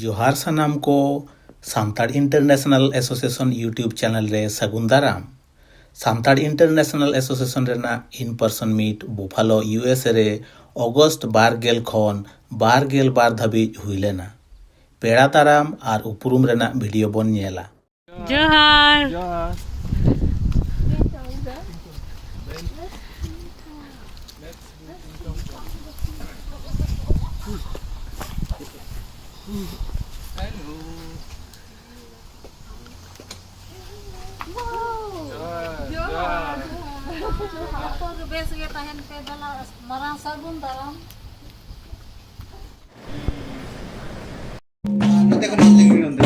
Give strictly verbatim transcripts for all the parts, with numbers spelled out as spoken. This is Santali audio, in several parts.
ᱡᱚᱦᱟᱨ ᱥᱟᱱᱟᱢ ᱠᱚ, Santal international association YouTube channel ᱨᱮ ᱥᱟᱹᱜᱩᱱ ᱫᱟᱨᱟᱢ᱾ ᱥᱟᱱᱛᱟᱲ ᱤᱱᱴᱟᱨᱱᱮᱥᱱᱟᱞ ᱮᱥᱳᱥᱤᱭᱮᱥᱚᱱ ᱨᱮᱱᱟᱜ in person meet Buffalo, U S A ᱨᱮ ᱚᱜᱚᱥᱴ ᱵᱟᱨ ᱜᱮᱞ ᱠᱷᱚᱱ ᱵᱟᱨ ᱜᱮᱞ ᱵᱟᱨ ᱫᱷᱟᱹᱵᱤᱡ ᱦᱩᱭ ᱞᱮᱱᱟ᱾ ᱯᱮᱲᱟ ᱫᱟᱨᱟᱢ ᱟᱨ ᱩᱯᱨᱩᱢ ᱨᱮᱱᱟᱜ ᱵᱷᱤᱰᱤᱭᱳ ᱵᱚᱱ ᱧᱮᱞᱟ᱾ ᱡᱚᱦᱟᱨ᱾ ᱡᱚᱦᱟᱨ᱾ ᱡᱚᱦᱟᱨ᱾ ᱡᱚᱦᱟᱨ᱾ ᱡᱚᱦᱟᱨ᱾ ᱵᱮᱥ ᱜᱮ ᱛᱟᱦᱮᱱ ᱯᱮ, ᱫᱮᱞᱟ ᱢᱟᱨᱟᱝ ᱥᱟᱹᱜᱩᱱ ᱫᱟᱨᱟᱢ᱾ ᱱᱚᱛᱮ ᱠᱷᱚᱱ ᱧᱮᱞ ᱞᱮᱜᱮ ᱱᱚᱱᱛᱮ᱾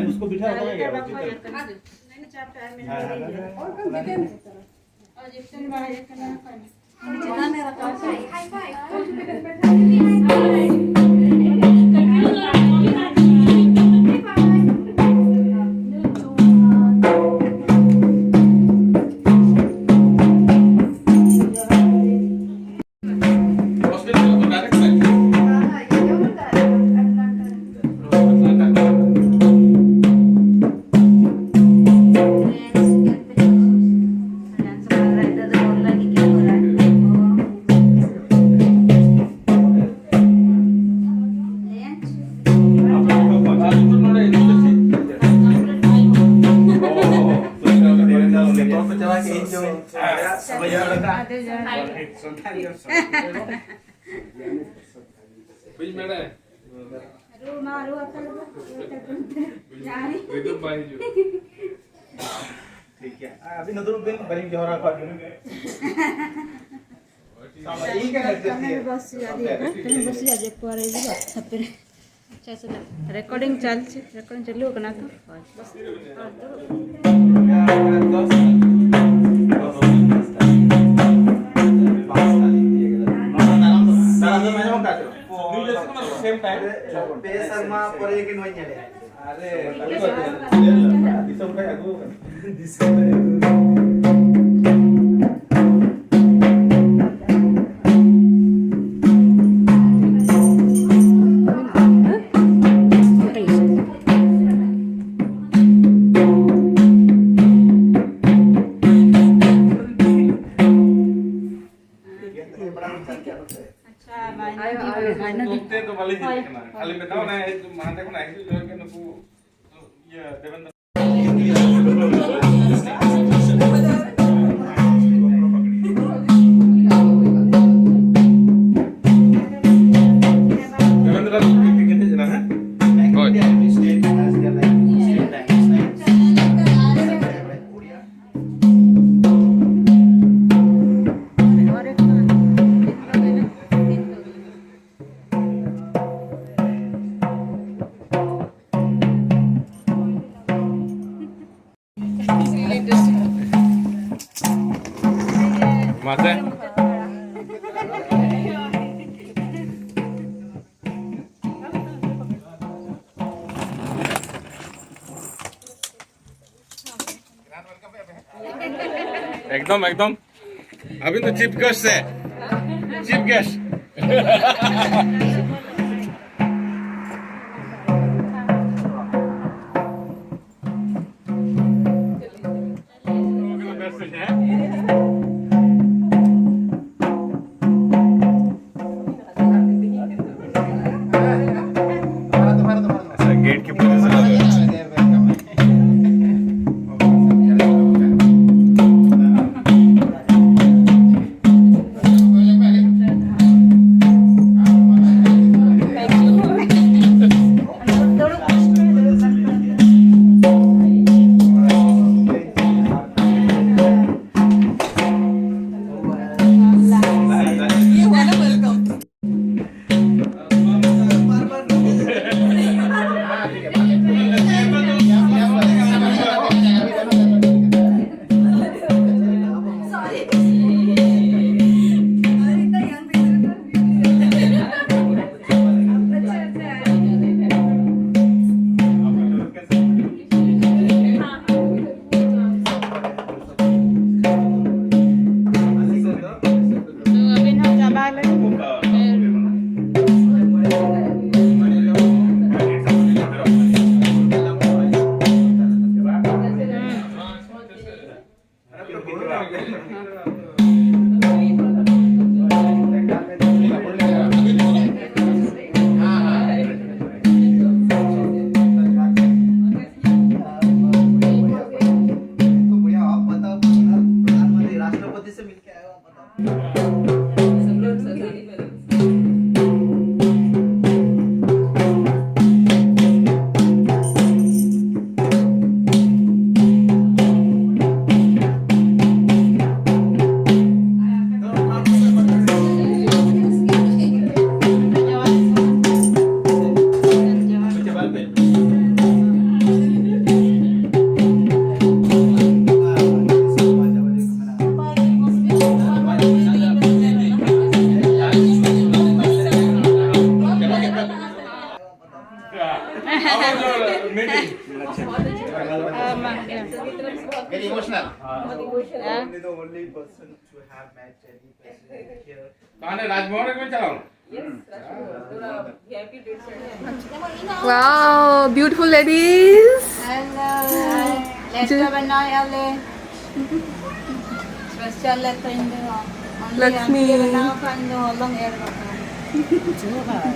उसको बिठा रखा है क्या? हाँ, हाँ, हाँ, हाँ। ᱵᱩᱡᱽ ᱢᱮ᱾ ᱨᱩ ᱢᱟ ᱨᱩ ᱟᱠᱟᱱ ᱫᱚ᱾ ᱨᱤᱫᱩ ᱵᱟᱭ ᱦᱤᱡᱩᱜ᱾ ᱴᱷᱤᱠ ᱜᱮᱭᱟ, ᱟᱹᱵᱤᱱ ᱦᱚᱸ ᱫᱩᱲᱩᱵ ᱵᱤᱱ, ᱵᱟᱹᱞᱤᱧ ᱡᱚᱦᱚᱨ ᱟᱠᱟᱫ ᱵᱤᱱᱟ᱾ ᱤᱧ ᱠᱟᱱᱟ ᱥᱮ ᱪᱮᱫ? ᱵᱚᱥ ᱟᱫᱮ, ᱵᱚᱥ ᱟᱫᱮ ᱯᱚᱨᱮ ᱦᱤᱡᱩᱜᱼᱟ, ᱛᱟᱯᱚᱨᱮ᱾ ᱨᱮᱠᱚᱨᱰᱤᱝ ᱪᱟᱞ ᱨᱮᱠᱚᱨᱰᱤᱝ ᱪᱟᱹᱞᱩ ᱟᱠᱟᱱᱟ ᱛᱚ? ᱦᱳᱭ᱾ ᱯᱮ ᱥᱮᱨᱢᱟ ᱯᱚᱨᱮ ᱜᱮ ᱱᱚᱣᱟᱧ ᱧᱮᱞᱮᱫᱼᱟ᱾ ᱟᱨᱮ, ᱫᱤᱥᱚᱢ ᱠᱷᱚᱱ ᱟᱹᱜᱩ ᱟᱠᱟᱱᱟ᱾ ᱫᱤᱥᱚᱢ ᱠᱷᱚᱱ ᱟᱹᱜᱩ ᱟᱠᱟᱱᱟ᱾ ᱟᱪᱪᱷᱟ, ᱢᱟᱭᱱᱟ ᱫᱤ, ᱢᱟᱭᱱᱟ ᱫᱤ᱾ ᱱᱚᱛᱮ ᱫᱚ ᱵᱟᱞᱮ ᱦᱮᱡ ᱟᱠᱟᱱᱟ᱾ ᱠᱷᱟᱹᱞᱤ ᱢᱤᱫ ᱫᱷᱟᱣ ᱚᱱᱮ ᱦᱮᱡ, ᱦᱟᱱᱛᱮ ᱠᱷᱚᱱᱟᱜ ᱦᱤᱡᱩᱜ ᱡᱚᱦᱚᱜ ᱜᱮ ᱱᱩᱠᱩ, ᱤᱭᱟᱹ, ᱫᱮᱵᱮᱱᱫᱨᱚ᱾ ᱫᱮᱵᱮᱱᱫᱨᱚ ᱫᱚ ᱯᱤᱠᱱᱤᱠ ᱦᱮᱡ ᱮᱱᱟ, ᱦᱮᱸ? ᱦᱳᱭ᱾ ᱢᱟᱥᱮ᱾ ᱮᱠᱫᱚᱢ, ᱮᱠᱫᱚᱢ᱾ ᱟᱹᱵᱤᱱ ᱫᱚ ᱪᱤᱯ ᱜᱮᱥᱴ ᱥᱮ? Chip guest. ᱟᱪᱪᱷᱟ, ᱜᱮᱴ ᱠᱤᱯᱟᱨ ᱮ ᱥᱟᱵ ᱮᱫᱟ᱾ Very emotional. Only the only person to have met any president here. তাহলে রাজভবনে কোন চালাও? Wow, beautiful ladies. Hello. Let's go banaye ale. Special leto indo. Lakshmi. Banaye khan do long air. Johar.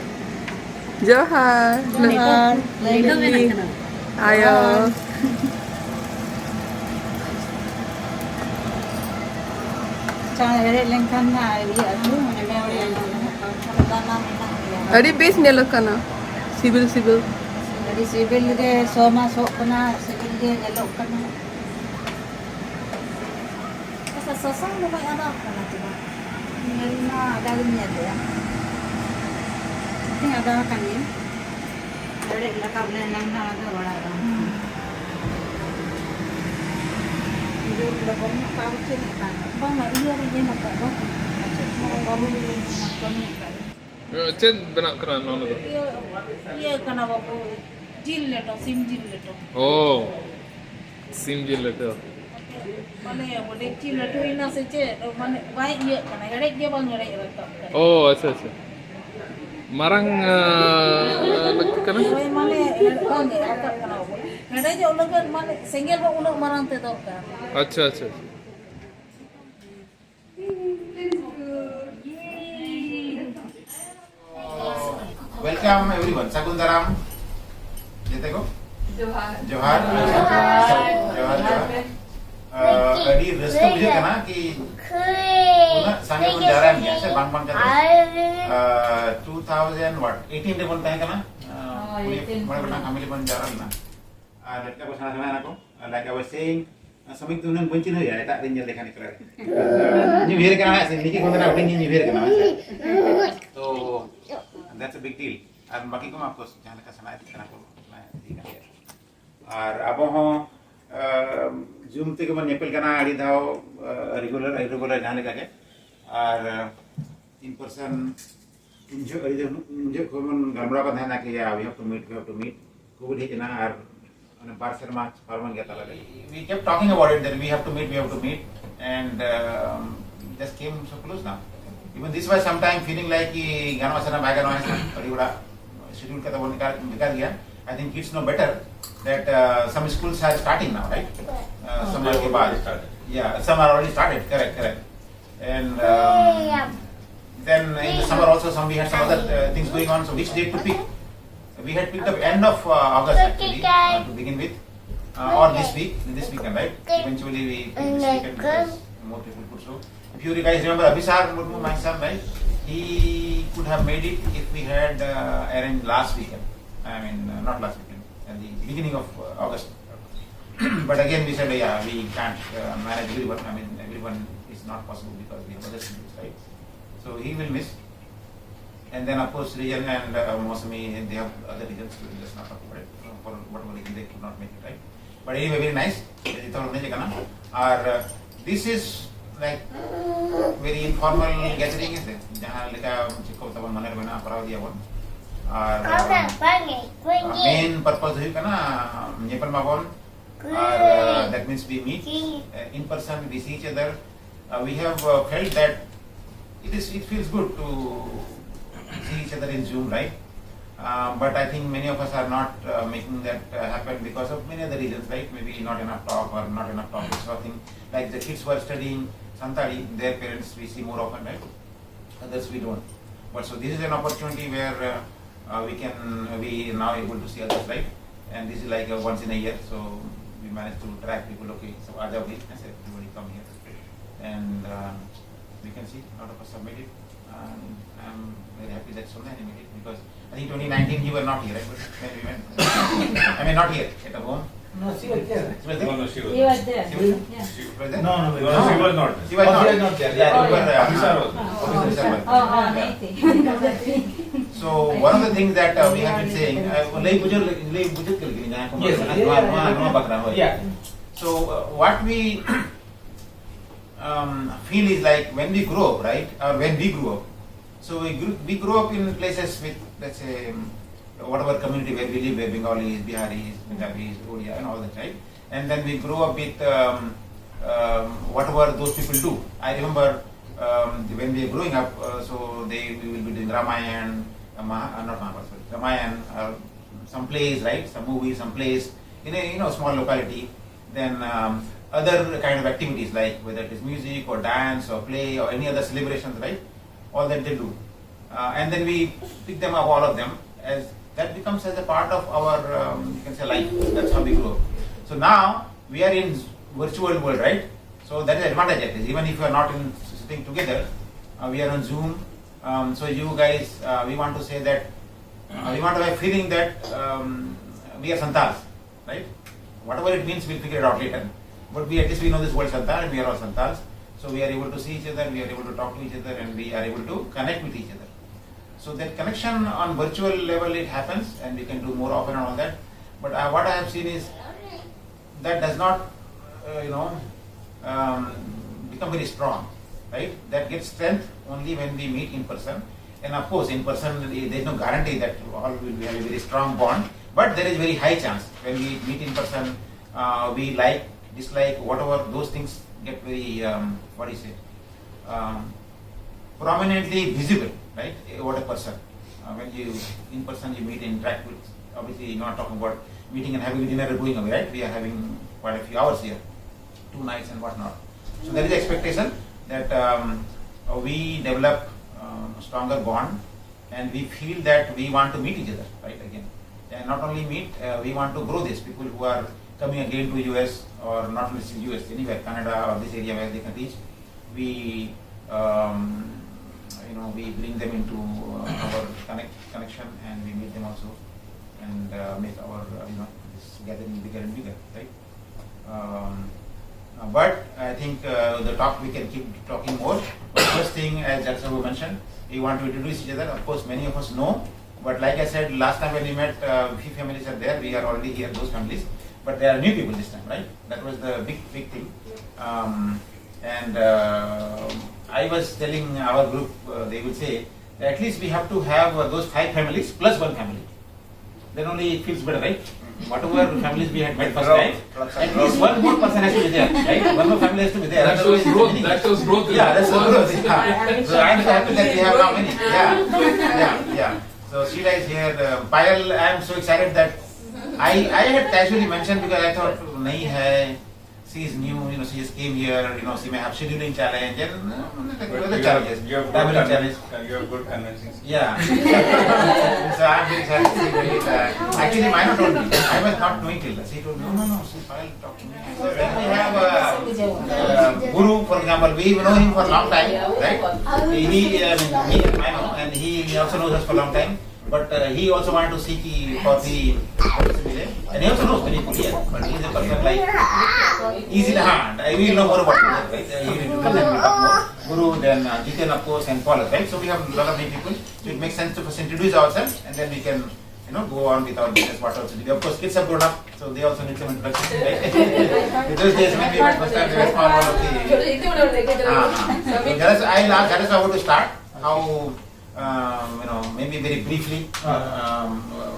Johar. Johar. Ayo. ᱪᱟ ᱦᱮᱰᱮᱡ ᱞᱮᱱᱠᱷᱟᱱ ᱱᱟᱜ ᱤᱭᱟᱹ ᱟᱹᱛᱩ, ᱢᱟᱱᱮ ᱢᱮ ᱚᱲᱮᱡ ᱟᱸᱡᱚᱢᱚᱜᱼᱟ᱾ ᱵᱟᱝᱠᱷᱟᱱ ᱫᱟᱱᱟ ᱢᱮᱱᱟᱜ ᱜᱮᱭᱟ᱾ ᱟᱹᱰᱤ ᱵᱮᱥ ᱧᱮᱞᱚᱜ ᱠᱟᱱᱟ, ᱥᱤᱵᱤᱞ ᱥᱤᱵᱤᱞ᱾ ᱟᱹᱰᱤ ᱥᱤᱵᱤᱞ ᱜᱮ ᱥᱚ ᱢᱟ ᱥᱚᱜ ᱠᱟᱱᱟ, ᱥᱤᱵᱤᱞ ᱜᱮ ᱧᱮᱞᱚᱜ ᱠᱟᱱᱟ᱾ ᱟᱪᱪᱷᱟ, ᱥᱟᱥᱟᱝ ᱫᱚ ᱵᱟᱭ ᱟᱫᱟ ᱟᱠᱟᱱᱟ ᱪᱮᱫᱟᱜ? ᱧᱮᱞ ᱢᱟ ᱟᱫᱟ ᱜᱤᱧ ᱧᱮᱞ ᱞᱮᱜᱼᱟ᱾ ᱦᱮᱸ, ᱟᱫᱟ ᱟᱠᱟᱱ ᱜᱮᱭᱟ᱾ ᱦᱮᱰᱮᱡ ᱨᱟᱠᱟᱵ ᱞᱮᱱ ᱱᱟᱝ ᱱᱟᱜ ᱟᱫᱚ ᱵᱟᱲᱟᱭ ᱵᱟᱝ᱾ ᱡᱳᱨ ᱞᱚᱜᱚᱱ ᱧᱚᱜ ᱠᱟᱜ ᱪᱮᱫ ᱞᱮᱠᱟ? ᱵᱟᱝᱟ, ᱤᱭᱟᱹ ᱨᱮ ᱧᱮᱞ ᱟᱠᱟᱫ ᱫᱚ᱾ ᱟᱪᱪᱷᱟ, ᱟᱪᱪᱷᱟ᱾ ᱵᱟᱹᱵᱤᱱ ᱞᱟᱹᱭ ᱧᱟᱢᱟ, ᱠᱟᱹᱢᱤ ᱟᱠᱟᱫ᱾ ᱪᱮᱫ ᱵᱮᱱᱟᱜ ᱠᱟᱱᱟ ᱱᱚᱣᱟ ᱫᱚ? ᱤᱭᱟᱹ, ᱤᱭᱟᱹ ᱠᱟᱱᱟ ᱵᱟᱹᱵᱩ, ᱡᱤᱞ ᱞᱮᱴᱚ, ᱥᱤᱢ ᱡᱤᱞ ᱞᱮᱴᱚ᱾ ᱚ, ᱥᱤᱢ ᱡᱤᱞ ᱞᱮᱴᱚ᱾ ᱢᱟᱱᱮ ᱟᱵᱚ ᱰᱮᱠᱪᱤ ᱞᱟᱹᱴᱩᱭᱮᱱᱟ ᱥᱮ ᱪᱮᱫ? ᱢᱟᱱᱮ ᱵᱟᱭ ᱤᱭᱟᱹᱜ ᱠᱟᱱᱟ, ᱦᱮᱰᱮᱡ ᱜᱮ ᱵᱟᱝ ᱦᱮᱰᱮᱡ ᱨᱟᱠᱟᱵ ᱠᱟᱱᱟ᱾ ᱚ, ᱟᱪᱪᱷᱟ, ᱟᱪᱪᱷᱟ᱾ ᱢᱟᱨᱟᱝ, ᱟᱸ, ᱞᱟᱹᱠᱛᱤ ᱠᱟᱱᱟ? ᱦᱳᱭ, ᱢᱟᱱᱮ ᱵᱟᱝ ᱜᱮ, ᱨᱟᱠᱟᱵ ᱠᱟᱱᱟ ᱵᱟᱹᱵᱩ᱾ ᱦᱮᱰᱮᱡᱚᱜ ᱞᱟᱹᱜᱤᱫ ᱢᱟᱱᱮ ᱥᱮᱸᱜᱮᱞ ᱦᱚᱸ ᱩᱱᱟᱹᱜ ᱢᱟᱨᱟᱝ ᱛᱮ ᱫᱚᱨᱠᱟᱨ᱾ ᱟᱪᱪᱷᱟ, ᱟᱪᱪᱷᱟ, ᱟᱪᱪᱷᱟ᱾ Welcome everyone. ᱥᱟᱹᱜᱩᱱ ᱫᱟᱨᱟᱢ ᱡᱮᱛᱮ ᱠᱚ᱾ ᱡᱚᱦᱟᱨ᱾ ᱡᱚᱦᱟᱨ᱾ ᱡᱚᱦᱟᱨ᱾ ᱡᱚᱦᱟᱨ, ᱡᱚᱦᱟᱨ᱾ ᱟᱹᱰᱤ ᱨᱟᱹᱥᱠᱟᱹ ᱵᱩᱡᱷᱟᱹᱜ ᱠᱟᱱᱟ ᱠᱤ ᱩᱱᱟᱹᱜ ᱥᱟᱸᱜᱮ ᱵᱚᱱ ᱡᱟᱣᱨᱟᱭᱮᱱ ᱜᱮᱭᱟ ᱥᱮ ᱵᱟᱝ ᱵᱟᱝ ᱠᱟᱛᱮ, ᱟᱨ, ᱟᱨ, two thousand what, eighteen ᱨᱮᱵᱚᱱ ᱛᱟᱦᱮᱸ ᱠᱟᱱᱟ᱾ ᱦᱳᱭ, ᱠᱩᱲᱤ ᱢᱚᱬᱮ ᱜᱚᱴᱟᱝ family ᱵᱚᱱ ᱡᱟᱣᱨᱟ ᱞᱮᱱᱟ᱾ ᱟᱨ ᱰᱟᱴᱠᱟ ᱠᱚ ᱥᱮᱬᱟ ᱥᱮᱬᱟᱭᱮᱱᱟ ᱠᱚ᱾ Like I was saying, ᱥᱚᱢᱤᱠ ᱫᱚ ᱦᱩᱱᱟᱹᱝ ᱵᱟᱹᱧ ᱪᱤᱱᱦᱟᱹᱣ ᱮᱭᱟ, ᱮᱴᱟᱜ ᱨᱤᱧ ᱧᱮᱞ ᱞᱮᱠᱷᱟᱱ ᱮᱠᱞᱟ ᱨᱮ᱾ ᱤᱧ ᱩᱭᱦᱟᱹᱨ ᱠᱟᱱᱟ ᱦᱟᱸᱜ, ᱥᱮ ᱱᱤᱠᱤ ᱠᱷᱚᱱ ᱫᱚ ᱦᱩᱰᱤᱧ ᱤᱧ ᱩᱭᱦᱟᱹᱨ ᱠᱟᱱᱟ, ᱦᱮᱸ ᱥᱮ? ᱛᱚ, that's a big deal. ᱟᱨ ᱵᱟᱹᱠᱤ ᱠᱚᱢᱟ, of course, ᱡᱟᱦᱟᱸ ᱞᱮᱠᱟ ᱥᱮᱬᱟ ᱤᱫᱤᱜ ᱠᱟᱱᱟ ᱠᱚ, ᱚᱱᱟ ᱤᱫᱤ ᱠᱟᱱ ᱜᱮᱭᱟ᱾ ᱟᱨ ᱟᱵᱚ ᱦᱚᱸ, ᱟᱸ, Zoom ᱛᱮᱜᱮ ᱵᱚᱱ ᱧᱮᱯᱮᱞ ᱠᱟᱱᱟ ᱟᱹᱰᱤ ᱫᱷᱟᱣ, ᱟᱸ, regular, irregular ᱡᱟᱦᱟᱸ ᱞᱮᱠᱟ ᱜᱮ᱾ ᱟᱨ, ᱟᱸ, in person ᱩᱱ ᱡᱚᱦᱚᱜ, ᱟᱹᱰᱤ ᱫᱤᱱ, ᱩᱱ ᱡᱚᱦᱚᱜ ᱠᱷᱚᱱ ᱵᱚᱱ ᱜᱟᱞᱢᱟᱨᱟᱣ ᱠᱟᱱ ᱛᱟᱦᱮᱱᱟ ᱠᱤ, yeah, we have to meet, we have to meet. COVID ᱦᱮᱡ ᱮᱱᱟ ᱟᱨ ᱢᱟᱱᱮ ᱵᱟᱨ ᱥᱮᱨᱢᱟ ᱯᱟᱨᱚᱢᱮᱱ ᱜᱮᱭᱟ ᱛᱟᱞᱟᱨᱮ᱾ We kept talking about it that we have to meet, we have to meet, and um, just came so close now. Even this was sometime feeling like ᱠᱤ ᱜᱟᱱᱚᱜᱼᱟ ᱥᱮ ᱵᱟᱭ ᱜᱟᱱᱚᱜᱼᱟ, ᱟᱹᱰᱤ ᱦᱚᱲᱟᱜ schedule ᱠᱟᱛᱮ ᱵᱚᱱ ᱵᱷᱮᱜᱟᱨ ᱜᱮᱭᱟ. I think kids know better that uh, some schools are starting now, right? Uh, some are ᱠᱮ ᱵᱟᱫ. Yeah, some are already started. Correct, correct. And um, then in the summer also, some we had some other uh, things going on. So which date to pick? We had picked up end of uh, August actually uh, to begin with, uh, or this week, this weekend, right? Eventually we picked this weekend because more people could. So if you guys remember Abhisar Murmu, my son, right? He could have made it if we had uh, arranged last weekend. I mean, uh, not last weekend, at the beginning of uh, August. But again, we said, yeah, we can't uh, manage everyone. I mean, everyone is not possible because we have other schedules, right? So he will miss. And then, of course, Srijan and uh, Mosami, they have other reasons. We will just not talk about it uh, for whatever reason they could not make it, right? But anyway, very nice. ᱡᱚᱛᱚ ᱦᱚᱲ ᱱᱤᱡᱮ ᱠᱟᱱᱟ. ᱟᱨ uh, this is like very informal gathering, ᱦᱮᱸ ᱥᱮ? ᱡᱟᱦᱟᱸ ᱞᱮᱠᱟ ᱪᱮᱫ ᱠᱚ ᱛᱟᱵᱚᱱ ᱢᱚᱱᱮ ᱨᱮ ᱢᱮᱱᱟᱜᱼᱟ, ᱠᱚᱨᱟᱣ ᱤᱫᱤᱭᱟᱵᱚᱱ. ᱟᱨ uh, main purpose ᱦᱩᱭᱩᱜ ᱠᱟᱱᱟ ᱧᱮᱯᱮᱞ ᱢᱟᱵᱚᱱ. ᱟᱨ uh, that means we meet uh, in person, we see each other. Uh, we have uh, felt that it is, it feels good to see each other in Zoom, right? Uh, but I think many of us are not uh, making that uh, happen because of many other reasons, right? Maybe not enough talk or not enough topics or thing. Like the kids who are studying Santali, their parents we see more often, right? Others we don't. But so this is an opportunity where uh, uh, we can, we now able to see others, right? And this is like a once in a year, so we managed to drag people. Okay, so आ जाओ भाई, ऐसे everybody come here, and uh, we can see a lot of us have made it. And I'm very happy that so many made it because I think twenty nineteen you were not here, right? But when we went, I mean not here, at the home. No, she was there. She was there? No, no, she was. You were there. She was there? No, no, No, she was not. She was Oh, not. she was not there. Yeah, Oh, you were, yeah. uh, Abhisar was. Officer was. Oh, oh, नहीं थी. So one of the things that uh, we have been saying, uh, ᱞᱟᱹᱭ ᱵᱩᱡᱷᱟᱹᱣ, ᱞᱟᱹᱭ ᱵᱩᱡᱷᱟᱹᱣ ᱠᱮᱫ ᱞᱮᱠᱟ ᱡᱟᱦᱟᱸ ᱠᱚ Yes, ᱢᱮᱱᱟ, yeah, ᱱᱚᱣᱟ, yeah, ᱱᱚᱣᱟ, yeah. ᱱᱚᱣᱟ ᱵᱟᱠᱷᱨᱟ ᱦᱳᱭ. Yeah. So uh, what we um, feel is like when we grow up, right? Or when we grew up. So we grew, we grew up in places with, let's say, um, whatever community where we live, where Bengalis, Biharis, Punjabis, Odia, and all that, right? And then we grow up with um, um, whatever those people do. I remember um, when we were growing up, uh, so they we will be doing Ramayan, uh, Maha, uh, not Mahabharata, sorry, Ramayan, uh, some plays, right? Some movies, some plays in a you know small locality. Then um, other kind of activities like whether it is music or dance or play or any other celebrations, right? All that they do, uh, and then we pick them up, all of them, as that becomes as a part of our um, you can say life. That's how we grow. So now we are in virtual world, right? So that is advantage at least. Even if you are not in sitting together, uh, we are on Zoom. Um, so you guys, uh, we want to say that uh, we want to have a feeling that um, we are Santals, right? Whatever it means, we'll figure it out later. But we at least we know this word Santal, and we are all Santals. So we are able to see each other, we are able to talk to each other, and we are able to connect with each other. So that connection on virtual level, it happens, and we can do more often and all that. But uh, what I have seen is that does not, uh, you know, um, become very strong, right? That gets strength only when we meet in person. And of course, in person, there is no guarantee that all will be have a very strong bond. But there is very high chance when we meet in person, uh, we like, dislike, whatever those things get very um, what do you say, um, prominently visible, right? What a person. Uh, when you in person you meet and interact with, obviously you're not talking about meeting and having dinner and going away, right? We are having quite a few hours here, two nights and whatnot. So there is expectation that um, uh, we develop um, stronger bond, and we feel that we want to meet each other, right? Again, and not only meet, uh, we want to grow this. People who are coming again to U S or not only U S, anywhere, Canada or this area where they can reach, we um, you know we bring them into uh, our connect connection, and we meet them also, and uh, make our uh, you know this gathering bigger and bigger, right? Um, uh, but I think uh, the talk we can keep talking more. But first thing, as Jagsabu mentioned, we want to introduce each other. Of course, many of us know, but like I said last time when we met, uh, few families are there. We are already here, those families, but there are new people this time, right? That was the big big thing. Um, and uh, I was telling our group, uh, they will say that at least we have to have uh, those five families plus one family. Then only it feels better, right? Whatever families we had met first time, at least one more person has to be there, right? One more family has to be there. That shows Otherwise, growth. it's That shows growth. Yeah, that's the growth. Yeah. So I'm so happy that we have now many. Yeah, yeah, yeah. So Sheila is here. Uh, Payal, I'm so excited that I I had casually mentioned because I thought नहीं है. She is new, you know, she just came here, you know, she may have scheduling challenge and uh, like, other challenges, You have good, traveling convince- challenge. you have good convincing. Yeah. So I'm very excited to see her. Uh, actually, Maya told me. I was not knowing till she told me, no, no, no, she Payal talked to me. So when we have uh, uh, Guru, for example, we know him for a long time, right? He, I mean, he, I know, and he, he also knows us for a long time. But uh, he also wanted to see ki for the and he also knows many people here. But he is a person like easy to hand. I will know more about him, right? Uh, he will introduce and we'll talk more. Guru, then uh, Jiten, of course, and Paul, right? So we have a lot of many people. So it makes sense to first introduce ourselves, and then we can, you know, go on with our business, what else to do. Of course, kids have grown up, so they also need some introduction, right? With those days when we were first time, they were small, one of the. Ah, ah. So Jadesh, I'll ask Jadesh how to start. How, um, you know, maybe very briefly, um, uh,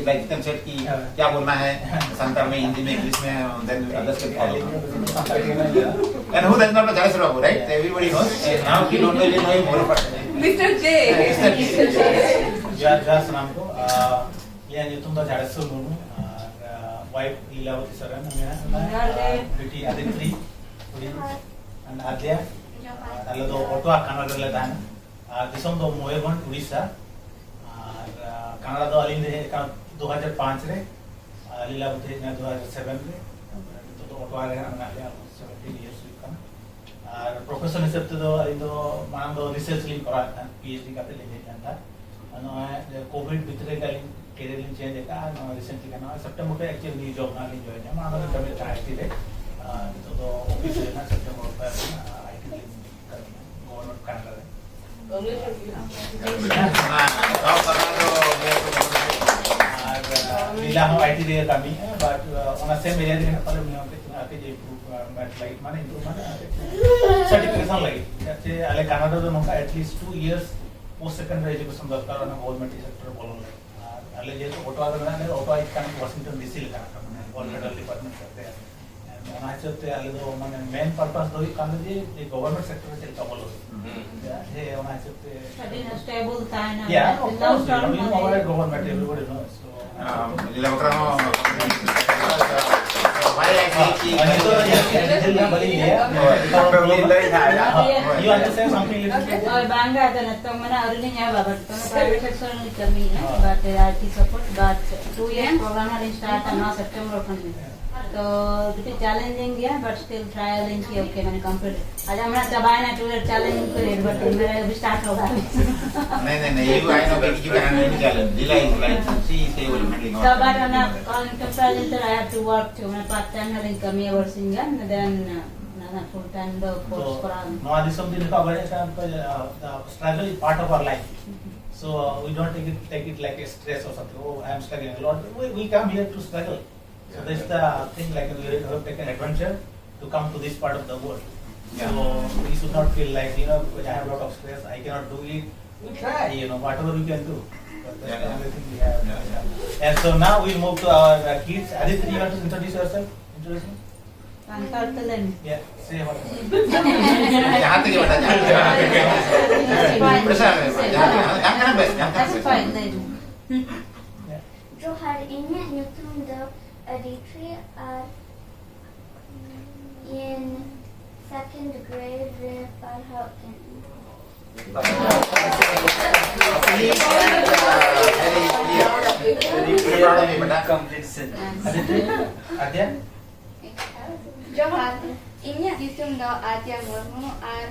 like Jiten said कि क्या बोलना है संताल में, हिंदी में, इंग्लिश में, then others can follow. And who does not know Jadesh Babu, right? Everybody knows. And now we don't really know him more, but Mister J. Mister J. ᱡᱚᱦᱟᱨ ᱡᱚᱦᱟᱨ ᱥᱟᱱᱟᱢ ᱠᱚ᱾ ᱟᱨ ᱤᱧᱟᱹᱜ ᱧᱩᱛᱩᱢ ᱫᱚ ᱡᱟᱲᱮᱥᱚᱨ ᱢᱩᱨᱢᱩ᱾ ᱟᱨ ᱣᱟᱭᱤᱯ ᱞᱤᱞᱟᱵᱚᱛᱤ ᱥᱚᱨᱮᱱ ᱢᱮᱱᱟᱜᱼᱟ᱾ ᱟᱨ ᱵᱤᱴᱤ ᱟᱫᱤᱛᱨᱤ ᱠᱩᱲᱤ ᱟᱨ ᱟᱫᱮᱭᱟ᱾ ᱟᱨ ᱟᱞᱮ ᱫᱚ ᱚᱴᱳᱣᱟ ᱠᱟᱱᱟᱰᱟ ᱨᱮᱞᱮ ᱛᱟᱦᱮᱱᱟ᱾ ᱟᱨ ᱫᱤᱥᱚᱢ ᱫᱚ ᱢᱚᱭᱩᱨᱵᱷᱚᱸᱡᱽ, ᱩᱲᱤᱥᱥᱟ᱾ ᱟᱨ ᱠᱟᱱᱟᱰᱟ ᱫᱚ ᱟᱹᱞᱤᱧ ᱞᱤᱧ ᱦᱮᱡ ᱟᱠᱟᱱᱟ ᱫᱩ ᱦᱟᱡᱟᱨ ᱯᱟᱸᱪ ᱨᱮ᱾ ᱟᱨ ᱞᱤᱞᱟᱵᱚᱛᱤ ᱦᱮᱡ ᱮᱱᱟ ᱫᱩ ᱦᱟᱡᱟᱨ ᱥᱮᱵᱷᱮᱱ ᱨᱮ᱾ ᱱᱤᱛᱚᱜ ᱫᱚ ᱚᱴᱳᱣᱟ ᱨᱮ ᱦᱟᱸᱜ ᱢᱮᱱᱟᱜ ᱞᱮᱭᱟ, ᱥᱮᱵᱷᱮᱱᱴᱤᱱ ᱤᱭᱟᱨᱥ ᱦᱩᱭᱩᱜ ᱠᱟᱱᱟ᱾ ᱟᱨ ᱯᱨᱚᱯᱷᱮᱥᱚᱱ ᱦᱤᱥᱟᱹᱵ ᱛᱮᱫᱚ ᱟᱹᱞᱤᱧ ᱫᱚ ᱢᱟᱲᱟᱝ ᱫᱚ ᱨᱤᱥᱟᱨᱪ ᱞᱤᱧ ᱠᱚᱨᱟᱣᱮᱫ ᱛᱟᱦᱮᱸᱫ, ᱯᱤ ᱮᱭᱤᱪ ᱰᱤ ᱠᱟᱛᱮ ᱞᱤᱧ ᱦᱮᱡ ᱞᱮᱱ ᱛᱟᱦᱮᱸᱫ᱾ ᱟᱨ ᱱᱚᱜᱼᱚᱭ ᱡᱮ ᱠᱳᱵᱷᱤᱰ ᱵᱷᱤᱛᱨᱤ ᱨᱮᱜᱮ ᱟᱹᱞᱤᱧ ᱠᱮᱨᱤᱭᱟᱨ ᱞᱤᱧ ᱪᱮᱧᱡᱽ ᱟᱠᱟᱫᱼᱟ᱾ ᱱᱚᱣᱟ ᱨᱤᱥᱮᱱᱴᱞᱤ ᱠᱟᱱᱟ, ᱥᱮᱯᱴᱮᱢᱵᱚᱨ ᱠᱷᱚᱱ ᱮᱠᱪᱩᱭᱮᱞᱤ ᱱᱤᱭᱩ ᱡᱚᱵ ᱱᱟᱜ ᱞᱤᱧ ᱡᱚᱭᱮᱱᱟ᱾ ᱢᱟᱲᱟᱝ ᱫᱚ ᱠᱟᱹᱢᱤ ᱠᱟᱱᱟ ᱟᱭ ᱴᱤ ᱨᱮ, ᱟᱨ ᱱᱤᱛᱚᱜ ᱫᱚ ᱚᱯᱷᱤᱥ ᱨᱮ ᱱᱟᱜ ᱥᱮᱯᱴᱮᱢᱵᱚᱨ ᱠᱷᱚᱱ ᱟᱭ ᱴᱤ ᱨᱮᱞᱤᱧ ᱠᱟᱹᱢᱤᱭᱟ ᱜᱚᱵᱷᱚᱨᱱᱢᱮᱱᱴ ᱠᱟᱱᱟᱰᱟ ᱨᱮ᱾ ᱟᱨ ᱞᱤᱞᱟ ᱦᱚᱸ ᱟᱭ ᱴᱤ ᱨᱮ ᱠᱟᱹᱢᱤᱭᱟ, ᱵᱟᱴ ᱚᱱᱟ ᱥᱮᱢ ᱮᱨᱤᱭᱟ ᱨᱮᱜᱮ ᱱᱟᱜ ᱯᱟᱞᱮ ᱩᱱᱤ ᱦᱚᱸ ᱠᱟᱹᱡ ᱠᱟᱹᱡ ᱤᱢᱯᱨᱩᱵᱷᱢᱮᱱᱴ ᱞᱟᱹᱜᱤᱫ, ᱢᱟᱱᱮ ᱤᱢᱯᱨᱩᱵᱷᱢᱮᱱᱴ ᱥᱟᱨᱴᱤᱯᱷᱤᱠᱮᱥᱚᱱ ᱞᱟᱹᱜᱤᱫ᱾ ᱪᱮᱫᱟᱜ ᱥᱮ ᱟᱞᱮ ᱠᱟᱱᱟᱰᱟ ᱫᱚ ᱱᱚᱝᱠᱟ at least two years post secondary education ᱫᱚᱨᱠᱟᱨ, ᱚᱱᱟ ᱜᱚᱵᱷᱚᱨᱱᱢᱮᱱᱴ ᱥᱮᱠᱴᱚᱨ ᱵᱚᱞᱚᱱ ᱞᱟᱹᱜᱤᱫ᱾ ᱟᱨ ᱟᱞᱮ ᱡᱮᱦᱮᱛᱩ ᱚᱴᱟᱣᱟ ᱨᱮ ᱢᱮᱱᱟᱜ ᱞᱮᱭᱟ, ᱚᱴᱟᱣᱟ ᱠᱟᱱ ᱣᱟᱥᱤᱝᱴᱚᱱ ᱰᱤᱥᱤ ᱞᱮᱠᱟ, ᱢᱟᱱᱮ ᱚᱞ ᱯᱷᱮᱰᱟᱨᱟᱞ ᱰᱤᱯᱟᱨᱴᱢᱮᱱᱴ ᱠᱟᱛᱮ᱾ ᱚᱱᱟ ᱦᱤᱥᱟᱹᱵ ᱛᱮ ᱟᱞᱮ ᱫᱚ ᱢᱟᱱᱮ ᱢᱮᱱ ᱯᱟᱨᱯᱟᱥ ᱫᱚ ᱦᱩᱭᱩᱜ ᱠᱟᱱ ᱡᱮ ᱜᱚᱵᱷᱚᱨᱱᱢᱮᱱᱴ ᱥᱮᱠᱴᱚᱨ ᱨᱮ ᱪᱮᱫ ᱞᱮᱠᱟ ᱵᱚᱞᱚ ᱦᱩᱭᱩᱜᱼᱟ᱾ ᱦᱮᱸ, ᱚᱱᱟ ᱦᱤᱥᱟᱹᱵ ᱛᱮ ᱟᱹᱰᱤ ᱥᱴᱮᱵᱚᱞ ᱛᱟᱦᱮᱱᱟ᱾ Yeah, of course, you know, you know, our government, everybody knows. So, ᱡᱮᱞᱟ ᱵᱟᱠᱷᱨᱟ ᱦᱚᱸ ᱵᱟᱭ ᱞᱟᱹᱭ ᱠᱮᱫ᱾ ᱟᱨ ᱱᱤᱛᱚᱜ ᱫᱚ ᱡᱟᱹᱥᱛᱤ ᱰᱤᱴᱮᱞ ᱫᱚ ᱵᱟᱹᱞᱤᱧ ᱞᱟᱹᱭᱟ᱾ ᱦᱳᱭ, ᱰᱚᱠᱴᱚᱨ ᱵᱤᱱ ᱞᱟᱹᱭ ᱠᱷᱟᱡ, ᱦᱳᱭ᱾ You want to say something little bit? ᱦᱳᱭ, ᱵᱟᱝ ᱜᱮ, ᱟᱫᱚ ᱱᱤᱛᱚᱜ ᱢᱟᱱᱮ ᱟᱹᱣᱨᱤ ᱞᱤᱧ ᱮᱦᱚᱵᱟ, but ᱛᱚᱵᱮ ᱯᱨᱟᱭᱵᱷᱮᱴ ᱥᱮᱠᱴᱚᱨ ᱨᱮᱞᱤᱧ ᱠᱟᱹᱢᱤᱭᱮᱫᱼᱟ, but ᱟᱨᱠᱤ support, but two years program ᱦᱟᱸᱜ ᱞᱤᱧ ᱥᱴᱟᱨᱴᱟ ᱱᱚᱣᱟ ᱥᱮᱯᱴᱮᱢᱵᱚᱨ ᱠᱷᱚᱱ ᱜᱮ᱾ ᱛᱚ ᱠᱟᱹᱴᱤᱡ ᱪᱮᱞᱮᱧᱡᱤᱝ ᱜᱮᱭᱟ, but still try ᱟᱹᱞᱤᱧ ᱠᱤ okay, ᱢᱟᱱᱮ ᱠᱚᱢᱯᱞᱤᱴ᱾ ᱟᱡ ᱟᱢᱲᱟ ᱪᱟᱵᱟᱭᱮᱱᱟ, two year challenge period, but मेरा अभी start होगा। नहीं, नहीं, नहीं, you, I know that you can handle challenge. Like, like, see, say, well, handling तो all but challenge. ना, on comparison तो I have to work too, मैं पार्ट टाइम में नहीं कमी है वर्सिंग है, देन ना, ना फुल टाइम ᱫᱚ ᱠᱳᱨᱥ ᱛᱚ, ᱠᱚᱨᱟᱣ ᱢᱮ᱾ ᱱᱚᱣᱟ ᱫᱤᱥᱚᱢ ᱫᱤᱱ ᱱᱤᱛᱚᱜ ᱟᱵᱚ ᱡᱟᱦᱟᱸ ᱞᱮᱠᱟ, uh, the struggle is part of our life. So, uh, we don't take it, take it like a stress or something. Oh, I am struggling a lot. We, we come here to struggle. So that's the thing, like, we have taken adventure to come to this part of the world. Yeah. So we should not feel like, you know, because I have a lot of stress, I cannot do it. We try, you know, whatever we can do. But that's Yeah, the yeah. only thing we have. Yeah, yeah. And so now we'll move to our, uh, kids. Aditya, you want to introduce yourself? Introduce me? Santal ᱛᱮ ᱞᱟᱹᱭ ᱢᱮ᱾ Yeah, say what? ᱡᱟᱦᱟᱸ ᱛᱮᱜᱮ ᱵᱟᱰᱟᱭ, ᱡᱟᱦᱟᱸ ᱛᱮᱜᱮ᱾ That's fine. ᱯᱨᱮᱥᱟᱨ ᱨᱮ, ᱡᱟᱦᱟᱸ ᱛᱮᱜᱮ, ᱡᱟᱦᱟᱸ ᱛᱮᱜᱮ ᱵᱮᱥ, ᱡᱟᱦᱟᱸ ᱛᱮᱜᱮ That's ᱵᱮᱥ᱾ Fine, ᱞᱟᱹᱭ ᱢᱮ᱾ Yeah. ᱡᱚᱦᱟᱨ, ᱤᱧᱟᱹᱜ ᱧᱩᱛᱩᱢ ᱫᱚ ᱟᱫᱤᱛᱨᱤ ᱟᱨ ᱤᱧ second grade ᱨᱮ ᱯᱟᱲᱦᱟᱜ ᱠᱟᱹᱱᱟᱹᱧ᱾ Complete sentence. ᱟᱫᱤᱛᱨᱤ, ᱟᱫᱭᱟ? ᱡᱚᱦᱟᱨ, ᱤᱧᱟᱹᱜ ᱧᱩᱛᱩᱢ ᱫᱚ ᱟᱫᱭᱟ ᱢᱩᱨᱢᱩ ᱟᱨ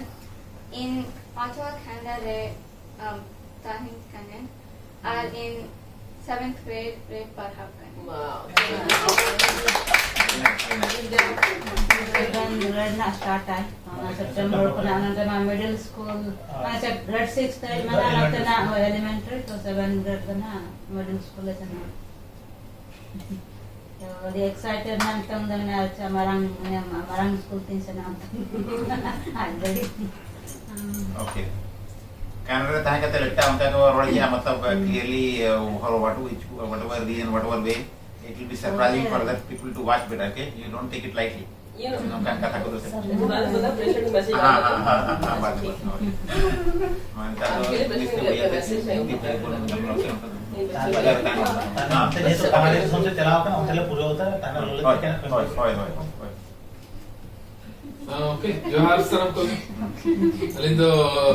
ᱤᱧ ᱚᱛᱷᱣᱟ ᱠᱷᱟᱱᱰᱟ ᱨᱮ, ᱟᱢ, ᱛᱟᱦᱮᱱ ᱠᱟᱹᱱᱟᱹᱧ ᱟᱨ ᱤᱧ seventh grade ᱨᱮ ᱯᱟᱲᱦᱟᱜ ᱠᱟᱹᱱᱟᱹᱧ᱾ Wow. Seven grade ᱨᱮᱱᱟᱜ start ᱟᱭ, ᱚᱱᱟ ᱥᱮᱯᱴᱮᱢᱵᱚᱨ ᱠᱷᱚᱱᱟᱜ ᱱᱚᱰᱮ ᱢᱟ middle school, ᱢᱟᱱᱮ ᱥᱮ grade six ᱫᱷᱟᱹᱨᱤᱡ ᱢᱮᱱᱟᱜᱼᱟ, ᱱᱚᱛᱮᱱᱟᱜ elementary, ᱛᱚ seven grade ᱫᱚ ᱱᱟᱜ middle school ᱞᱮ ᱥᱮᱱᱚᱜᱼᱟ᱾ ᱛᱚ ᱟᱹᱰᱤ excited ᱱᱟᱜ ᱱᱤᱛᱚᱝ ᱫᱚ ᱢᱮᱱᱟᱜᱼᱟ, ᱟᱪᱪᱷᱟ, ᱢᱟᱨᱟᱝ, ᱢᱟᱱᱮ ᱢᱟᱨᱟᱝ school ᱛᱤᱧ ᱥᱮᱱᱚᱜᱼᱟ ᱟᱡ ᱜᱟᱹᱰᱤ᱾ Okay. ᱠᱟᱱᱟᱰᱟ ᱨᱮ ᱛᱟᱦᱮᱸ ᱠᱟᱛᱮ ᱞᱮᱴᱟ ᱚᱱᱠᱟ ᱠᱚ ᱨᱚᱲ ᱜᱮᱭᱟ, ᱢᱚᱛᱞᱚᱵ, clearly, uh, for what which, whatever reason, whatever way, it will be surprising for the people to watch, but okay, you don't take it lightly. ᱱᱚᱝᱠᱟᱱ ᱠᱟᱛᱷᱟ ᱠᱚᱫᱚ ᱥᱮ ᱵᱟᱝ ᱵᱚᱞᱟ, ᱯᱨᱮᱥᱤᱰᱮᱱᱴ ᱢᱮᱥᱮᱡ ᱦᱮᱸ, ᱦᱮᱸ, ᱦᱮᱸ, ᱦᱮᱸ, ᱦᱮᱸ, ᱵᱟᱝ ᱵᱚᱞᱟ, ᱦᱮᱸ᱾ ᱢᱟᱱᱮ ᱱᱮᱛᱟᱨ ᱫᱚ ᱟᱯᱠᱮ ᱞᱤᱭᱮ ᱤᱝᱞᱤᱥ ᱛᱮ ᱯᱨᱮᱥᱤᱰᱮᱱᱴ ᱵᱚᱞ ᱠᱟᱛᱮ ᱢᱮᱥᱮᱡ ᱦᱤᱱᱫᱤ ᱛᱮ ᱵᱚᱞ ᱠᱟᱛᱮ ᱵᱟᱡᱟᱨ ᱨᱮ ᱛᱟᱦᱮᱱ ᱠᱟᱱᱟ᱾ ᱦᱮᱸ, ᱛᱟᱦᱞᱮ ᱡᱮᱦᱮᱛᱩ ᱠᱟᱱᱟᱰᱟ ᱫᱤᱥᱚᱢ ᱛᱮ ᱪᱟᱞᱟᱣ ᱠᱟᱱᱟ, ᱚᱱᱛᱮ ᱞᱮ ᱯᱩᱨᱟᱹᱣ ᱮᱫᱟ, ᱛᱟᱦᱞᱮ ᱞᱚᱞᱚ ᱦᱳᱭ, ᱛᱮ ᱦᱳᱭ, ᱦᱳᱭ, ᱦᱳᱭ, ᱦᱳᱭ᱾ ᱟᱸ, ᱳᱠᱮ, ᱡᱚᱦᱟᱨ ᱥᱟᱱᱟᱢ ᱠᱚᱜᱮ᱾ ᱟᱹᱞᱤᱧ ᱫᱚ,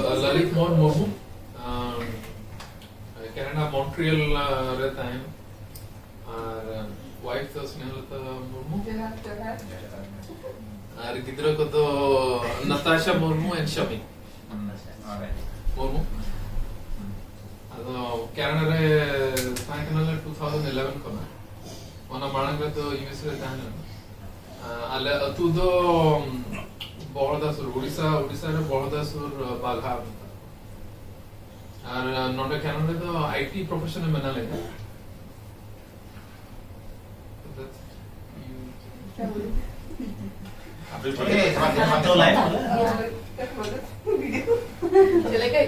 ᱟᱸ, ᱞᱟᱞᱤᱛ ᱢᱳᱦᱚᱱ ᱢᱩᱨᱢᱩ, ᱟᱸ, ᱠᱟᱱᱟᱰᱟ ᱢᱚᱱᱴᱨᱤᱭᱟᱞ, ᱟᱸ, ᱨᱮ ᱛᱟᱦᱮᱱ, ᱟᱨ, ᱟᱸ, ᱣᱟᱭᱤᱯ ᱫᱚ ᱥᱱᱮᱦᱚᱞᱚᱛᱟ ᱢᱩᱨᱢᱩ, ᱡᱚᱦᱟᱨ, ᱡᱚᱦᱟᱨ᱾ ᱟᱨ ᱜᱤᱫᱽᱨᱟᱹ ᱠᱚᱫᱚ ᱱᱟᱛᱟᱥᱟ ᱢᱩᱨᱢᱩ and ᱥᱟᱢᱤ ᱢᱩᱨᱢᱩ᱾ ᱟᱫᱚ ᱠᱟᱱᱟᱰᱟ ᱨᱮ ᱛᱟᱦᱮᱸ ᱠᱟᱱᱟᱞᱮ two thousand eleven ᱠᱷᱚᱱᱟᱜ᱾ ᱚᱱᱟ ᱢᱟᱲᱟᱝ ᱨᱮᱫᱚ ᱤᱭᱩ ᱮᱥ ᱨᱮ ᱛᱟᱦᱮᱸ ᱞᱮᱱᱟ᱾ ᱟᱸ, ᱟᱞᱮ ᱟᱹᱛᱩ ᱫᱚ, ᱩᱸ, ᱵᱚᱲᱚᱫᱟ ᱥᱩᱨ, ᱩᱲᱤᱥᱥᱟ, ᱩᱲᱤᱥᱥᱟ ᱨᱮ ᱵᱚᱲᱚᱫᱟ ᱥᱩᱨ, ᱟᱸ, ᱵᱟᱜᱷᱟ ᱢᱮᱛᱟᱜᱼᱟ᱾ ᱟᱨ, ᱟᱸ, ᱱᱚᱰᱮ ᱠᱟᱱᱟᱰᱟ ᱨᱮᱫᱚ ᱟᱭ ᱴᱤ ᱯᱨᱚᱯᱷᱮᱥᱚᱱ ᱨᱮ ᱢᱮᱱᱟᱜ ᱞᱤᱧᱟ᱾ ᱟᱯᱮ ᱴᱷᱮᱱ ᱛᱚ ᱞᱟᱭᱤᱵᱷ ᱪᱮᱫ ᱞᱮᱠᱟ?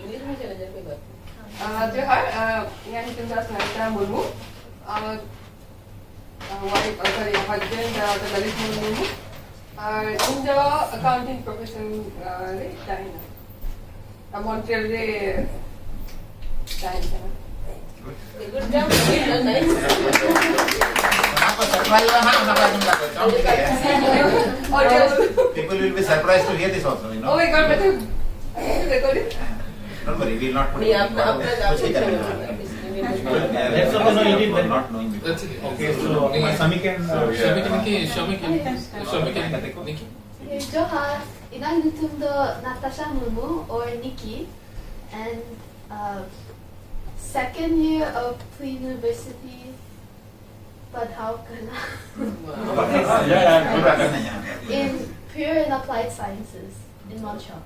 ᱤᱝᱞᱤᱥ ᱨᱮ ᱪᱟᱞᱟᱜ ᱡᱟᱦᱟᱸ ᱠᱚ ᱵᱟᱨ᱾ ᱟᱸ, ᱡᱚᱦᱟᱨ, ᱟᱸ, ᱤᱧᱟᱹᱜ ᱧᱩᱛᱩᱢ ᱫᱚ ᱥᱱᱟᱭᱤᱛᱟ ᱢᱩᱨᱢᱩ᱾ ᱟᱨ ᱟᱨ wife, ᱟᱨ sorry, husband, ᱟᱨ ᱞᱟᱞᱤᱛ ᱢᱳᱦᱚᱱ ᱢᱩᱨᱢᱩ᱾ ᱟᱨ ᱤᱧ ᱫᱚ accounting profession, ᱟᱨ ᱨᱮ ᱛᱟᱦᱮᱱᱟ᱾ ᱟᱨ ᱢᱚᱱᱴᱨᱤᱭᱟᱞ ᱨᱮ ᱛᱟᱦᱮᱱ ᱠᱟᱱᱟ᱾ Good job. Nice. ᱚᱱᱟ ᱠᱚ surprise ᱵᱟᱝ ᱦᱟᱸᱜ, ᱚᱱᱟ ᱠᱚ ᱟᱸᱡᱚᱢ ᱠᱟᱛᱮ, ᱪᱚᱝ? Audience. People will be surprised to hear this also, you know? Oh my God, मतलब, recording? Don't worry, we will not put नहीं, it. आपका, आपका, आपका कुछ नहीं करने वाला है। That's okay, no, you did well. Not knowing before. That's okay. Okay, so, uh, Sami can, uh, Sami can, Sami can, Sami can, Nikki. ᱡᱚᱦᱟᱨ, ᱤᱧᱟᱹᱜ ᱧᱩᱛᱩᱢ ᱫᱚ ᱱᱟᱛᱟᱥᱟ Murmu or Nikki, and, uh, second year of Pune University ᱯᱟᱲᱦᱟᱣ ᱠᱟᱱᱟ᱾ Yeah, yeah, good. In Pure and Applied Sciences in Montreal.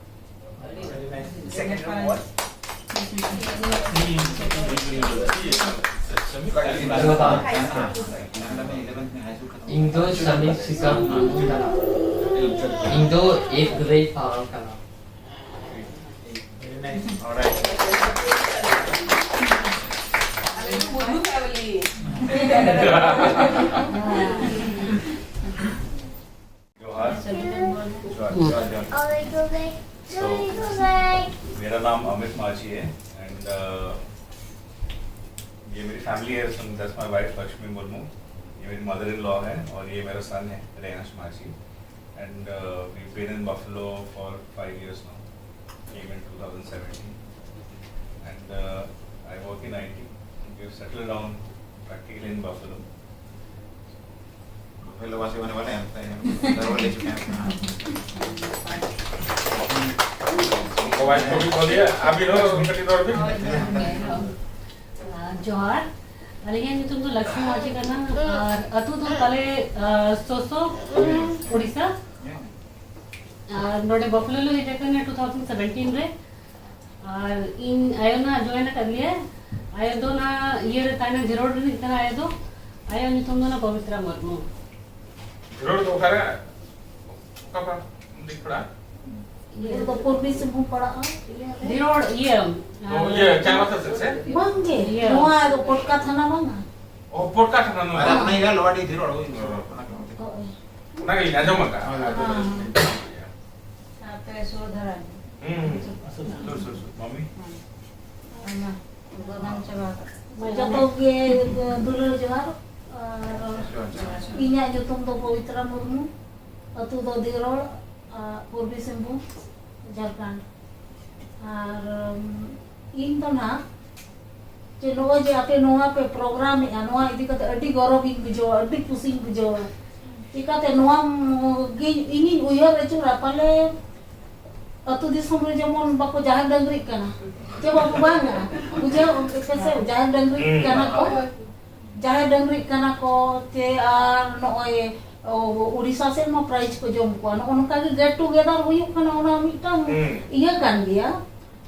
Second year what? ᱤᱧ ᱫᱚ ᱥᱟᱢᱤ ᱥᱤᱠᱟᱨ ᱢᱩᱨᱢᱩ ᱠᱟᱱᱟ᱾ ᱤᱧ ᱫᱚ eighth grade ᱯᱟᱲᱦᱟᱣ ᱠᱟᱱᱟ᱾ All right. जोहार। जोहार, जोहार, जोहार। So, मेरा नाम अमित माझी है and ये मेरी फैमिली है। That's my wife Lakshmi Murmu. ये मेरी मदर इन लॉ है और ये मेरा सन है रेयांश माझी। And we've been in Buffalo for five years now. Came in two thousand seventeen. And I work in I T. We've settled down practically in Buffalo. Buffalo वासी होने वाले हैं, तो हम दरवाजे चुके हैं। उनको वाइफ को भी बोलिए, आप भी लो, उनका भी दौर भी। ᱡᱚᱦᱟᱨ᱾ ᱟᱹᱞᱤᱧᱟᱜ ᱧᱩᱛᱩᱢ ᱫᱚ ᱞᱚᱠᱥᱢᱤ ᱢᱟᱹᱡᱷᱤ ᱠᱟᱱᱟ ᱟᱨ ᱟᱹᱛᱩ ᱫᱚ ᱛᱟᱞᱮ, ᱟᱨ, ᱥᱚᱥᱚ, ᱳᱰᱤᱥᱟ᱾ ᱟᱨ ᱱᱚᱰᱮ ᱵᱟᱯᱞᱟ ᱞᱮ ᱦᱮᱡ ᱟᱠᱟᱱᱟ ᱴᱩ ᱛᱷᱟᱣᱡᱮᱱᱰ ᱥᱮᱵᱷᱮᱱᱴᱤᱱ ᱨᱮ᱾ ᱟᱨ ᱤᱧ ᱟᱭᱳ ᱱᱟᱜ ᱡᱚᱭᱮᱱ ᱟᱠᱟᱫ ᱞᱮᱭᱟ᱾ ᱟᱭᱳ ᱫᱚ ᱱᱟᱜ ᱤᱭᱟᱹ ᱨᱮ ᱛᱟᱦᱮᱱᱟ, ᱡᱷᱤᱨᱳᱰ ᱨᱤᱱᱤᱡ ᱠᱟᱱᱟ ᱟᱭᱳ ᱫᱚ᱾ ᱟᱭᱳ ᱧᱩᱛᱩᱢ ᱫᱚ ᱱᱟᱜ ᱯᱚᱵᱤᱛᱨᱟ ᱢᱩᱨᱢᱩ᱾ ᱡᱷᱤᱨᱳᱰ ᱫᱚ ᱚᱠᱟᱨᱮ? ᱚᱠᱟ ᱯᱟᱲᱟ? ᱫᱤᱠᱷᱩᱲᱟ? ᱤᱭᱟᱹ ᱫᱚ ᱯᱩᱨᱵᱤ ᱥᱤᱝᱵᱷᱩᱢ ᱯᱟᱲᱟᱜᱼᱟ᱾ ᱤᱭᱟᱹ ᱨᱮ᱾ ᱡᱷᱤᱨᱳᱰ ᱤᱭᱟᱹ, ᱚ, ᱤᱭᱟᱹ, ᱪᱟᱭᱵᱟᱥᱟ ᱥᱮᱫ ᱥᱮ? ᱵᱟᱝ ᱜᱮ᱾ ᱤᱭᱟᱹ᱾ ᱱᱚᱣᱟ ᱫᱚ ᱠᱚᱴᱠᱟ ᱛᱷᱟᱱᱟ ᱵᱟᱝᱟ? ᱚ, ᱯᱚᱴᱠᱟ ᱛᱷᱟᱱᱟ ᱱᱚᱣᱟ᱾ ᱟᱨ ᱚᱱᱟ ᱤᱭᱟᱹ ᱞᱚᱣᱟᱰᱤ ᱡᱷᱤᱨᱳᱰ, ᱳᱭ ᱚᱱᱟ ᱠᱚ᱾ ᱦᱳᱭ᱾ ᱚᱱᱟ ᱜᱮᱞᱤᱧ ᱟᱸᱡᱚᱢ ᱟᱠᱟᱫᱼᱟ᱾ ᱦᱳᱭ, ᱦᱳᱭ, ᱦᱳᱭ᱾ ᱦᱮᱸ᱾ ᱟᱯᱮ ᱥᱩᱨ ᱫᱷᱟᱨᱟ ᱜᱮ᱾ ᱦᱩᱸ᱾ ᱥᱩᱨ, ᱥᱩᱨ, ᱥᱩᱨ᱾ ᱢᱟᱢᱤ? ᱦᱮᱸ᱾ ᱟᱭᱢᱟ᱾ ᱵᱟᱜᱟᱱ ᱪᱟᱵᱟ ᱟᱠᱟᱫ᱾ ᱡᱚᱛᱚ ᱜᱮ ᱫᱩᱞᱟᱹᱲ ᱡᱚᱦᱟᱨ᱾ ᱟᱨ ᱤᱧᱟᱹᱜ ᱧᱩᱛᱩᱢ ᱫᱚ ᱯᱚᱵᱤᱛᱨᱟ ᱢᱩᱨᱢᱩ, ᱟᱹᱛᱩ ᱫᱚ ᱫᱤᱨᱚᱲ, ᱟᱨ ᱯᱩᱨᱵᱤ ᱥᱤᱝᱵᱷᱩᱢ, ᱡᱷᱟᱲᱠᱷᱚᱸᱰ᱾ ᱟᱨ ᱤᱧ ᱫᱚ ᱱᱟᱦᱟᱜ ᱡᱮ ᱱᱚᱜᱼᱚᱭ ᱡᱮ ᱟᱯᱮ ᱱᱚᱣᱟ ᱯᱮ ᱯᱨᱳᱜᱨᱟᱢᱮᱜᱼᱟ, ᱱᱚᱣᱟ ᱤᱫᱤ ᱠᱟᱛᱮ ᱟᱹᱰᱤ ᱜᱚᱨᱚᱵᱤᱧ ᱵᱩᱡᱷᱟᱹᱣᱟ, ᱟᱹᱰᱤ ᱠᱩᱥᱤᱧ ᱵᱩᱡᱷᱟᱹᱣᱟ᱾ ᱪᱤᱠᱟᱛᱮ ᱱᱚᱣᱟ ᱜᱮ ᱤᱧᱤᱧ ᱩᱭᱦᱟᱹᱨ ᱟᱹᱪᱩᱨᱟ, ᱯᱟᱞᱮ ᱟᱹᱛᱩ ᱫᱤᱥᱚᱢ ᱨᱮ ᱡᱮᱢᱚᱱ ᱵᱟᱠᱚ ᱡᱟᱦᱮᱨ ᱰᱟᱹᱝᱨᱤᱜ ᱠᱟᱱᱟ, ᱪᱮ ᱵᱟᱵᱩ ᱵᱟᱝᱟ? ᱵᱩᱡᱷᱟᱹᱣ ᱯᱮᱥᱮ, ᱡᱟᱦᱮᱨ ᱰᱟᱹᱝᱨᱤᱜ ᱠᱟᱱᱟ ᱠᱚ, ᱡᱟᱦᱮᱨ ᱰᱟᱹᱝᱨᱤᱜ ᱠᱟᱱᱟ ᱠᱚ, ᱪᱮ ᱟᱨ ᱱᱚᱜᱼᱚᱭ, ᱳ, ᱩᱲᱤᱥᱥᱟ ᱥᱮᱫ ᱢᱟ ᱯᱨᱟᱭᱤᱡᱽ ᱠᱚ ᱡᱚᱢ ᱠᱚᱣᱟ᱾ ᱱᱚᱜᱼᱚ ᱱᱚᱝᱠᱟ ᱜᱮ ᱜᱮᱴ ᱴᱩᱜᱮᱫᱟᱨ ᱦᱩᱭᱩᱜ ᱠᱟᱱᱟ, ᱚᱱᱟ ᱢᱤᱫᱴᱟᱝ ᱦᱩᱸ᱾ ᱤᱭᱟᱹ ᱠᱟᱱ ᱜᱮᱭᱟ᱾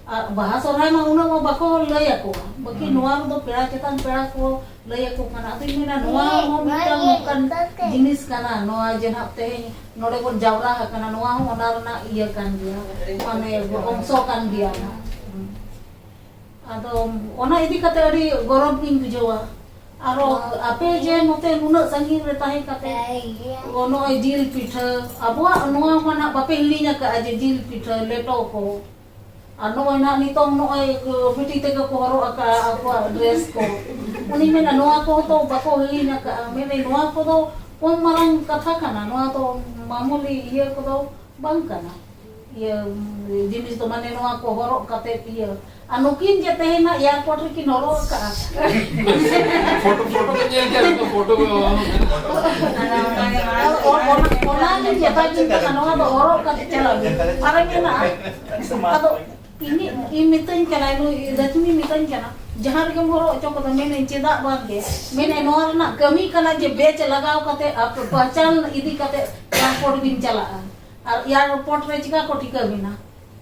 ᱟᱨ ᱵᱟᱦᱟ ᱥᱚᱨᱦᱟᱭ ᱢᱟ ᱩᱱᱟᱹᱜ ᱢᱟ ᱵᱟᱠᱚ ᱞᱟᱹᱭ ᱟᱠᱚᱣᱟ, ᱵᱟᱹᱠᱤ ᱦᱩᱸ᱾ ᱱᱚᱣᱟ ᱨᱮᱫᱚ ᱯᱮᱲᱟ ᱪᱮᱛᱟᱱ ᱯᱮᱲᱟ ᱠᱚ ᱞᱟᱹᱭ ᱟᱠᱚ ᱠᱟᱱᱟ᱾ ᱟᱫᱚᱧ ᱢᱮᱱᱟ, ᱱᱚᱣᱟ ᱦᱚᱸ ᱢᱤᱫᱴᱟᱝ ᱱᱚᱝᱠᱟᱱ ᱡᱤᱱᱤᱥ ᱠᱟᱱᱟ, ᱱᱚᱣᱟ ᱡᱮ ᱱᱟᱦᱟᱜ ᱛᱮᱦᱮᱧ ᱱᱚᱰᱮ ᱵᱚᱱ ᱡᱟᱣᱨᱟ ᱟᱠᱟᱱᱟ, ᱱᱚᱣᱟ ᱦᱚᱸ ᱚᱱᱟ ᱨᱮᱱᱟᱜ ᱤᱭᱟᱹ ᱠᱟᱱ ᱜᱮᱭᱟ, ᱢᱟᱱᱮ ᱚᱝᱥᱚ ᱠᱟᱱ ᱜᱮᱭᱟ᱾ ᱟᱫᱚ ᱚᱱᱟ ᱤᱫᱤ ᱠᱟᱛᱮ ᱟᱹᱰᱤ ᱜᱚᱨᱚᱵᱽ ᱜᱤᱧ ᱵᱩᱡᱷᱟᱹᱣᱟ᱾ ᱟᱨᱚ ᱟᱯᱮ ᱡᱮ ᱱᱚᱛᱮ ᱱᱩᱱᱟᱹᱜ ᱥᱟᱺᱜᱤᱧ ᱨᱮ ᱛᱟᱦᱮᱸ ᱠᱟᱛᱮ ᱱᱚᱜᱼᱚᱭ ᱡᱤᱞ ᱯᱤᱴᱷᱟᱹ, ᱟᱵᱚᱣᱟᱜ ᱱᱚᱣᱟ ᱢᱟ ᱱᱟᱜ ᱵᱟᱯᱮ ᱦᱤᱲᱤᱧ ᱟᱠᱟᱫᱼᱟ ᱡᱮ ᱡᱤᱞ ᱯᱤᱴᱷᱟᱹ, ᱞᱮᱴᱚ ᱠᱚ᱾ ᱟᱨ ᱱᱚᱜᱼᱚᱭ ᱱᱟᱜ ᱱᱤᱛᱚᱝ ᱱᱚᱜᱼᱚᱭ ᱵᱤᱴᱤ ᱛᱮᱠᱚ ᱠᱚ ᱦᱚᱨᱚᱜ ᱟᱠᱟᱫᱼᱟ ᱟᱠᱚᱣᱟᱜ ᱰᱨᱮᱥ ᱠᱚ᱾ ᱩᱱᱤ ᱢᱮᱱᱟ, "ᱱᱚᱣᱟ ᱠᱚᱦᱚᱸ ᱛᱚ ᱵᱟᱠᱚ ᱦᱤᱲᱤᱧ ᱟᱠᱟᱫᱼᱟ?" ᱢᱮᱱᱮ, "ᱱᱚᱣᱟ ᱠᱚᱫᱚ ᱠᱚᱢ ᱢᱟᱨᱟᱝ ᱠᱟᱛᱷᱟ ᱠᱟᱱᱟ, ᱱᱚᱣᱟ ᱫᱚ ᱢᱟᱢᱩᱞᱤ ᱤᱭᱟᱹ ᱠᱚᱫᱚ ᱵᱟᱝ ᱠᱟᱱᱟ, ᱤᱭᱟᱹ ᱡᱤᱱᱤᱥ ᱫᱚ, ᱢᱟᱱᱮ ᱱᱚᱣᱟ ᱠᱚ ᱦᱚᱨᱚᱜ ᱠᱟᱛᱮ ᱤᱭᱟᱹ᱾ ᱟᱨ ᱱᱩᱠᱤᱱ ᱡᱮ ᱛᱮᱦᱮᱧ ᱱᱟᱜ ᱮᱭᱟᱨᱯᱳᱨᱴ ᱨᱮᱠᱤᱱ ᱦᱚᱨᱚᱜ ᱟᱠᱟᱫᱼᱟ᱾ ᱯᱷᱳᱴᱳ, ᱯᱷᱳᱴᱳ ᱠᱚ ᱧᱮᱞ ᱠᱮᱫ ᱛᱚ, ᱯᱷᱳᱴᱳ ᱠᱚ᱾ ᱚᱱᱟ, ᱚᱱᱟ ᱜᱤᱧ ᱢᱮᱛᱟ ᱠᱤᱱ ᱠᱟᱱᱟ, ᱱᱚᱣᱟ ᱫᱚ ᱦᱚᱨᱚᱜ ᱠᱟᱛᱮ ᱪᱟᱞᱟᱜ ᱵᱤᱱ᱾ ᱟᱨᱮ ᱢᱮᱱᱟ, ᱟᱫᱚ ᱤᱧ, ᱤᱧ ᱢᱤᱛᱟᱹᱧ ᱠᱟᱱᱟᱭ, ᱱᱩᱭ ᱞᱟᱠᱥᱢᱤ ᱢᱤᱛᱟᱹᱧ ᱠᱟᱱᱟ, "ᱡᱟᱦᱟᱸ ᱨᱮᱜᱮᱢ ᱦᱚᱨᱚᱜ ᱦᱚᱪᱚ ᱠᱟᱫᱟ", ᱢᱮᱱᱟᱹᱧ, "ᱪᱮᱫᱟᱜ ᱵᱟᱝ ᱜᱮ?" ᱢᱮᱱᱟᱭ, "ᱱᱚᱣᱟ ᱨᱮᱱᱟᱜ ᱠᱟᱹᱢᱤ ᱠᱟᱱᱟ ᱡᱮ ᱵᱮᱪ ᱞᱟᱜᱟᱣ ᱠᱟᱛᱮ ᱟᱯ ᱯᱟᱦᱪᱟᱱ ᱤᱫᱤ ᱠᱟᱛᱮ ᱮᱭᱟᱨᱯᱳᱨᱴ ᱵᱤᱱ ᱪᱟᱞᱟᱜᱼᱟ᱾ ᱟᱨ ᱮᱭᱟᱨᱯᱳᱨᱴ ᱨᱮ ᱪᱤᱠᱟ ᱠᱚ ᱴᱷᱤᱠᱟᱹ ᱵᱤᱱᱟ?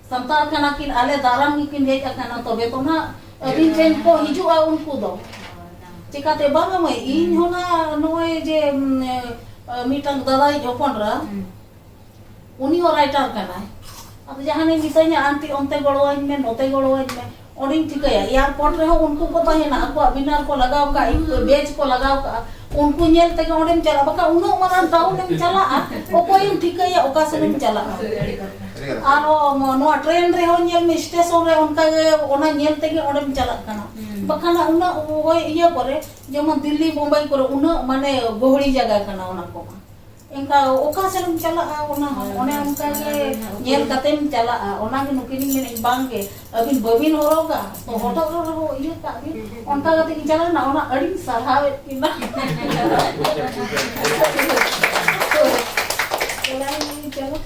ᱥᱟᱱᱛᱟᱲ ᱠᱟᱱᱟ ᱠᱤᱱ, ᱟᱞᱮ ᱫᱟᱨᱟᱢ ᱜᱮᱠᱤᱱ ᱦᱮᱡ ᱟᱠᱟᱱᱟ, ᱛᱚᱵᱮ ᱛᱚ ᱱᱟᱜ ᱟᱹᱵᱤᱱ ᱴᱷᱮᱱ ᱠᱚ ᱦᱤᱡᱩᱜᱼᱟ ᱩᱱᱠᱩ ᱫᱚ᱾ ᱪᱤᱠᱟᱹᱛᱮ ᱵᱟᱝᱟ ᱢᱟᱹᱭ, ᱤᱧ ᱦᱚᱸ ᱱᱟᱜ ᱱᱚᱜᱼᱚᱭ ᱡᱮ, ᱩᱢ, ᱮ, ᱢᱤᱫᱴᱟᱝ ᱫᱟᱫᱟᱭᱤᱡ ᱦᱚᱯᱚᱱ ᱮᱨᱟ, ᱩᱱᱤ ᱦᱚᱸ ᱨᱟᱭᱴᱟᱨ ᱠᱟᱱᱟᱭ᱾ ᱟᱫᱚ ᱡᱟᱦᱟᱱᱮ ᱢᱮᱛᱟᱹᱧᱟ, "ᱟᱱᱴᱤ, ᱚᱱᱛᱮ ᱜᱚᱲᱚᱣᱟᱹᱧ ᱢᱮ, ᱱᱚᱛᱮ ᱜᱚᱲᱚᱣᱟᱹᱧ ᱢᱮ", ᱚᱸᱰᱮᱧ ᱴᱷᱤᱠᱟᱹᱭᱟ, ᱮᱭᱟᱨᱯᱳᱨᱴ ᱨᱮᱦᱚᱸ ᱩᱱᱠᱩ ᱠᱚ ᱛᱟᱦᱮᱱᱟ, ᱟᱠᱚᱣᱟᱜ ᱵᱮᱱᱟᱨ ᱠᱚ ᱞᱟᱜᱟᱣ ᱠᱟᱜᱼᱟ, ᱵᱮᱡᱽ ᱠᱚ ᱞᱟᱜᱟᱣ ᱠᱟᱜᱼᱟ, ᱩᱱᱠᱩ ᱧᱮᱞ ᱛᱮᱜᱮ ᱚᱸᱰᱮᱢ ᱪᱟᱞᱟᱜᱼᱟ᱾ ᱵᱟᱠᱷᱟᱱ ᱩᱱᱟᱹᱜ ᱢᱟᱨᱟᱝ ᱴᱟᱣᱩᱱ ᱮᱢ ᱪᱟᱞᱟᱜᱼᱟ, ᱚᱠᱚᱭᱮᱢ ᱴᱷᱤᱠᱟᱹᱭᱟ ᱚᱠᱟ ᱥᱮᱫ ᱮᱢ ᱪᱟᱞᱟᱜᱼᱟ? ᱟᱨᱚ ᱱᱚᱣᱟ ᱴᱨᱮᱱ ᱨᱮᱦᱚᱸ ᱧᱮᱞ ᱢᱮ, ᱥᱴᱮᱥᱚᱱ ᱨᱮ ᱚᱱᱠᱟ ᱜᱮ, ᱚᱱᱟ ᱧᱮᱞ ᱛᱮᱜᱮ ᱚᱸᱰᱮᱢ ᱪᱟᱞᱟᱜ ᱠᱟᱱᱟ᱾ ᱦᱩᱸ᱾ ᱵᱟᱠᱷᱟᱱ ᱩᱱᱟᱹᱜ ᱳᱭ ᱤᱭᱟᱹ ᱠᱚᱨᱮ, ᱡᱮᱢᱚᱱ ᱫᱤᱞᱞᱤ, ᱵᱳᱢᱵᱟᱭ ᱠᱚᱨᱮ, ᱩᱱᱟᱹᱜ ᱢᱟᱱᱮ ᱜᱚᱦᱲᱤ ᱡᱟᱭᱜᱟ ᱠᱟᱱᱟ ᱚᱱᱟ ᱠᱚᱢᱟ᱾ ᱮᱱᱠᱟ ᱚᱠᱟ ᱥᱮᱫ ᱮᱢ ᱪᱟᱞᱟᱜᱼᱟ, ᱚᱱᱟ ᱦᱚᱸ ᱚᱱᱮ ᱚᱱᱠᱟ ᱜᱮ ᱧᱮᱞ ᱠᱟᱛᱮᱢ ᱪᱟᱞᱟᱜᱼᱟ᱾ ᱚᱱᱟ ᱜᱮ ᱱᱩᱠᱤᱱᱤᱧ ᱢᱮᱱᱮᱫ, ᱵᱟᱝ ᱜᱮ, ᱟᱹᱵᱤᱱ ᱵᱟᱹᱵᱤᱱ ᱦᱚᱨᱚᱜᱟ ᱛᱚ, ᱦᱚᱴᱚᱜ ᱨᱮ ᱨᱮᱦᱚᱸ ᱤᱭᱟᱹ ᱠᱟᱜ ᱵᱤᱱ᱾ ᱚᱱᱠᱟ ᱠᱟᱛᱮ ᱤᱧ ᱪᱟᱞᱟᱣ ᱮᱱᱟ, ᱚᱱᱟ ᱟᱹᱰᱤᱧ ᱥᱟᱨᱦᱟᱣᱮᱫ ᱠᱤᱱᱟ᱾ ᱪᱟᱞᱟᱣ ᱮᱱᱟᱹᱧ, ᱪᱚᱞᱚ,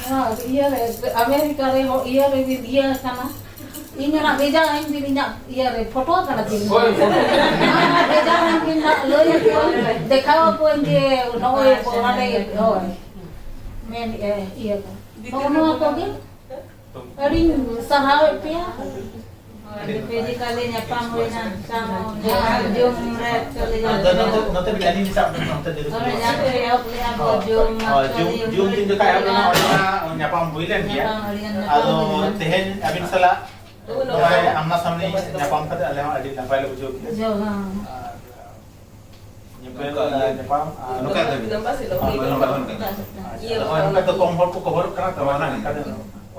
ᱱᱚᱣᱟ ᱤᱭᱟᱹ ᱨᱮ, ᱟᱢᱮᱨᱤᱠᱟ ᱨᱮ ᱦᱚᱸ ᱤᱭᱟᱹ ᱨᱮᱵᱤᱱ ᱤᱭᱟᱹ ᱟᱠᱟᱱᱟ᱾ ᱤᱧ ᱚᱱᱟ ᱵᱷᱮᱡᱟ ᱟᱹᱧ ᱵᱤᱱ, ᱤᱧᱟᱜ ᱤᱭᱟᱹ ᱨᱮ ᱯᱷᱳᱴᱳ ᱠᱟᱱᱟ ᱵᱤᱱ᱾ ᱦᱳᱭ, ᱯᱷᱳᱴᱳ᱾ ᱦᱮᱸ, ᱵᱷᱮᱡᱟ ᱟᱹᱧ ᱵᱤᱱ ᱱᱟᱜ, ᱞᱟᱹᱭ ᱟᱠᱚᱣᱟᱹᱧ, ᱫᱮᱠᱷᱟᱣ ᱟᱠᱚᱣᱟᱹᱧ ᱡᱮ ᱱᱚᱜᱼᱚᱭ ᱚᱱᱟᱨᱮ, ᱦᱳᱭ᱾ ᱢᱮᱱ, ᱮ, ᱤᱭᱟᱹ ᱫᱚ᱾ ᱱᱚᱜᱼᱚ ᱱᱚᱣᱟ ᱠᱚᱜᱮ᱾ ᱟᱹᱰᱤᱧ ᱥᱟᱨᱦᱟᱣᱮᱫ ᱯᱮᱭᱟ᱾ ᱦᱳᱭ, ᱯᱷᱤᱡᱤᱠᱟᱞᱤ ᱧᱟᱯᱟᱢ ᱦᱩᱭᱱᱟ, ᱥᱟᱶ ᱡᱩᱢ ᱨᱮ actually ᱟᱫᱚ ᱱᱚᱛᱮ, ᱱᱚᱛᱮ ᱵᱤᱱ ᱟᱹᱞᱤᱧ ᱥᱟᱵ ᱵᱤᱱ, ᱱᱚᱛᱮ ᱡᱩᱫᱤ ᱦᱳᱭ, ᱡᱟᱦᱟᱸ ᱠᱚ ᱮᱦᱚᱵ ᱞᱮᱜᱼᱟ ᱠᱚ, ᱦᱳᱭ, ᱡᱩᱢ ᱦᱳᱭ, actually ᱡᱩᱢ ᱫᱤᱱ ᱡᱚᱠᱷᱟᱡ ᱮᱦᱚᱵ ᱞᱮᱱᱟ, ᱦᱩᱭᱱᱟ᱾ ᱚᱸᱰᱮ ᱢᱟ ᱧᱟᱯᱟᱢ ᱦᱩᱭ ᱞᱮᱱ ᱜᱮᱭᱟ᱾ ᱧᱟᱯᱟᱢ ᱟᱹᱰᱤ ᱜᱟᱱ ᱟᱫᱚ ᱧᱟᱯᱟᱢ ᱦᱩᱭᱱᱟ᱾ ᱛᱮᱦᱮᱧ ᱟᱹᱵᱤᱱ ᱥᱟᱞᱟᱜ ᱱᱚᱜᱼᱚᱭ ᱟᱢᱱᱟ ᱥᱟᱢᱱᱤ ᱧᱟᱯᱟᱢ ᱠᱟᱛᱮ ᱟᱞᱮ ᱦᱚᱸ ᱟᱹᱰᱤ ᱱᱟᱯᱟᱭ ᱞᱮ ᱵᱩᱡᱷᱟᱹᱣ ᱠᱮᱫᱟ᱾ ᱡᱚᱦᱟᱨ᱾ ᱟᱨ ᱧᱮᱯᱮᱞ, ᱱᱚᱝᱠᱟ ᱧᱟᱯᱟᱢ, ᱟᱨ ᱱᱚᱝᱠᱟ ᱜᱮ᱾ ᱞᱚᱢᱵᱟ ᱥᱮ ᱞᱚᱢᱵᱟ᱾ ᱦᱳᱭ, ᱞᱚᱢᱵᱟ, ᱞᱚᱢᱵᱟ᱾ ᱟᱪᱪᱷᱟ, ᱱᱚᱜᱼᱚᱭ ᱱᱚᱝᱠᱟ ᱛᱚ ᱠᱚᱢ ᱦᱚᱲ ᱠᱚ ᱠᱚᱵᱷᱟᱨᱚᱜ ᱠᱟᱱᱟ ᱛᱚ, ᱚᱱᱟ ᱞᱮᱠᱟᱛᱮ,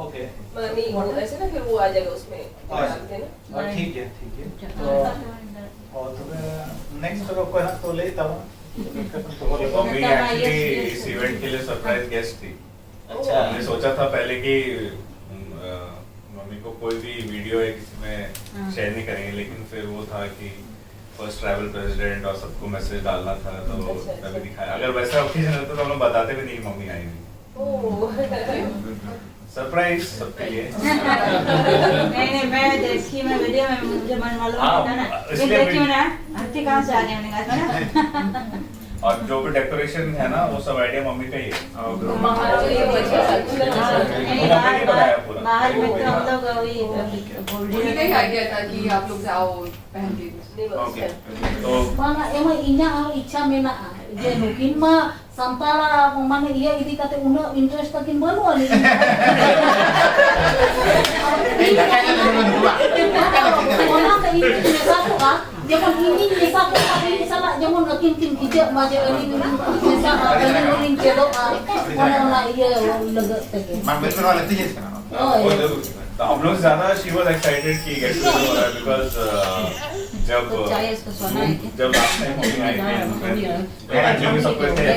ᱳᱠᱮ᱾ ᱢᱟᱱᱮ ᱢᱤᱫ ᱦᱚᱲ ᱮᱥᱮ ᱱᱟ ᱯᱷᱤᱨ ᱣᱳ ᱟ ᱡᱟᱭᱮᱜᱟ ᱩᱥᱢᱮ᱾ ᱦᱳᱭ᱾ ᱦᱳᱭ, ᱴᱷᱤᱠ ᱜᱮᱭᱟ, ᱴᱷᱤᱠ ᱜᱮᱭᱟ᱾ ᱛᱚ, ᱚ, ᱛᱚᱵᱮ ᱱᱮᱠᱥᱴ ᱨᱮ ᱚᱠᱚᱭ ᱦᱟᱸᱜ ᱠᱚ ᱞᱟᱹᱭ ᱛᱟᱵᱚᱱᱟ? ᱢᱚᱢᱤ ᱮᱠᱪᱩᱭᱟᱞᱤ ᱤᱥ ᱤᱵᱷᱮᱱᱴ ᱠᱮ ᱞᱤᱭᱮ ᱥᱚᱨᱯᱨᱟᱭᱤᱡ ᱜᱮᱥᱴ ᱛᱷᱤ। अच्छा। हमने सोचा था पहले कि, अ, मम्मी को कोई भी वीडियो या किसी में शेयर नहीं करेंगे, लेकिन फिर वो था कि फर्स्ट ट्राइबल प्रेसिडेंट और सबको मैसेज डालना था, तो तभी दिखाया। अगर वैसा ओकेजन रहता तो हम लोग बताते भी नहीं कि मम्मी आई हुई। सरप्राइज सबके लिए। नहीं, नहीं, मैं देखी, मैं वीडियो में, मुझे मन मालूम था ना। इसलिए देखी मैंने, आंटी कहाँ से आ गई, मैंने कहा था ना। और जो भी डेकोरेशन है ना, वो सब आइडिया मम्मी का ही है। वो मम्मी ने बनाया पूरा। बाहर में तो हम लोग वही गोल्डन। उन्हीं का ही आइडिया था कि आप लोग जाओ पहन के। ओके। तो ᱵᱟᱝᱟ, ᱮᱢᱟ, ᱤᱧᱟᱹᱜ ᱦᱚᱸ ᱤᱪᱪᱷᱟ ᱢᱮᱱᱟᱜᱼᱟ ᱡᱮ ᱱᱩᱠᱤᱱ ᱢᱟ ᱥᱟᱱᱛᱟᱲᱟᱜ ᱢᱟᱱᱮ ᱤᱭᱟᱹ ᱤᱫᱤ ᱠᱟᱛᱮ ᱩᱱᱟᱹᱜ ᱤᱱᱴᱟᱨᱮᱥᱴ ᱛᱟᱹᱠᱤᱱ ᱵᱟᱹᱱᱩᱜ ᱟᱹᱱᱤᱡ᱾ ᱚᱱᱟᱛᱮ ᱤᱧ ᱢᱮᱥᱟ ᱠᱚᱜᱼᱟ᱾ ᱡᱮᱢᱚᱱ ᱤᱧᱤᱧ ᱢᱮᱥᱟ ᱠᱚᱜ ᱠᱷᱟᱱ ᱤᱧ ᱥᱟᱞᱟᱜ ᱡᱮᱢᱚᱱ ᱟᱹᱠᱤᱱ ᱠᱤᱱ ᱠᱷᱤᱡᱟᱹᱜ ᱢᱟ, ᱡᱮ ᱟᱹᱞᱤᱧ ᱦᱚᱸᱞᱤᱧ ᱢᱮᱥᱟᱜᱼᱟ, ᱟᱹᱞᱤᱧ ᱦᱚᱸᱞᱤᱧ ᱪᱮᱫᱚᱜᱼᱟ, ᱚᱱᱮ ᱚᱱᱟ ᱤᱭᱟᱹ ᱞᱟᱹᱜᱤᱫ ᱛᱮᱜᱮ᱾ ᱵᱟᱝ, ᱵᱮᱥ ᱵᱮᱥ ᱞᱟᱹᱠᱛᱤ ᱡᱤᱱᱤᱥ ᱠᱟᱱᱟ ᱱᱚᱣᱟ᱾ ᱦᱳᱭ᱾ ᱦᱳᱭ, ᱡᱟᱹᱨᱩᱲ ᱠᱟᱱᱟ᱾ ᱛᱚ ᱦᱟᱢ ᱞᱳᱜ ᱡᱟᱫᱟ शी वाज एक्साइटेड कि गेट टुगेदर हो रहा है, बिकॉज, अ, जब तो चाहे इसको सोना है क्या? जब लास्ट टाइम हम आई थी, तो एक्चुअली सब कोई थे,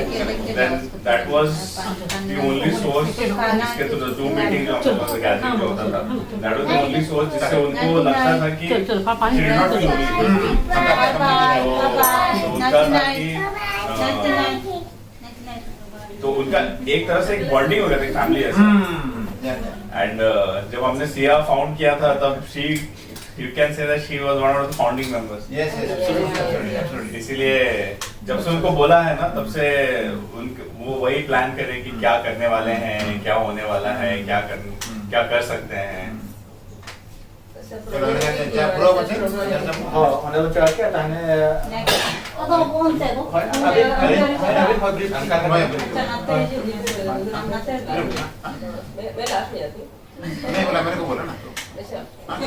then that was the only source, इसके तो जूम मीटिंग जो हम लोगों से गैदरिंग जो होता था, that was the only source जिससे उनको लगता था कि चल, चल, पापा ही she did not feel lonely. Hmm. तो उनका था कि, अ, तो उनका एक तरह से एक बॉन्डिंग हो गया था, फैमिली जैसा। हम्म। एंड, अ, जब हमने सिया फाउंड किया था, तब she, you can say that she was one of the founding members. Yes, yes, absolutely, absolutely, absolutely. इसलिए जब से उनको बोला है ना, तब से उनके, वो वही प्लान कर रहे हैं कि क्या करने वाले हैं, क्या होने वाला है, क्या कर, हम्म। क्या कर सकते हैं। हम्म। ᱪᱮᱫ ᱞᱮᱠᱟ ᱪᱟ ᱯᱩᱨᱟᱹᱣ ᱠᱟᱛᱮ? ᱦᱚᱸ, ᱚᱸᱰᱮ ᱵᱚᱱ ᱪᱟᱞᱟᱜ ᱠᱮᱫ ᱛᱟᱦᱞᱮ᱾ ᱟᱫᱚ ᱚᱱᱛᱮ ᱫᱚ? ᱦᱳᱭ, ᱟᱹᱵᱤᱱ, ᱟᱹᱵᱤᱱ, ᱟᱹᱵᱤᱱ ᱦᱚᱸ ᱵᱨᱤᱯ ᱚᱱᱠᱟ ᱦᱳᱭ᱾ ᱟᱪᱪᱷᱟ, ᱱᱟᱛᱮ ᱦᱤᱡᱩᱜ ᱵᱤᱱ᱾ ᱟᱢ ᱱᱟᱛᱮ ᱦᱤᱡᱩᱜ ᱵᱤᱱ᱾ ᱢᱮ-, ᱢᱮ ᱞᱟᱥᱴ ᱧᱮᱞ ᱵᱤᱱ᱾ नहीं बोला, मेरे को बोला ना तो। हाँ,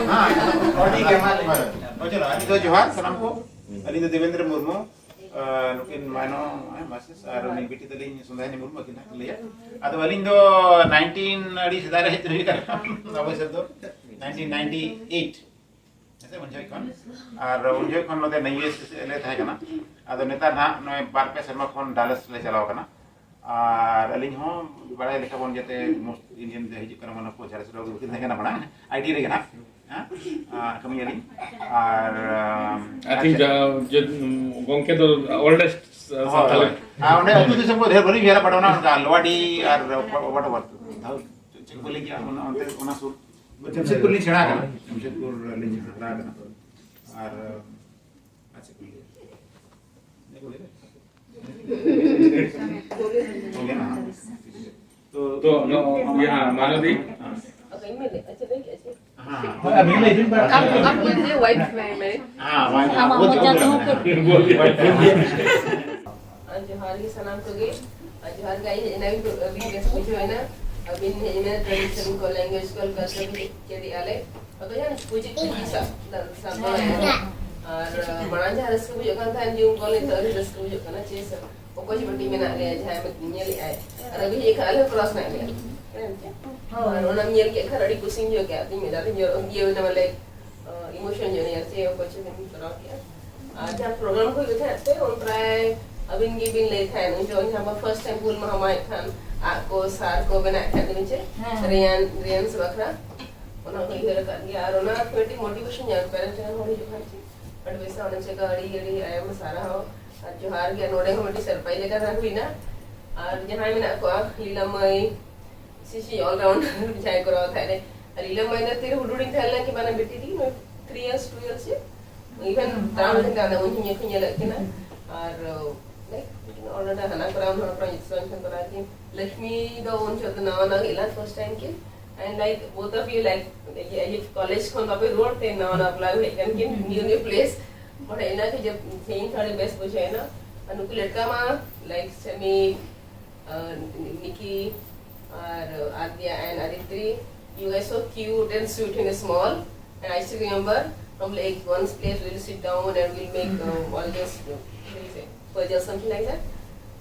हाँ, ठीक है, हाँ, चलो, ᱟᱹᱞᱤᱧ ᱫᱚ ᱡᱚᱦᱟᱨ ᱥᱟᱱᱟᱢ ᱠᱚ᱾ ᱟᱹᱞᱤᱧ ᱫᱚ ᱫᱮᱵᱮᱱᱫᱨᱚ ᱢᱩᱨᱢᱩ, ᱟᱨ ᱱᱩᱠᱤᱱ ᱢᱟᱭᱱᱚ, ᱦᱮᱸ, ᱢᱟᱥᱮᱥ, ᱟᱨ ᱩᱱᱤ ᱵᱤᱴᱤ ᱛᱟᱹᱞᱤᱧ ᱥᱩᱱᱫᱷᱟᱱᱤ ᱢᱩᱨᱢᱩ, ᱟᱹᱠᱤᱱ ᱦᱟᱸᱜ ᱠᱤᱱ ᱞᱟᱹᱭᱟ᱾ ᱟᱫᱚ ᱟᱹᱞᱤᱧ ᱫᱚ ᱱᱟᱭᱤᱱᱴᱤᱱ, ᱟᱹᱰᱤ ᱥᱮᱫᱟᱭ ᱨᱮ ᱦᱮᱡ ᱦᱩᱭ ᱠᱟᱱᱟ, ᱟᱵᱚ ᱦᱤᱥᱟᱹᱵ ᱫᱚ ᱱᱟᱭᱤᱱᱴᱤᱱ ᱱᱟᱭᱤᱱᱴᱤ ᱮᱭᱤᱴ, ᱦᱮᱸᱥᱮ, ᱩᱱ ᱡᱚᱠᱷᱚᱡ ᱠᱷᱚᱱ᱾ ᱟᱨ ᱩᱱ ᱡᱚᱠᱷᱚᱡ ᱠᱷᱚᱱ ᱱᱚᱛᱮ ᱱᱟᱭᱤᱭᱩ ᱮᱥ ᱞᱮ ᱛᱟᱦᱮᱸ ᱠᱟᱱᱟ᱾ ᱟᱫᱚ ᱱᱮᱛᱟᱨ ᱱᱟᱦᱟᱜ ᱱᱚᱜᱼᱚᱭ ᱵᱟᱨ ᱯᱮ ᱥᱮᱨᱢᱟ ᱠᱷᱚᱱ ᱰᱟᱞᱟᱥ ᱞᱮ ᱪᱟᱞᱟᱣ ᱠᱟᱱᱟ᱾ ᱟᱨ ᱟᱹᱞᱤᱧ ᱦᱚᱸ ᱵᱟᱲᱟᱭ ᱞᱮᱠᱟ ᱵᱚᱱ ᱡᱟᱛᱮ most Indian ᱡᱟᱦᱟᱸ ᱦᱤᱡᱩᱜ ᱠᱟᱱᱟ, ᱢᱟᱱᱮ ᱠᱚ ᱡᱷᱟᱲᱮᱥ ᱨᱮ ᱵᱟᱹᱠᱤᱱ ᱛᱟᱦᱮᱸ ᱠᱟᱱᱟ ᱢᱟᱲᱟᱝ, ᱟᱭ ᱴᱤ ᱨᱮᱜᱮ ᱱᱟᱦᱟᱜ, ᱦᱮᱸ, ᱟᱨ ᱠᱟᱹᱢᱤᱭᱟᱞᱤᱧ᱾ ᱟᱨ I think, ᱟᱪᱪᱷᱟ᱾ ᱡᱟ-, ᱡᱮ, ᱜᱚᱝᱠᱮ ᱫᱚ oldest ᱦᱳᱭ, ᱥᱟᱱᱛᱟᱲ᱾ ᱦᱳᱭ᱾ ᱟᱨ ᱚᱸᱰᱮ ᱟᱹᱛᱩ ᱫᱤᱥᱚᱢ ᱠᱚ ᱰᱷᱮᱨ ᱵᱟᱹᱞᱤᱧ ᱧᱮᱞᱟ, but ᱚᱱᱟ, ᱚᱱᱠᱟ ᱞᱳᱣᱟᱰᱤ ᱟᱨ ᱚᱠᱟ-, ᱚᱠᱟᱴᱟᱜ ᱟᱹᱛᱩ? ᱪᱮᱫ ᱠᱚ ᱞᱟᱹᱭ ᱜᱮᱭᱟ, ᱚᱱᱟ, ᱚᱱᱛᱮ, ᱚᱱᱟ ᱥᱩᱨ? ᱡᱟᱢᱥᱮᱫᱽᱯᱩᱨ ᱞᱤᱧ ᱥᱮᱬᱟ ᱟᱠᱟᱱᱟ᱾ ᱡᱟᱢᱥᱮᱫᱽᱯᱩᱨ ᱞᱤᱧ ᱥᱮᱬᱟ ᱟᱠᱟᱱᱟ᱾ ᱟᱨ, ᱟᱪᱪᱷᱟ, ᱠᱩᱞᱤ᱾ ᱤᱱᱟᱹ ᱠᱚᱜᱮ᱾ ᱦᱳᱭ ᱜᱮ ᱱᱟᱦᱟᱜ᱾ ᱛᱚ, ᱛᱚ, ᱱᱚ-, ᱤᱭᱟᱹ, ᱢᱟᱞᱚᱛᱤ? ᱦᱮᱸ᱾ ᱟᱪᱪᱷᱟ, ᱤᱧ ᱢᱮᱱᱮᱫ, ᱟᱪᱪᱷᱟ, ᱞᱟᱹᱭ ᱠᱮᱫᱼᱟ ᱪᱮ? ᱦᱮᱸ, ᱦᱮᱸ᱾ ᱟᱯ, ᱟᱯ ᱢᱩᱡᱷᱮ ᱣᱟᱭᱤᱯ ᱢᱮ, ᱢᱮ᱾ ᱦᱮᱸ, ᱣᱟᱭᱤᱯ᱾ ᱟᱢᱟᱜ ᱢᱚᱪᱟ ᱛᱮᱦᱚᱸ ᱠᱟᱹᱴᱤᱡ᱾ ᱟᱨ ᱡᱚᱦᱟᱨ ᱜᱮ ᱥᱟᱱᱟᱢ ᱠᱚᱜᱮ᱾ ᱟᱨ ᱡᱚᱦᱟᱨ ᱜᱮ, ᱤᱧ ᱦᱮᱡ ᱮᱱᱟ, ᱟᱹᱰᱤ ᱵᱮᱥ ᱵᱩᱡᱷᱟᱹᱣ ᱮᱱᱟ᱾ ᱟᱹᱵᱤᱱ ᱦᱮᱡ ᱮᱱᱟ, tradition ᱠᱚ, language ᱠᱚ, culture ᱠᱚ ᱪᱮᱫ ᱮᱫᱼᱟ ᱞᱮ᱾ ᱟᱫᱚ ᱡᱟᱦᱟᱸ ᱯᱩᱡᱤ ᱯᱩᱡᱤ ᱥᱟᱵ ᱫᱟ-, ᱥᱟᱵ ᱫᱚᱦᱚᱭᱟ᱾ ᱟᱨ, ᱟᱨ ᱢᱟᱲᱟᱝ ᱡᱟᱦᱟᱸ ᱨᱟᱹᱥᱠᱟᱹ ᱵᱩᱡᱷᱟᱹᱜ ᱠᱟᱱ ᱛᱟᱦᱮᱸᱫ, ᱡᱩᱢ ᱠᱚᱞ, ᱱᱤᱛᱚᱜ ᱟᱹᱰᱤ ᱨᱟᱹᱥᱠᱟᱹ ᱵᱩᱡᱷᱟᱹᱜ ᱠᱟᱱᱟ᱾ ᱪᱮ ᱥᱟᱨ, ᱚᱠᱚᱭ ᱪᱚ ᱢᱤᱫᱴᱤᱡ ᱢᱮᱱᱟᱜ ᱞᱮᱭᱟ, ᱡᱟᱦᱟᱸᱭ ᱢᱤᱫᱴᱤᱡ ᱧᱮᱞᱮᱫ ᱟᱭ᱾ ᱟᱨ ᱟᱹᱵᱤᱱ ᱦᱮᱡ ᱠᱷᱟᱱ ᱟᱞᱮ ᱦᱚᱸ ᱠᱞᱟᱥ ᱢᱮᱱᱟᱜ ᱞᱮᱭᱟ᱾ ᱦᱮᱸ ᱪᱮ? ᱦᱳᱭ᱾ ᱟᱨ ᱚᱱᱟᱢ ᱧᱮᱞ ᱠᱮᱫ ᱠᱷᱟᱱ ᱟᱹᱰᱤ ᱠᱩᱥᱤᱧ ᱵᱩᱡᱷᱟᱹᱣ ᱠᱮᱫᱟ᱾ ᱟᱫᱚᱧ ᱢᱮᱱᱫᱟ, ᱟᱫᱚᱧ ᱤᱭᱟᱹ ᱢᱮᱱᱟ ᱵᱚᱞᱮ, emotion ᱧᱚᱜ ᱮᱱᱟ, ᱪᱮ ᱚᱠᱚᱭ ᱪᱚ ᱵᱤᱱ ᱠᱚᱨᱟᱣ ᱠᱮᱫᱟ᱾ ᱟᱨ ᱡᱟᱦᱟᱸ program ᱠᱚ ᱦᱩᱭᱩᱜ ᱛᱟᱦᱮᱸᱫ ᱥᱮ, ᱩᱱ ᱯᱨᱟᱭ ᱟᱹᱵᱤᱱ ᱜᱮᱵᱤᱱ ᱞᱟᱹᱭ ᱛᱟᱦᱮᱸᱫ, ᱩᱱ ᱡᱚᱠᱷᱚᱱ ᱡᱟᱦᱟᱸ first time ᱦᱩᱞ ᱢᱟᱦᱟ ᱢᱟᱦᱟᱭᱮᱫ ᱛᱟᱦᱮᱸᱫ, ᱟᱜ ᱠᱚ, ᱥᱟᱨ ᱠᱚ ᱵᱮᱱᱟᱣᱮᱫ ᱛᱟᱦᱮᱸᱫ ᱵᱤᱱ ᱪᱮ? ᱦᱮᱸ᱾ ᱨᱮᱭᱟᱱ, ᱨᱮᱭᱟᱱ ᱥᱮ ᱵᱟᱠᱷᱨᱟ, ᱚᱱᱟ ᱠᱚ ᱩᱭᱦᱟᱹᱨ ᱟᱠᱟᱫ ᱜᱮᱭᱟ᱾ ᱟᱨ ᱚᱱᱟ ᱢᱤᱫᱴᱤᱡ motivation ᱧᱟᱢ, parent ᱨᱮᱱ ᱦᱚᱲ ᱦᱤᱡᱩᱜ ᱠᱷᱟᱱ ᱪᱮ? ᱟᱹᱰᱤ ᱵᱮᱥ, ᱚᱱᱟ ᱪᱮᱠᱟ ᱟᱹᱰᱤ, ᱟᱹᱰᱤ ᱟᱭᱢᱟ ᱥᱟᱨᱦᱟᱣ᱾ ᱟᱨ ᱡᱚᱦᱟᱨ ᱜᱮ, ᱱᱚᱰᱮ ᱦᱚᱸ ᱢᱤᱫᱴᱤᱡ surprise ᱞᱮᱠᱟ ᱦᱩᱭᱱᱟ᱾ ᱟᱨ ᱡᱟᱦᱟᱸᱭ ᱢᱮᱱᱟᱜ ᱠᱚᱣᱟ, ᱞᱤᱞᱟ ᱢᱟᱹᱭ, she, she all round ᱡᱟᱦᱟᱸᱭ ᱠᱚᱨᱟᱣ ᱛᱟᱦᱮᱸ ᱨᱮ᱾ ᱟᱨ ᱤᱞᱟᱢ ᱢᱟᱹᱭ ᱫᱚ ᱛᱤᱨᱮ ᱦᱩᱰᱩᱲᱤᱧ ᱛᱟᱦᱮᱸ ᱞᱮᱱᱟ ᱠᱤ ᱵᱟᱝ ᱵᱤᱴᱤ ᱛᱤᱧ, three years, two years ᱪᱮ? Even ᱦᱩᱸ᱾ ᱛᱟᱲᱟᱢ ᱞᱮᱠᱷᱟᱱ ᱫᱚ ᱩᱱ ᱦᱚᱸᱧ ᱧᱮᱞᱮᱫ ᱠᱤᱱᱟ᱾ ᱟᱨ, like, ᱚᱸᱰᱮ ᱦᱟᱱᱟ ᱠᱚᱨᱟᱣ, ᱱᱚᱣᱟ ᱠᱚᱨᱟᱣ, ᱡᱚᱛᱚ ᱥᱟᱱᱟᱢ ᱠᱤᱱ ᱠᱚᱨᱟᱣ ᱠᱤᱱ᱾ ᱞᱚᱠᱥᱢᱤ ᱫᱚ ᱩᱱ ᱡᱚᱦᱚᱜ ᱫᱚ ᱱᱟᱣᱟ ᱱᱟᱣᱟ ᱜᱮ ᱮᱞᱟ first time ᱠᱤᱱ᱾ And, like, both of you, like, ᱤᱭᱟᱹ, ᱤᱭᱟᱹ, college ᱠᱷᱚᱱ ᱵᱟᱯᱮ ᱨᱩᱣᱟᱹᱲ ᱛᱮ ᱱᱟᱣᱟ ᱱᱟᱣᱟ ᱵᱟᱯᱞᱟ ᱦᱮᱡ ᱠᱟᱱ ᱠᱤᱱ, new, new place᱾ ᱚᱸᱰᱮ ᱤᱱᱟᱹ ᱜᱮ ᱡᱮ ᱛᱮᱦᱮᱧ ᱛᱷᱚᱲᱟ ᱵᱮᱥ ᱵᱩᱡᱷᱟᱹᱣ ᱮᱱᱟ᱾ ᱟᱨ ᱱᱩᱠᱩ ᱞᱮᱴᱠᱟ ᱢᱟ, like, ᱥᱮᱢᱤ, ᱟᱨ ᱱᱤᱠᱤ, और आद्या and Aditi, you guys so cute and sweet and small. And I still remember, हम लोग एक one place we'll sit down and we'll make uh, all this uh, what do you say, puzzle, something like that.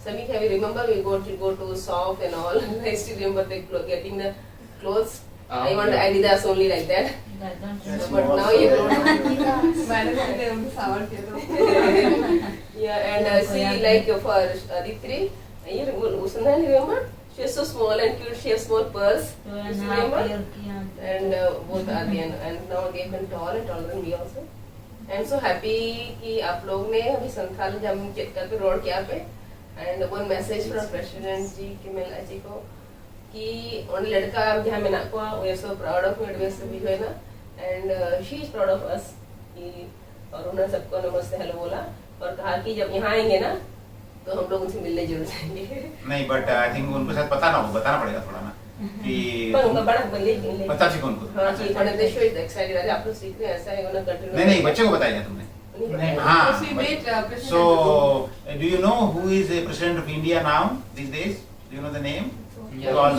Samik, have you remember we go to go to shop and all? I still remember the clo- getting the clothes. I want Adidas only like that. But now you don't. मैंने तो अपने उनके सामान किया था। Yeah, and uh, see, like for Aditri, you remember, Usna, remember? She was so small and cute. She has small purse. You remember? And uh, both are there, and now they have been tall and taller than me also. I'm so happy कि आप लोग ने अभी संथाल जब हम चित्तर पे रोड क्या पे, and one message from president जी किमेला जी को कि उन लड़का जहाँ में ना को, we are so proud of you, we are so big है ना, and uh, she is proud of us कि, और उन्होंने सबको नमस्ते हेलो बोला और कहा कि जब यहाँ आएंगे ना तो हम लोग उनसे मिलने जरूर जाएंगे। नहीं, बट आई थिंक उनको शायद पता ना हो, बताना पड़ेगा थोड़ा ना कि पर उनका बड़ा बल्ले लेकिन पता थी उनको। हाँ कि बड़े देश में एक्साइटेड है, आप लोग सीख रहे हैं, ऐसा है, उन्हें कंटिन्यू नहीं, नहीं, बच्चों को बताया तुमने। नहीं, हाँ। So she made uh, President So, do you know who is the president of India now these days? Do you know the name? Because,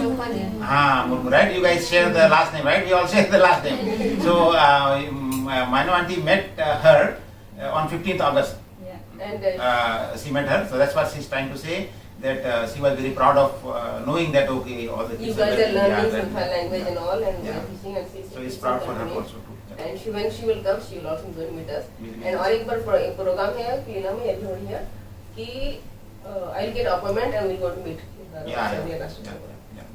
हाँ, Murmu, right? You guys share the last name, right? We all share the last name. So, uh, um, uh, Manu aunty met uh, her uh, on fifteenth August. and uh, Uh, she met her, so that's what she's trying to say. That uh, she was very proud of uh, knowing that okay, all the you kids guys are yeah, learning that- Santhal language and all, and we are Yeah. teaching and she's So it's proud for her also too. And she, when she will come, she will also join with us. We'll And meet. और एक बार प्रो- एक प्रोग्राम है पीला में, अभी हो रही है कि uh, I'll get appointment and we'll go to meet. Yeah, yeah, yeah, yeah, yeah.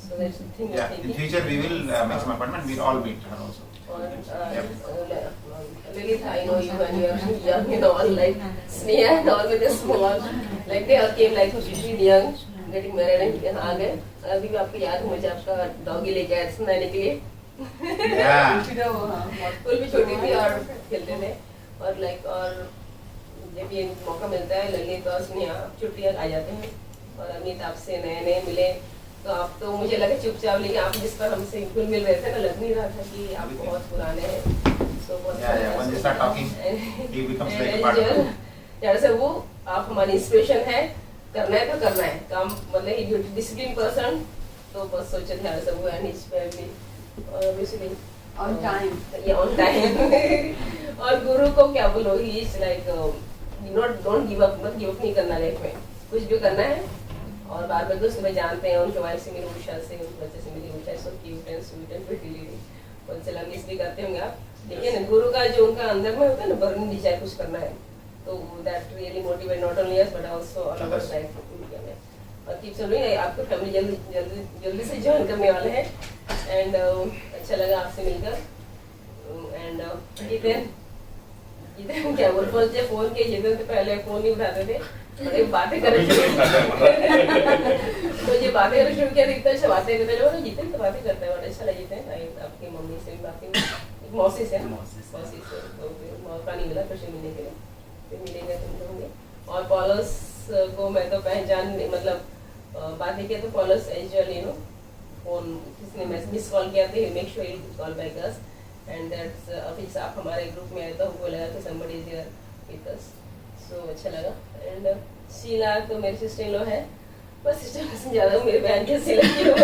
So that's the thing. Yeah, in future we will uh, make some appointment. We'll all meet her also. और uh, Lilith, I know you and you are young and all, like Sneha and all, with a small, like they all came like really young, getting married and यहाँ आ गए। अभी भी आपको याद है, मुझे आपका डॉगी लेके आया था सुनाने के लिए। Yeah. वो भी छोटी थी और खेलते थे। और लाइक और जब ये मौका मिलता है, ललित और स्नेहा छुट्टियाँ आ जाते हैं और अमित आपसे नए नए मिले, तो आप तो मुझे लगा चुपचाप, लेकिन आप जिस पर हमसे घुल मिल रहे थे ना, लग नहीं रहा था कि आप बहुत पुराने हैं। So बहुत Yeah, yeah. Once you start talking, he becomes like a part of it. जैसे वो आप हमारी इंस्पिरेशन है, करना है तो करना है काम, मतलब डिसिप्लिन पर्सन। तो बस सोचे थे सब, वो एंड इस पे भी, और बेसिकली ऑन टाइम। ये ऑन टाइम। और गुरु को क्या बोलो, he is like, not, don't give up, मत गिव अप नहीं करना लाइफ में, कुछ भी करना है। और बार बार दोस्त, मैं जानते हैं उनके वाइफ से मिली, उषा से, उनके बच्चे से मिली, Usha so cute and sweet and pretty lady. उनसे लव मिस भी करते होंगे आप, लेकिन गुरु का जो उनका अंदर में होता है ना, बर्निंग डिजायर कुछ करना है, तो that really motivate not only us but also all of us, like, India में। और कीप सो डूइंग, आपकी फैमिली जल्दी जल्दी जल्दी से ज्वाइन करने वाले हैं। एंड अच्छा लगा आपसे मिलकर। एंड जितेन, जितेन क्या बोल, फर्स्ट डे फोन के, जितेन तो पहले फोन नहीं उठाते थे, बड़े बातें करते थे। तो ये बातें करना शुरू किया, इतना अच्छा बातें करते लोग, जितेन तो बातें करते हैं, बड़ा अच्छा लगा जितेन। आई, आपकी मम्मी से भी बातें हुई, मौसी से, मौसी से। मौसी से तो फिर मौका नहीं मिला फिर से मिलने के लिए, फिर मिलेंगे तुम लोग। और पॉलस को मैं तो पहचान नहीं, मतलब, अ, बात नहीं किया तो पॉलस as usual, you know, phone, किसी ने मैसेज, मिस कॉल किया तो make sure you call back us. And that's, अभी जैसे आप हमारे ग्रुप में आए तो हमको लगा कि somebody is there with us, सो अच्छा लगा। एंड शीला तो मेरी सिस्टर इन लॉ है, बस सिस्टर से ज्यादा मेरी बहन के सिलाई हो।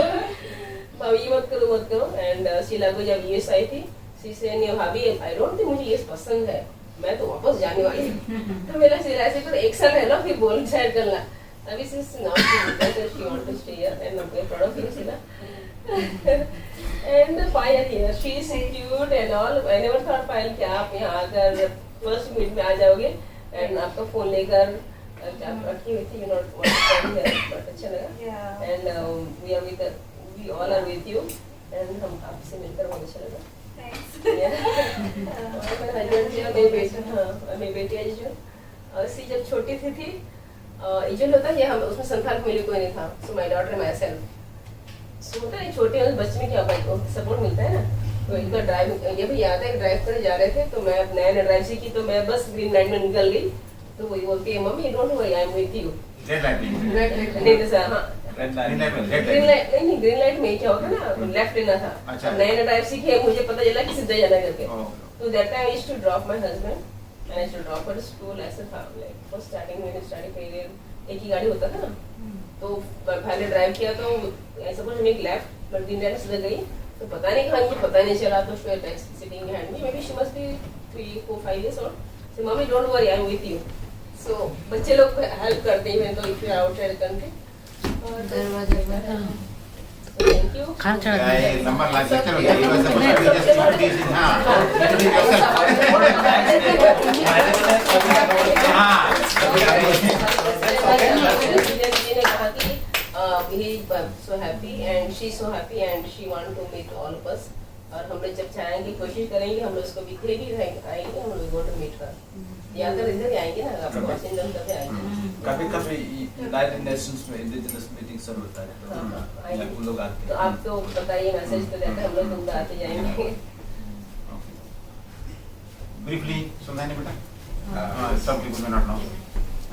भाभी, ये मत करो, मत करो। एंड शीला को जब यूएस आई थी, शी सेड, नहीं भाभी, आई डोंट थिंक मुझे ये पसंद है, मैं तो वापस जाने वाली हूँ। तो मेरा शीला ऐसे पर एक साल रहना, फिर बोल डिसाइड करना। अभी she is not, she want to stay here and I am proud of you, Sheela. And Payal here, she is cute and all. I never thought Payal कि आप यहाँ आकर फर्स्ट मीट में आ जाओगे एंड आपका फोन लेकर, अ, आप रखी हुई थी, you not want to come here, but अच्छा लगा। Yeah. And we are with, we all are with you, and हम आपसे मिलकर बहुत अच्छा लगा। Thanks. मेरे हस्बैंड जी और मेरी बेटी, हाँ, और मेरी बेटी है जो, और सी जब छोटी सी थी, इजल होता है, हम उसमें संथाल फैमिली कोई नहीं था, so my daughter, myself. So होता है, छोटे वाले बच्चे में क्या होता है, सपोर्ट मिलता है ना। तो एक बार ड्राइव, ये भी याद है, ड्राइव करने जा रहे थे, तो मैं नया नया ड्राइव सीखी, तो मैं बस ग्रीन लाइट में निकल गई। तो वही बोलती है, मम्मी, don't worry, I am with you. Red light नहीं। Red light. नहीं, नहीं सर, हाँ। रेड ग्रीन लाइट में, रेड ग्रीन लाइट। लाइट नहीं, नहीं, ग्रीन लाइट में क्या होता है ना, लेफ्ट लेना था। अच्छा। नया नया ड्राइव सीखी है, मुझे पता चला कि सीधा जाना है करके। ओ, तो that time I used to drop my husband and I used to drop her school, ऐसा था। लाइक फर्स्ट स्टार्टिंग में स्टार्टिंग करियर, एक ही गाड़ी होता था ना, तो पहले ड्राइव किया तो ऐसा कुछ नहीं, लेफ्ट, बट दिन रात सीधा गई। तो पता नहीं कहाँ, मुझे पता नहीं चला। तो फिर taxi sitting hand me, maybe she must be three four five years old. So mommy, don't worry, I am with you. So बच्चे लोग हेल्प करते हैं, तो if you are outside country. और दरवाजा पर, हाँ। Thank you. खाना चढ़ा दे। नंबर लाग के चलो, ये बस, बस, बस, बस, हाँ। हाँ। जी ने कहा कि, uh, he so happy and she so happy and she want to meet all of us. और हम लोग जब जाएंगे, कोशिश करेंगे, हम लोग उसको भी, भी आएंगे, हम लोग going to meet her. या अगर इधर ही आएंगे ना, आप वॉशिंगटन कभी आएंगे। कभी कभी यूनाइटेड नेशंस में इंडिजिनस मीटिंग सब होता है, तो हाँ, हाँ, आएंगे। वो लोग आते तो हैं। आप तो बताइए, मैसेज तो देते हैं, हम लोग तुम आते जाएंगे। Briefly, सुनाने बेटा। हाँ, some people may not know.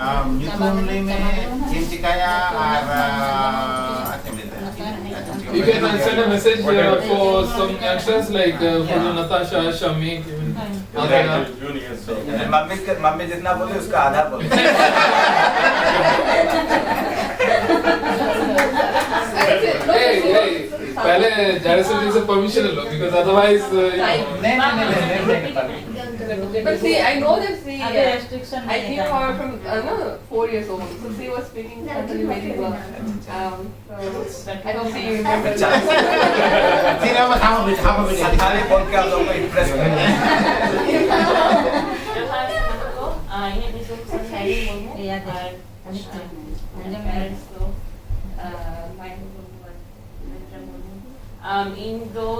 Um, ᱧᱩᱛᱩᱢ ᱞᱟᱹᱭ ᱢᱮ, ᱪᱮᱫ ᱮᱢ ᱪᱤᱠᱟᱹᱭᱟ ᱟᱨ, uh, ᱟᱨ ᱪᱮᱫ ᱮᱢ ᱞᱟᱹᱭ ᱫᱟ? You can uh, send a message uh, for some youngsters like uh, for Natasha, Shamik, even Adana. Mummy के मम्मी जितना बोले उसका आधा बोले। Hey, hey, पहले जैसे से permission low, because otherwise uh, you know. नहीं, नहीं, नहीं, नहीं, नहीं, नहीं, नहीं। But see, I know that she, अभी uh, restriction I knew her from uh, no, four years old, so she was speaking Konkani very well. Um, so I hope she remembers. फिर अब हम हम हम संथाली बोल के आप लोग को इम्प्रेस करना है। ᱡᱚᱦᱟᱨ ᱥᱟᱱᱟᱢ ᱠᱚ᱾ ᱟᱨ, ᱤᱧᱟᱹᱜ ᱧᱩᱛᱩᱢ ᱥᱟᱱᱛᱷᱟᱞᱤ ᱢᱩᱨᱢᱩ ᱟᱨ ᱯᱮᱨᱮᱱᱴᱥ ᱫᱚ ᱢᱟᱭ ᱢᱩᱨᱢᱩ ᱟᱨ ᱢᱮᱛᱨᱟ ᱢᱩᱨᱢᱩ᱾ ᱟᱢ, ᱤᱧ ᱫᱚ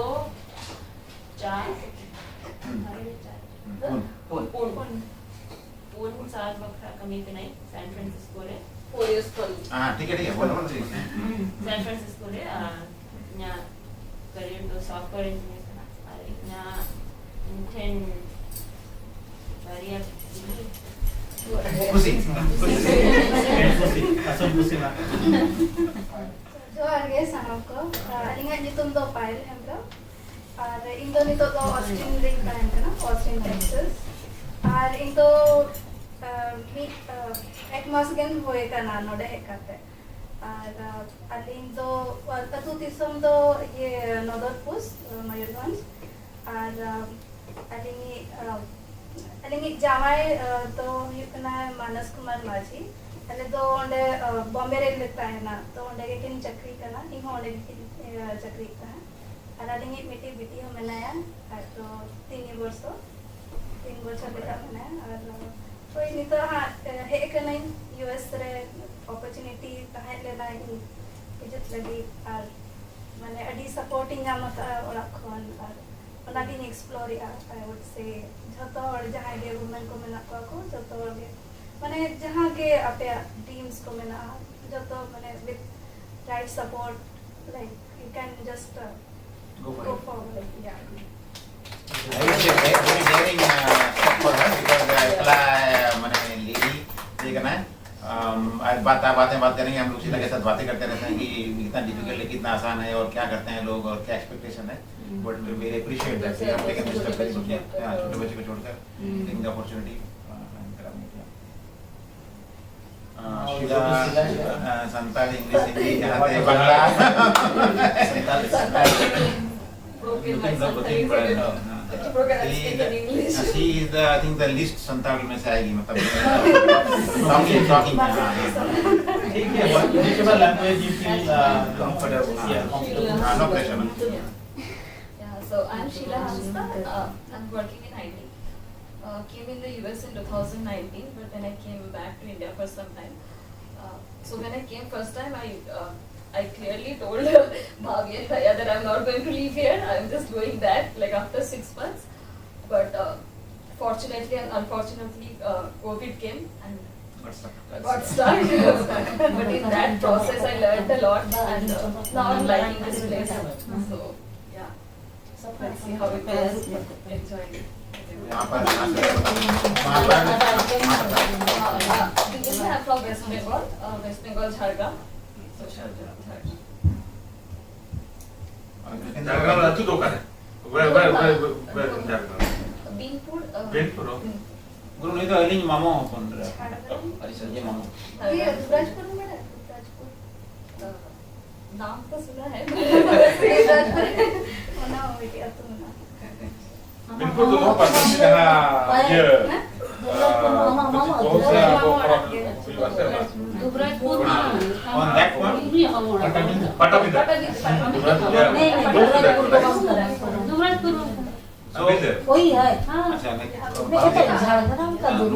ᱪᱟᱥ ᱯᱩᱱ ᱯᱩᱱ ᱪᱟᱥ ᱵᱟᱠᱷᱨᱟ ᱠᱟᱹᱢᱤ ᱠᱟᱹᱱᱟᱹᱧ ᱥᱟᱱ ᱯᱷᱨᱟᱱᱥᱤᱥᱠᱳ ᱨᱮ᱾ Four years ᱠᱷᱚᱱ᱾ हाँ, ठीक है, ठीक है, बोलो, बोलो, ठीक है। ᱥᱟᱱ ᱯᱷᱨᱟᱱᱥᱤᱥᱠᱳ ᱨᱮ ᱟᱨ ᱤᱧᱟᱹᱜ ᱠᱮᱨᱤᱭᱟᱨ ᱫᱚ ᱥᱚᱯᱷᱴᱣᱮᱭᱟᱨ ᱤᱧᱡᱤᱱᱤᱭᱟᱨ ᱠᱟᱱᱟ᱾ ᱟᱨ ᱤᱧᱟᱹᱜ ᱤᱧ ᱴᱷᱮᱱ ᱵᱟᱨᱭᱟ ᱠᱩᱠᱞᱤ᱾ ᱠᱩᱥᱤ, ᱠᱩᱥᱤ, ᱠᱩᱥᱤ, ᱟᱥᱚᱞ ᱠᱩᱥᱤ ᱢᱟ᱾ ᱡᱚᱦᱟᱨ ᱜᱮ ᱥᱟᱱᱟᱢ ᱠᱚ᱾ ᱟᱹᱞᱤᱧᱟᱜ ᱧᱩᱛᱩᱢ ᱫᱚ ᱯᱟᱭᱮᱞ ᱦᱮᱢᱵᱨᱚᱢ ᱟᱨ ᱤᱧ ᱫᱚ ᱱᱤᱛᱚᱜ ᱫᱚ ᱚᱥᱴᱤᱱ ᱨᱮᱧ ᱛᱟᱦᱮᱱ ᱠᱟᱱᱟ, ᱚᱥᱴᱤᱱ ᱴᱮᱠᱥᱟᱥ᱾ ᱟᱨ ᱤᱧ ᱫᱚ ᱟᱨ, ᱢᱤᱫ ᱟᱨ, ᱮᱠ ᱢᱟᱥ ᱜᱟᱱ ᱦᱩᱭ ᱟᱠᱟᱱᱟ ᱱᱚᱰᱮ ᱦᱮᱡ ᱠᱟᱛᱮ᱾ ᱟᱨ ᱟᱹᱞᱤᱧ ᱫᱚ ᱟᱹᱛᱩ ᱫᱤᱥᱚᱢ ᱫᱚ ᱤᱭᱟᱹ ᱱᱚᱫᱚᱨᱯᱩᱥ, ᱢᱚᱭᱩᱨᱵᱷᱚᱸᱡᱽ᱾ ᱟᱨ ᱟᱹᱞᱤᱧᱤᱡ ᱟᱹᱞᱤᱧᱤᱡ ᱡᱟᱶᱟᱭ ᱫᱚ ᱦᱩᱭᱩᱜ ᱠᱟᱱᱟᱭ ᱢᱟᱱᱚᱥ ᱠᱩᱢᱟᱨ ᱢᱟᱹᱡᱷᱤ᱾ ᱟᱞᱮ ᱫᱚ ᱚᱸᱰᱮ ᱵᱚᱢᱵᱮ ᱨᱮᱞᱮ ᱛᱟᱦᱮᱱᱟ, ᱛᱚ ᱚᱸᱰᱮ ᱜᱮᱠᱤᱱ ᱪᱟᱹᱠᱨᱤ ᱠᱟᱱᱟ, ᱤᱧ ᱦᱚᱸ ᱚᱸᱰᱮ ᱜᱮᱠᱤᱱ ᱪᱟᱹᱠᱨᱤᱭᱮᱫ ᱛᱟᱦᱮᱸᱫ᱾ ᱟᱨ ᱟᱹᱞᱤᱧᱤᱡ ᱢᱤᱫᱴᱤᱡ ᱵᱤᱴᱤ ᱦᱚᱸ ᱢᱮᱱᱟᱭᱟ, ᱟᱡ ᱫᱚ ᱛᱤᱱ ᱵᱚᱨᱥᱚ ᱛᱤᱱ ᱵᱚᱪᱷᱚᱨ ᱞᱮᱠᱟ ᱢᱮᱱᱟᱭᱟ᱾ ᱟᱨ ᱦᱳᱭ, ᱱᱤᱛᱚᱜ ᱦᱟᱸᱜ ᱦᱮᱡ ᱟᱠᱟᱱᱟᱹᱧ ᱤᱭᱩ ᱮᱥ ᱨᱮ, ᱚᱯᱚᱨᱪᱩᱱᱤᱴᱤ ᱛᱟᱦᱮᱸ ᱞᱮᱱᱟ ᱤᱧ ᱦᱤᱡᱩᱜ ᱞᱟᱹᱜᱤᱫ᱾ ᱟᱨ ᱢᱟᱱᱮ ᱟᱹᱰᱤ ᱥᱟᱯᱳᱨᱴ ᱤᱧ ᱧᱟᱢ ᱟᱠᱟᱫᱼᱟ ᱚᱲᱟᱜ ᱠᱷᱚᱱ, ᱟᱨ ᱚᱱᱟᱜᱤᱧ ᱮᱠᱥᱯᱞᱳᱨᱮᱜᱼᱟ᱾ I would say ᱡᱷᱚᱛᱚ ᱦᱚᱲ ᱡᱟᱦᱟᱸᱭ ᱜᱮ ᱣᱩᱢᱮᱱ ᱠᱚ ᱢᱮᱱᱟᱜ ᱠᱚᱣᱟ ᱠᱚ, ᱡᱷᱚᱛᱚ ᱦᱚᱲ ᱜᱮ ᱢᱟᱱᱮ ᱡᱟᱦᱟᱸ ᱜᱮ ᱟᱯᱮᱭᱟᱜ ᱰᱨᱤᱢᱥ ᱠᱚ ᱢᱮᱱᱟᱜᱼᱟ, ᱡᱷᱚᱛᱚ ᱢᱟᱱᱮ with right support, like, you can just uh, Go for go it. forward. Yeah. I would say very, very daring uh, step for her because uh, एकला uh, माने लेडी ये करना है। Um, आज बात बातें बात करेंगे हम लोग शीला के साथ, बातें करते रहते हैं कि कितना डिफिकल्ट है, कितना आसान है और क्या करते हैं लोग और क्या एक्सपेक्टेशन है। But we appreciate that you have taken this step very good. Yeah, छोटे बच्चे को छोड़कर taking the opportunity uh, and कराने का। Uh, Sheela, uh, Santal, English, Hindi, कहाँ थे, Bangla. Broken my Looking so Santal good, is but, it? uh, Okay, broken, I she, speak in English. uh, she is the, I think, the least Santal में से आएगी, मतलब talking, talking, हाँ, हाँ। ठीक है, what- whichever language you feel uh, comfortable. Yeah, comfortable. हाँ, no pressure, no। Yeah, so I'm Sheila Hanska. Uh, I'm working in I T. Uh, came in the U S in two thousand nineteen, but then I came back to India for some time. Uh, so when I came first time, I uh, I clearly told Bhavi and Bhaiya that I'm not going to leave here. I'm just going back, like, after six months. But uh, fortunately and unfortunately, uh, COVID came and got stuck. But in that process, I learned a lot, and uh, now I'm liking this place. So yeah, let's see how it goes. Enjoying it. वहाँ पर, वहाँ पर, Uh, uh, beginning, I'm from West Bengal, uh, West Bengal, Jhargram. So Jhargram. Jhargram Raju দোকানে। Where, where, where, where in Jhargram? Binpur. Uh, Binpur. गुरु नहीं तो अलिंग मामो अपन रे। अरे सर, ये मामो। ᱤᱭᱟᱹ ᱨᱩᱫᱨᱟᱡᱽᱯᱩᱨ ᱢᱮᱱᱟᱜᱼᱟ, ᱨᱩᱫᱨᱟᱡᱽᱯᱩᱨ᱾ नाम तो सुना है। ᱚᱱᱟ ᱢᱤᱫᱴᱮᱡ ᱟᱹᱛᱩ ᱢᱮᱱᱟᱜᱼᱟ᱾ ᱵᱤᱱᱯᱩᱨ ᱫᱚ ᱱᱚᱣᱟ ᱯᱟᱥᱮ ᱡᱟᱦᱟᱸ ᱤᱭᱟᱹ, ᱫᱩᱨᱜᱟᱯᱩᱨ, ᱟᱢᱟᱜ ᱢᱟᱢᱟ ᱟᱹᱛᱩ᱾ ᱠᱚᱞᱮᱡᱽ ᱨᱮ ᱟᱵᱚ ᱯᱚᱨᱚᱵᱽ ᱦᱩᱭᱩᱜᱼᱟ ᱥᱮ ᱵᱟᱝ? ᱫᱩᱵᱨᱟᱡᱽᱯᱩᱨ ᱫᱚ ᱵᱟᱝ᱾ ᱚᱱ ᱫᱮᱴ ᱯᱟᱴᱟᱵᱤᱸᱫᱷᱟᱹ᱾ ᱫᱩᱵᱨᱟᱡᱽᱯᱩᱨ᱾ ᱫᱩᱵᱨᱟᱡᱽᱯᱩᱨ᱾ ᱟᱹᱵᱤᱱ ᱫᱚ? वही है। हाँ। अच्छा, नहीं। नहीं, तो झारखंड का दूर।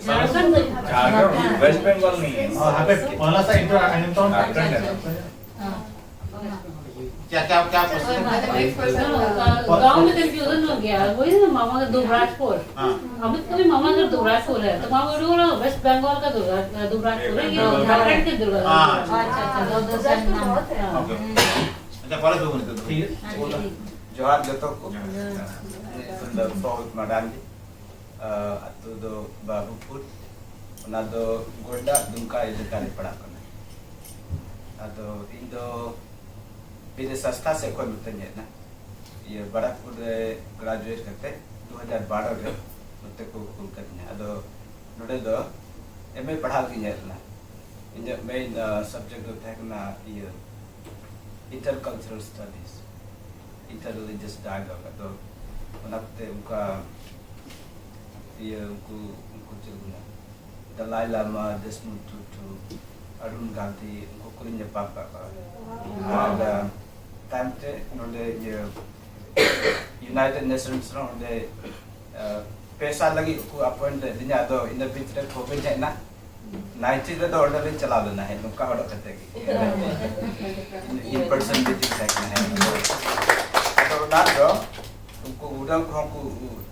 ᱡᱷᱟᱲᱠᱷᱚᱸᱰ ᱫᱚ ᱡᱷᱟᱲᱠᱷᱚᱸᱰ ᱫᱚ ᱡᱷᱟᱲᱠᱷᱚᱸᱰ, ᱦᱟᱯᱮ, ᱯᱚᱭᱞᱟ ᱥᱮ ᱤᱱᱴᱨᱳ ᱟᱸᱡᱚᱢ ᱛᱟᱵᱚᱱ ᱯᱮ᱾ ᱡᱷᱟᱲᱠᱷᱚᱸᱰ ᱨᱮᱱ᱾ हाँ। क्या, क्या, क्या प्रश्न? गाँव में कंफ्यूजन हो गया। वही ना, मामा का दुबराजपुर। हाँ। अमित का भी मामा का दुबराजपुर है, तो मामा बोला वेस्ट बंगाल का दुबरा-, दुबराजपुर है, ये झारखंड के दुबराजपुर। हाँ। अच्छा, अच्छा, दो, दो साइड नाम। हाँ। ओके। अच्छा, पहले दो मिनट दो। ठीक है। हाँ, ठीक है। जोहार जतो को। ᱡᱚᱦᱟᱨ᱾ ᱤᱧ ᱫᱚ ᱥᱚᱦᱚᱡ ᱢᱟᱨᱟᱱᱰᱤ᱾ ᱟᱹᱛᱩ ᱫᱚ ᱵᱟᱵᱩᱯᱩᱨ, ᱚᱱᱟ ᱫᱚ ᱜᱚᱰᱰᱟ ᱫᱩᱢᱠᱟ ᱮᱞᱟᱠᱟ ᱨᱮ ᱯᱟᱲᱟᱜ ᱠᱟᱱᱟ᱾ ᱟᱫᱚ ᱤᱧ ᱫᱚ ᱵᱤᱨ ᱥᱟᱥᱛᱷᱟ ᱥᱮᱫ ᱠᱷᱚᱱ ᱱᱚᱛᱮᱧ ᱦᱮᱡ ᱮᱱᱟ᱾ ᱤᱭᱟᱹ ᱵᱟᱨᱟᱠᱯᱩᱨ ᱨᱮ ᱜᱨᱟᱡᱩᱭᱮᱴ ᱠᱟᱛᱮ ᱫᱩ ᱦᱟᱡᱟᱨ ᱵᱟᱨᱚ ᱨᱮ ᱱᱚᱛᱮ ᱠᱚ ᱠᱩᱞ ᱠᱟᱫᱤᱧᱟ᱾ ᱟᱫᱚ ᱱᱚᱰᱮ ᱫᱚ ᱮᱢ ᱮ ᱯᱟᱲᱦᱟᱣ ᱜᱤᱧ ᱦᱮᱡ ᱞᱮᱱᱟ᱾ ᱤᱧᱟᱹᱜ ᱢᱮᱱ ᱥᱟᱵᱡᱮᱠᱴ ᱫᱚ ᱛᱟᱦᱮᱸ ᱠᱟᱱᱟ ᱤᱭᱟᱹ inter cultural studies, inter religious ᱰᱟᱭᱟᱞᱚᱜ᱾ ᱟᱫᱚ ᱚᱱᱟᱛᱮ ᱚᱱᱠᱟ ᱤᱭᱟᱹ ᱩᱱᱠᱩ ᱩᱱᱠᱩ ᱪᱮᱫ ᱠᱚ ᱢᱮᱱᱟ, ᱫᱟᱞᱟᱭ ᱞᱟᱢᱟ, ᱰᱮᱥᱢᱚᱱᱰ ᱴᱩᱴᱩ, ᱚᱨᱩᱱ ᱜᱟᱱᱫᱷᱤ, ᱩᱱᱠᱩ ᱠᱚᱨᱮᱧ ᱧᱟᱯᱟᱢ ᱠᱟᱜ ᱠᱚᱣᱟ᱾ ᱟᱨ ᱛᱟᱭᱚᱢ ᱛᱮ ᱱᱚᱰᱮ ᱤᱭᱟᱹ ᱤᱭᱩᱱᱟᱭᱴᱮᱰ ᱱᱮᱥᱚᱱᱥ ᱨᱮ ᱚᱸᱰᱮ ᱯᱮ ᱥᱟᱞ ᱞᱟᱹᱜᱤᱫ ᱠᱚ ᱟᱯᱚᱭᱮᱱᱴ ᱞᱮᱫᱤᱧᱟ᱾ ᱟᱫᱚ ᱤᱱᱟᱹ ᱵᱤᱪ ᱨᱮ ᱠᱳᱵᱷᱤᱰ ᱦᱮᱡ ᱮᱱᱟ᱾ ᱱᱟᱭᱤᱱᱴᱤᱱ ᱨᱮᱫᱚ ᱚᱸᱰᱮ ᱞᱤᱧ ᱪᱟᱞᱟᱣ ᱞᱮᱱᱟ, ᱦᱮᱡ ᱱᱚᱝᱠᱟ ᱦᱚᱲ ᱠᱟᱛᱮ ᱜᱮ᱾ ᱤᱱ ᱯᱟᱨᱥᱚᱱ ᱢᱤᱴᱤᱝ ᱛᱟᱦᱮᱸ ᱠᱟᱱᱟ᱾ ᱦᱮᱡ ᱟᱫᱚ ᱚᱱᱟ ᱫᱚ ᱩᱱᱠᱩ ᱩᱨᱟᱝ ᱠᱚᱦᱚᱸ ᱠᱚ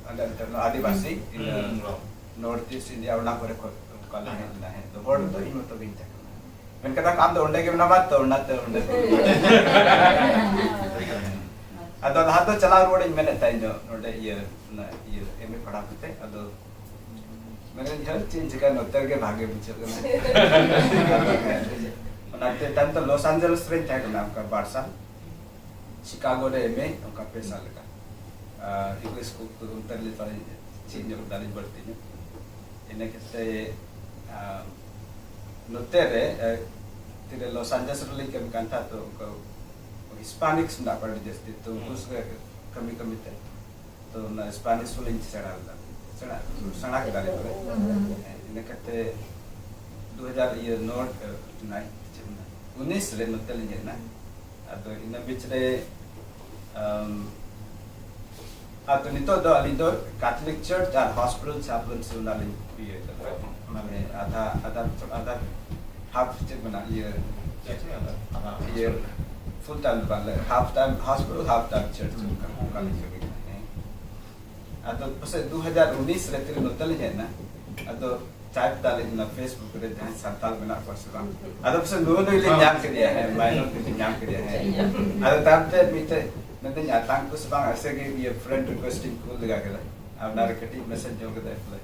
ᱟᱞᱮ ᱚᱱᱛᱮ ᱨᱮᱱ ᱟᱹᱫᱤᱵᱟᱹᱥᱤ, ᱤᱱᱟᱹ ᱦᱩᱸ᱾ ᱱᱚᱨᱛᱷ ᱤᱥᱴ ᱤᱱᱰᱤᱭᱟ ᱚᱱᱟ ᱠᱚᱨᱮ ᱠᱷᱚᱱ ᱚᱱᱠᱟ ᱞᱮ ᱦᱮᱡ ᱞᱮᱱᱟ᱾ ᱦᱮᱡ ᱫᱚ ᱦᱚᱲ ᱫᱚ ᱤᱧ ᱢᱚᱛᱚ ᱜᱤᱧ ᱛᱟᱦᱮᱸ ᱠᱟᱱᱟ᱾ ᱢᱮᱱ ᱠᱮᱫᱟ ᱠᱚ, "ᱟᱢ ᱫᱚ ᱚᱸᱰᱮ ᱜᱮ ᱢᱮᱱᱟᱢᱟ ᱛᱚ, ᱚᱱᱟᱛᱮ ᱚᱸᱰᱮ ᱫᱚ ᱟᱫᱚ ᱞᱟᱦᱟ ᱫᱚ ᱪᱟᱞᱟᱣ ᱨᱩᱣᱟᱹᱲ ᱤᱧ ᱢᱮᱱᱮᱫ ᱛᱟᱦᱮᱸ ᱤᱧ ᱫᱚ ᱱᱚᱰᱮ ᱤᱭᱟᱹ, ᱚᱱᱟ ᱤᱭᱟᱹ ᱮᱢ ᱮ ᱯᱟᱲᱦᱟᱣ ᱠᱟᱛᱮ, ᱟᱫᱚ ᱢᱮᱱᱮᱫ ᱦᱟᱹᱨ ᱪᱮᱫ ᱤᱧ ᱪᱤᱠᱟᱹᱭᱟ, ᱱᱚᱛᱮ ᱨᱮᱜᱮ ᱵᱷᱟᱜᱮ ᱵᱩᱡᱷᱟᱹᱜ ᱠᱟᱱᱟ᱾ ᱚᱱᱟᱛᱮ ᱛᱟᱭᱚᱢ ᱛᱮ ᱞᱚᱥ ᱮᱱᱡᱮᱞᱥ ᱨᱮᱧ ᱛᱟᱦᱮᱸ ᱠᱟᱱᱟ ᱚᱱᱠᱟ ᱵᱟᱨ ᱥᱟᱞ, ᱥᱤᱠᱟᱜᱳ ᱨᱮ ᱮᱢ ᱮ ᱚᱱᱠᱟ ᱯᱮ ᱥᱟᱞ ᱞᱮᱠᱟ᱾ ᱟᱨ ᱤᱝᱞᱤᱥ ᱠᱚ ᱚᱱᱛᱮ ᱨᱮ ᱛᱷᱚᱲᱟ ᱪᱮᱫ ᱧᱚᱜ ᱠᱮᱫᱟᱞᱤᱧ ᱵᱟᱹᱲᱛᱤ ᱧᱚᱜ᱾ ᱤᱱᱟᱹ ᱠᱟᱛᱮ, ᱟᱨ ᱱᱚᱛᱮ ᱨᱮ, ᱮ, ᱛᱤᱨᱮ ᱞᱚᱥ ᱟᱱᱡᱮᱞᱮᱥ ᱨᱮᱞᱤᱧ ᱠᱟᱹᱢᱤ ᱠᱟᱱ ᱛᱟᱦᱮᱸᱫ, ᱛᱚ ᱩᱱᱠᱩ ᱦᱤᱥᱯᱟᱱᱤᱠᱥ ᱢᱮᱱᱟᱜ ᱠᱚᱣᱟ ᱟᱹᱰᱤ ᱡᱟᱹᱥᱛᱤ, ᱛᱚ ᱩᱱᱠᱩ ᱥᱚᱸᱜᱮ ᱠᱟᱹᱢᱤ ᱠᱟᱹᱢᱤ ᱛᱮ ᱛᱚ ᱚᱱᱟ ᱥᱯᱟᱱᱤᱥ ᱦᱚᱸᱞᱤᱧ ᱥᱮᱬᱟ ᱞᱮᱫᱟ, ᱥᱮᱬᱟ ᱥᱮᱬᱟ ᱠᱮᱫᱟᱞᱤᱧ ᱵᱚᱞᱮ᱾ ᱦᱮᱸ, ᱤᱱᱟᱹ ᱠᱟᱛᱮ ᱫᱩ ᱦᱟᱡᱟᱨ ᱤᱭᱟᱹ ᱱᱚ ᱱᱟᱭᱤᱱ ᱪᱮᱫ ᱢᱮᱱᱟ, ᱩᱱᱤᱥ ᱨᱮ ᱱᱚᱛᱮ ᱞᱤᱧ ᱦᱮᱡ ᱮᱱᱟ᱾ ᱟᱫᱚ ᱤᱱᱟᱹ ᱵᱤᱪ ᱨᱮ ᱟᱢ, ᱟᱫᱚ ᱱᱤᱛᱚᱜ ᱫᱚ ᱟᱹᱞᱤᱧ ᱫᱚ ᱠᱟᱛᱷᱚᱞᱤᱠ ᱪᱟᱨᱪ ᱟᱨ ᱦᱚᱥᱯᱤᱴᱟᱞ ᱪᱟᱯᱞᱮᱱᱥᱤ ᱚᱱᱟ ᱞᱤᱧ ᱤᱭᱟᱹ ᱠᱟᱫᱟ᱾ ᱢᱟᱱᱮ ᱟᱫᱷᱟ ᱟᱫᱷᱟ ᱟᱫᱷᱟ ᱦᱟᱯ ᱪᱮᱫ ᱢᱮᱱᱟ ᱤᱭᱟᱹ ᱪᱮᱫ ᱪᱮᱫ ᱟᱫᱷᱟ ᱟᱫᱷᱟ ᱤᱭᱟᱹ ᱯᱷᱩᱞ ᱴᱟᱭᱤᱢ ᱫᱚ ᱵᱟᱝ, ᱦᱟᱯ ᱴᱟᱭᱤᱢ ᱦᱚᱥᱯᱤᱴᱟᱞ, ᱦᱟᱯ ᱴᱟᱭᱤᱢ ᱪᱟᱨᱪ ᱚᱱᱠᱟ ᱚᱱᱠᱟ ᱞᱤᱧ ᱠᱟᱹᱢᱤ ᱠᱟᱱᱟ᱾ ᱦᱮᱸ᱾ ᱟᱫᱚ ᱯᱟᱥᱮᱡ ᱫᱩ ᱦᱟᱡᱟᱨ ᱩᱱᱤᱥ ᱨᱮ ᱛᱤᱨᱮ ᱱᱚᱛᱮ ᱞᱤᱧ ᱦᱮᱡ ᱮᱱᱟ᱾ ᱟᱫᱚ ᱪᱟᱭ ᱠᱮᱫᱟᱞᱤᱧ ᱚᱱᱟ Facebook ᱨᱮ ᱡᱟᱦᱟᱸᱭ ᱥᱟᱱᱛᱟᱲ ᱢᱮᱱᱟᱜ ᱠᱚᱣᱟ ᱥᱮ ᱵᱟᱝ᱾ ᱟᱫᱚ ᱯᱟᱥᱮᱡ ᱱᱩᱭ ᱱᱩᱭ ᱞᱤᱧ ᱧᱟᱢ ᱠᱮᱫᱮᱭᱟ, ᱦᱮᱸ, ᱢᱟᱭᱱᱚᱨ ᱞᱤᱧ ᱧᱟᱢ ᱠᱮᱫᱮᱭᱟ, ᱦᱮᱸ᱾ ᱟᱫᱚ ᱛᱟᱭᱚᱢ ᱛᱮ ᱢᱤᱫᱴᱮᱡ ᱢᱮᱱᱫᱟᱹᱧ ᱟᱛᱟᱝ ᱠᱚ ᱥᱮ ᱵᱟᱝ, ᱮᱥᱮ ᱜᱮ ᱤᱭᱟᱹ friend request ᱤᱧ ᱠᱩᱞ ᱞᱮᱜᱟ ᱠᱮᱫᱟ᱾ ᱟᱨ ᱚᱱᱟ ᱨᱮ ᱠᱟᱹᱴᱤᱡ message ᱧᱚᱜ ᱠᱮᱫᱟᱭ ᱵᱚᱞᱮ,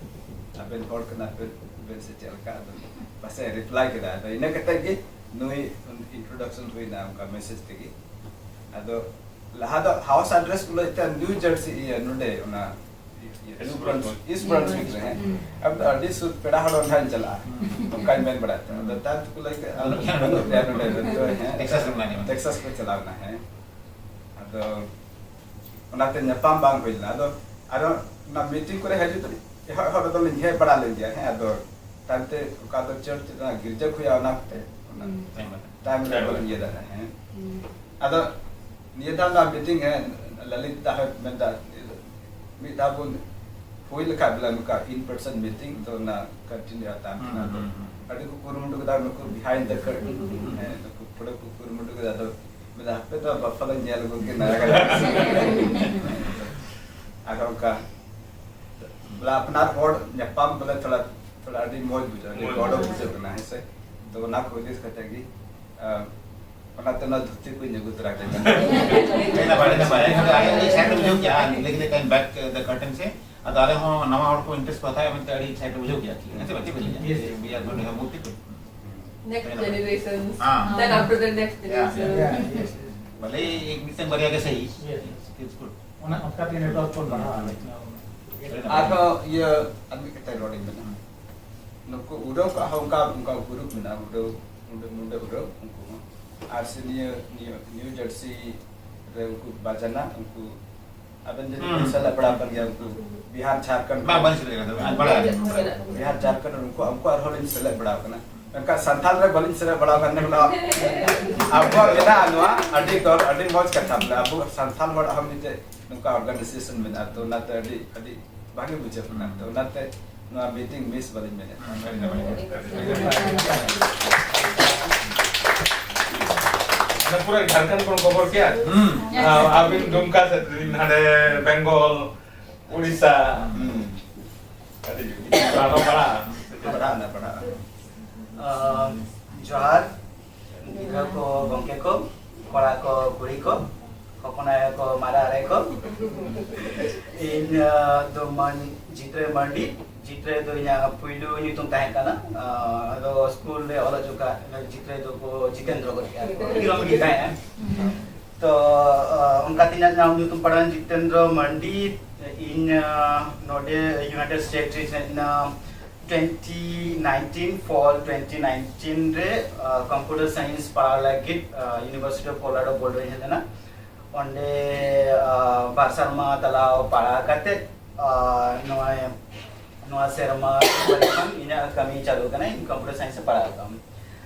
ᱟᱵᱮᱱ ᱦᱚᱲ ᱠᱟᱱᱟ ᱵᱮᱱ, ᱵᱮᱱ ᱥᱮ ᱪᱮᱫ ᱞᱮᱠᱟ? ᱟᱫᱚ ᱯᱟᱥᱮᱡ reply ᱠᱮᱫᱟ᱾ ᱟᱫᱚ ᱤᱱᱟᱹ ᱠᱟᱛᱮ ᱜᱮ ᱱᱩᱭ introduction ᱦᱩᱭᱱᱟ ᱚᱱᱠᱟ message ᱛᱮᱜᱮ᱾ ᱟᱫᱚ ᱞᱟᱦᱟ ᱫᱚ house address ᱠᱚ ᱞᱟᱹᱭᱮᱫ ᱛᱟᱦᱮᱸ ᱱᱤᱭᱩ ᱡᱟᱨᱥᱤ, ᱤᱭᱟᱹ, ᱱᱚᱰᱮ ᱚᱱᱟ ᱤᱭᱟᱹ, East Brunswick᱾ East Brunswick ᱨᱮ, ᱦᱮᱸ᱾ ᱦᱩᱸ᱾ ᱟᱫᱚ ᱟᱹᱰᱤ ᱥᱩᱨ ᱯᱮᱲᱟ ᱦᱚᱲ ᱚᱸᱰᱮᱧ ᱪᱟᱞᱟᱜᱼᱟ᱾ ᱦᱩᱸ᱾ ᱚᱱᱠᱟᱧ ᱢᱮᱱ ᱵᱟᱲᱟᱭᱮᱫ ᱛᱟᱦᱮᱸ᱾ ᱟᱫᱚ ᱦᱩᱸ᱾ ᱛᱟᱭᱚᱢ ᱛᱮᱠᱚ ᱞᱟᱹᱭ ᱠᱮᱫ, ᱟᱞᱚ ᱵᱟᱹᱱᱩᱜ ᱯᱮᱭᱟ ᱱᱚᱰᱮ ᱫᱚ, ᱦᱮᱸ᱾ ᱴᱮᱠᱥᱟᱥ ᱨᱮ ᱢᱮᱱᱟᱜ ᱞᱤᱧᱟ᱾ ᱴᱮᱠᱥᱟᱥ ᱠᱚ ᱪᱟᱞᱟᱣ ᱮᱱᱟ, ᱦᱮᱸ᱾ ᱟᱫᱚ ᱚᱱᱟᱛᱮ ᱧᱟᱯᱟᱢ ᱵᱟᱝ ᱦᱩᱭ ᱞᱮᱱᱟ᱾ ᱟᱫᱚ ᱟᱨᱚ ᱚᱱᱟ meeting ᱠᱚᱨᱮ ᱦᱤᱡᱩᱜ ᱛᱮ ᱮᱦᱚᱵ, ᱮᱦᱚᱵ ᱨᱮᱫᱚ ᱞᱤᱧ ᱦᱮᱡ ᱵᱟᱲᱟ ᱞᱮᱱ ᱜᱮᱭᱟ, ᱦᱮᱸ᱾ ᱟᱫᱚ ᱛᱟᱭᱚᱢ ᱛᱮ ᱚᱠᱟ ᱫᱚ ᱪᱟᱨᱪ ᱨᱮᱱᱟᱜ ᱜᱤᱨᱡᱟᱹ ᱠᱚ ᱦᱩᱭᱩᱜᱼᱟ, ᱚᱱᱟ ᱠᱚᱛᱮ ᱚᱱᱟ ᱦᱩᱸ᱾ ᱛᱟᱭᱚᱢ ᱨᱮ ᱵᱟᱹᱞᱤᱧ ᱤᱭᱟᱹ ᱫᱟᱲᱮᱭᱟᱜᱼᱟ, ᱦᱮᱸ᱾ ᱦᱩᱸ᱾ ᱟᱫᱚ ᱱᱤᱭᱟᱹ ᱫᱷᱟᱣ ᱨᱮᱱᱟᱜ meeting ᱦᱮᱸ, ᱞᱟᱞᱤᱛ ᱫᱟ ᱦᱚᱸ ᱢᱮᱱᱫᱟ, ᱢᱤᱫ ᱫᱷᱟᱣ ᱵᱚᱱ ᱦᱩᱭ ᱞᱮᱠᱷᱟᱡ ᱵᱚᱞᱮ ᱱᱚᱝᱠᱟ in person meeting, ᱛᱚ ᱚᱱᱟ continue ᱦᱟᱛᱟᱣ ᱦᱩᱸ, ᱠᱟᱱᱟ᱾ ᱟᱫᱚ ᱦᱩᱸ, ᱦᱩᱸ᱾ ᱟᱹᱰᱤ ᱠᱚ ᱠᱩᱨᱩᱢᱩᱴᱩ ᱠᱮᱫᱟ, ᱱᱩᱠᱩ behind the curtain, ᱦᱮᱸ, ᱱᱩᱠᱩ ᱠᱚᱲᱟ ᱠᱚ ᱠᱩᱨᱩᱢᱩᱴᱩ ᱠᱮᱫᱟ᱾ ᱟᱫᱚ ᱢᱮᱱᱫᱟ, ᱦᱟᱯᱮ ᱛᱚ ᱵᱟᱯᱞᱟ ᱧᱮᱞ ᱟᱹᱜᱩ ᱠᱤᱱ ᱱᱟᱭᱟ ᱠᱟᱱᱟ᱾ ᱟᱨ ᱚᱱᱠᱟ ᱵᱚᱞᱮ ᱟᱯᱱᱟᱨ ᱦᱚᱲ ᱧᱟᱯᱟᱢ ᱵᱚᱞᱮ ᱛᱷᱚᱲᱟ, ᱛᱷᱚᱲᱟ ᱟᱹᱰᱤ ᱢᱚᱡᱽ ᱵᱩᱡᱷᱟᱹᱜᱼᱟ, ᱟᱹᱰᱤ ᱢᱚᱡᱽ ᱜᱚᱨᱚᱵᱽ ᱵᱩᱡᱷᱟᱹᱜᱼᱟ᱾ ᱵᱩᱡᱷᱟᱹᱜ ᱠᱟᱱᱟ, ᱦᱮᱸ ᱥᱮ? ᱛᱚ ᱚᱱᱟ ᱠᱚ ᱦᱩᱫᱤᱥ ᱠᱟᱛᱮ ᱜᱮ, ᱟᱸ, ᱚᱱᱟᱛᱮ ᱚᱱᱟ ᱫᱷᱩᱛᱤ ᱠᱚᱧ ᱟᱹᱜᱩ ᱛᱚᱨᱟ ᱠᱮᱫᱟ᱾ ᱟᱹᱰᱤ ᱱᱟᱯᱟᱭ, ᱟᱹᱰᱤ ᱱᱟᱯᱟᱭ᱾ ᱮᱱᱠᱷᱟᱱ ᱫᱚ ᱟᱹᱰᱤ excited ᱵᱩᱡᱷᱟᱹᱣ ᱠᱮᱜᱼᱟ, ᱞᱟᱹᱭ ᱠᱮᱫᱟ ᱠᱟᱹᱧ back the curtain ᱥᱮ᱾ ᱟᱫᱚ ᱟᱞᱮ ᱦᱚᱸ ᱱᱟᱣᱟ ᱦᱚᱲ ᱠᱚ interest ᱠᱚ ᱦᱟᱛᱟᱣᱮᱫ ᱢᱮᱱᱛᱮ ᱟᱹᱰᱤ excited ᱵᱩᱡᱷᱟᱹᱣ ᱠᱮᱜᱼᱟ᱾ ᱦᱮᱸ ᱥᱮ ᱵᱟᱝ? ᱪᱮᱫ ᱵᱮᱱ ᱞᱟᱹᱭᱟ? Yes. We are going to have more people. Next generations, ᱦᱮᱸ᱾ Then after the next generations. Yeah, yes, yes. ᱵᱷᱟᱞᱮ ᱢᱤᱫᱴᱟᱝ ᱵᱟᱨᱭᱟ ᱜᱮ ᱥᱟᱦᱤ᱾ Yes. It's good. ᱚᱱᱟ ᱚᱱᱠᱟ ᱛᱮᱜᱮ network ᱵᱚᱱ ᱵᱟᱲᱦᱟᱣᱟ᱾ ᱟᱨᱦᱚᱸ ᱤᱭᱟᱹ, ᱟᱨ ᱢᱤᱫ ᱠᱟᱛᱷᱟ ᱨᱚᱲᱤᱧ ᱢᱮᱱᱟ᱾ ᱱᱩᱠᱩ ᱩᱰᱟᱹᱣ ᱠᱟᱜ ᱦᱚᱸ ᱚᱱᱠᱟ, ᱚᱱᱠᱟ group ᱢᱮᱱᱟᱜᱼᱟ, ᱩᱰᱟᱹᱣ ᱢᱩᱰᱟᱹ, ᱢᱩᱰᱟᱹ ᱦᱩᱨᱟᱹ ᱩᱱᱠᱩ ᱦᱚᱸ᱾ ᱟᱨ ᱥᱮ ᱱᱤᱭᱟᱹ, ᱱᱤᱭᱟᱹ ᱱᱤᱭᱩ ᱡᱟᱨᱥᱤ ᱨᱮ ᱩᱱᱠᱩ ᱵᱟᱡᱟᱱᱟ, ᱩᱱᱠᱩ ᱟᱵᱮᱱ ᱡᱟᱹᱱᱤᱡ ᱦᱩᱸ᱾ ᱵᱮᱱ ᱥᱮᱞᱮᱫ ᱵᱟᱲᱟ ᱟᱠᱟᱱ ᱜᱮᱭᱟ, ᱩᱱᱠᱩ ᱵᱤᱦᱟᱨ ᱡᱷᱟᱨᱠᱷᱚᱸᱰ ᱵᱟᱝ, ᱠᱷᱚᱱ᱾ ᱵᱟᱹᱧ ᱥᱮᱞᱮᱫ ᱟᱠᱟᱫᱟ, ᱵᱟᱹᱧ ᱵᱟᱲᱟᱭᱟ᱾ ᱵᱤᱦᱟᱨ ᱡᱷᱟᱨᱠᱷᱚᱸᱰ ᱨᱮ ᱩᱱᱠᱩ, ᱩᱱᱠᱩ ᱟᱨᱦᱚᱸ ᱞᱤᱧ ᱥᱮᱞᱮᱫ ᱵᱟᱲᱟ ᱟᱠᱟᱱᱟ, ᱢᱮᱱᱠᱷᱟᱱ ᱥᱟᱱᱛᱟᱲ ᱨᱮ ᱵᱟᱹᱞᱤᱧ ᱥᱮᱞᱮᱫ ᱵᱟᱲᱟ ᱟᱠᱟᱱᱟ᱾ ᱵᱚᱞᱮ ᱟᱵᱚᱣᱟᱜ ᱢᱮᱱᱟᱜᱼᱟ ᱱᱚᱣᱟ ᱟᱹᱰᱤ ᱜᱚᱨ-, ᱟᱹᱰᱤ ᱢᱚᱡᱽ ᱠᱟᱛᱷᱟ, ᱵᱚᱞᱮ ᱟᱵᱚ ᱥᱟᱱᱛᱟᱲ ᱦᱚᱲᱟᱜ ᱦᱚᱸ ᱢᱤᱫᱴᱮᱡ ᱱᱚᱝᱠᱟ ᱚᱨᱜᱟᱱᱟᱭᱡᱮᱥᱚᱱ ᱢᱮᱱᱟᱜᱼᱟ, ᱛᱚ ᱚᱱᱟᱛᱮ ᱟᱹᱰᱤ, ᱟᱹᱰᱤ ᱵᱷᱟᱜᱮ ᱵᱩᱡᱷᱟᱹᱜ ᱠᱟᱱᱟ᱾ ᱛᱚ ᱚᱱᱟᱛᱮ ᱱᱚᱣᱟ ᱢᱤᱴᱤᱝ ᱢᱤᱥ ᱵᱟᱹᱞᱤᱧ ᱢᱮᱱᱮᱫ ᱠᱟᱱᱟ᱾ ᱢᱟᱱᱮ ᱯᱩᱨᱟᱹ ᱡᱷᱟᱲᱠᱷᱚᱸᱰ ᱠᱷᱚᱱ ᱠᱷᱚᱵᱚᱨ ᱠᱮᱭᱟ᱾ ᱦᱩᱸ᱾ ᱟᱹᱵᱤᱱ ᱰᱩᱢᱠᱟ ᱥᱮᱫ ᱨᱤᱱ, ᱦᱟᱸᱰᱮ ᱵᱮᱝᱜᱚᱞ, ᱩᱲᱤᱥᱥᱟ᱾ ᱦᱩᱸ᱾ ᱟᱹᱰᱤ ᱡᱩᱫᱤ ᱯᱟᱲᱦᱟᱣ ᱯᱟᱲᱦᱟᱜᱼᱟ᱾ ᱯᱟᱲᱦᱟᱜ ᱟᱞᱮ, ᱯᱟᱲᱦᱟᱜᱼᱟ᱾ ᱟᱢ, ᱡᱚᱦᱟᱨ᱾ ᱜᱤᱫᱽᱨᱟᱹ ᱠᱚ, ᱜᱚᱢᱠᱮ ᱠᱚ, ᱠᱚᱲᱟ ᱠᱚ, ᱠᱩᱲᱤ ᱠᱚ, ᱦᱚᱯᱚᱱ ᱟᱭᱳ ᱠᱚ, ᱢᱟᱨᱟᱝ ᱟᱭᱳ ᱠᱚ᱾ ᱤᱧ, ᱟᱸ, ᱫᱚ ᱢᱟᱹᱱ ᱡᱤᱛᱨᱟᱹᱭ ᱢᱟᱨᱰᱤ᱾ ᱡᱤᱛᱨᱟᱹᱭ ᱫᱚ ᱤᱧᱟᱹᱜ ᱯᱩᱭᱞᱩ ᱧᱩᱛᱩᱢ ᱛᱟᱦᱮᱸ ᱠᱟᱱᱟ᱾ ᱟᱸ, ᱟᱫᱚ ᱥᱠᱩᱞ ᱨᱮ ᱚᱞᱚᱜ ᱡᱚᱠᱷᱟᱜ ᱡᱤᱛᱨᱟᱹᱭ ᱫᱚᱠᱚ ᱡᱤᱛᱮᱱᱫᱨᱚ ᱜᱚᱫ ᱠᱮᱜᱼᱟ ᱠᱚ᱾ ᱤᱧ ᱦᱚᱸ ᱢᱤᱫ ᱜᱮ ᱛᱟᱦᱮᱸᱜᱼᱟ᱾ ᱛᱚ, ᱟᱸ, ᱚᱱᱠᱟᱛᱮ ᱤᱧᱟᱹᱜ ᱧᱩᱛᱩᱢ ᱯᱟᱲᱟᱣᱮᱱ ᱡᱤᱛᱮᱱᱫᱨᱚ ᱢᱟᱨᱰᱤ᱾ ᱤᱧ, ᱟᱸ, ᱱᱚᱰᱮ ᱤᱭᱩᱱᱟᱭᱴᱮᱰ ᱥᱴᱮᱴ ᱨᱤᱧ ᱦᱮᱡ ᱮᱱᱟ᱾ ᱴᱩᱭᱮᱱᱴᱤ ᱱᱟᱭᱤᱱᱴᱤᱱ, ᱯᱷᱚᱞ ᱴᱩᱭᱮᱱᱴᱤ ᱱᱟᱭᱤᱱᱴᱤᱱ ᱨᱮ, ᱟᱸ, ᱠᱚᱢᱯᱤᱭᱩᱴᱟᱨ ᱥᱟᱭᱮᱱᱥ ᱯᱟᱲᱦᱟᱣ ᱞᱟᱹᱜᱤᱫ, ᱟᱸ, ᱤᱭᱩᱱᱤᱵᱷᱟᱨᱥᱤᱴᱤ ᱚᱯᱷ ᱠᱳᱞᱳᱨᱟᱰᱳ ᱵᱳᱞᱰᱟᱨ ᱤᱧ ᱦᱮᱡ ᱞᱮᱱᱟ᱾ ᱚᱸᱰᱮ, ᱟᱸ, ᱵᱟᱨ ᱥᱮᱨᱢᱟ ᱛᱟᱞᱟ ᱯᱟᱲᱦᱟᱣ ᱠᱟᱛᱮ, ᱟᱸ, ᱱᱚᱜᱼᱚᱭ ᱱᱚᱣᱟ ᱥᱮᱨᱢᱟ ᱠᱷᱚᱱ ᱤᱧᱟᱹᱜ ᱠᱟᱹᱢᱤ ᱪᱟᱹᱞᱩ ᱠᱟᱱᱟ, ᱤᱧ ᱠᱚᱢᱯᱤᱭᱩᱴᱟᱨ ᱥᱟᱭᱮᱱᱥ ᱨᱮ ᱯᱟᱲᱦᱟᱣ ᱠᱟᱱᱟ᱾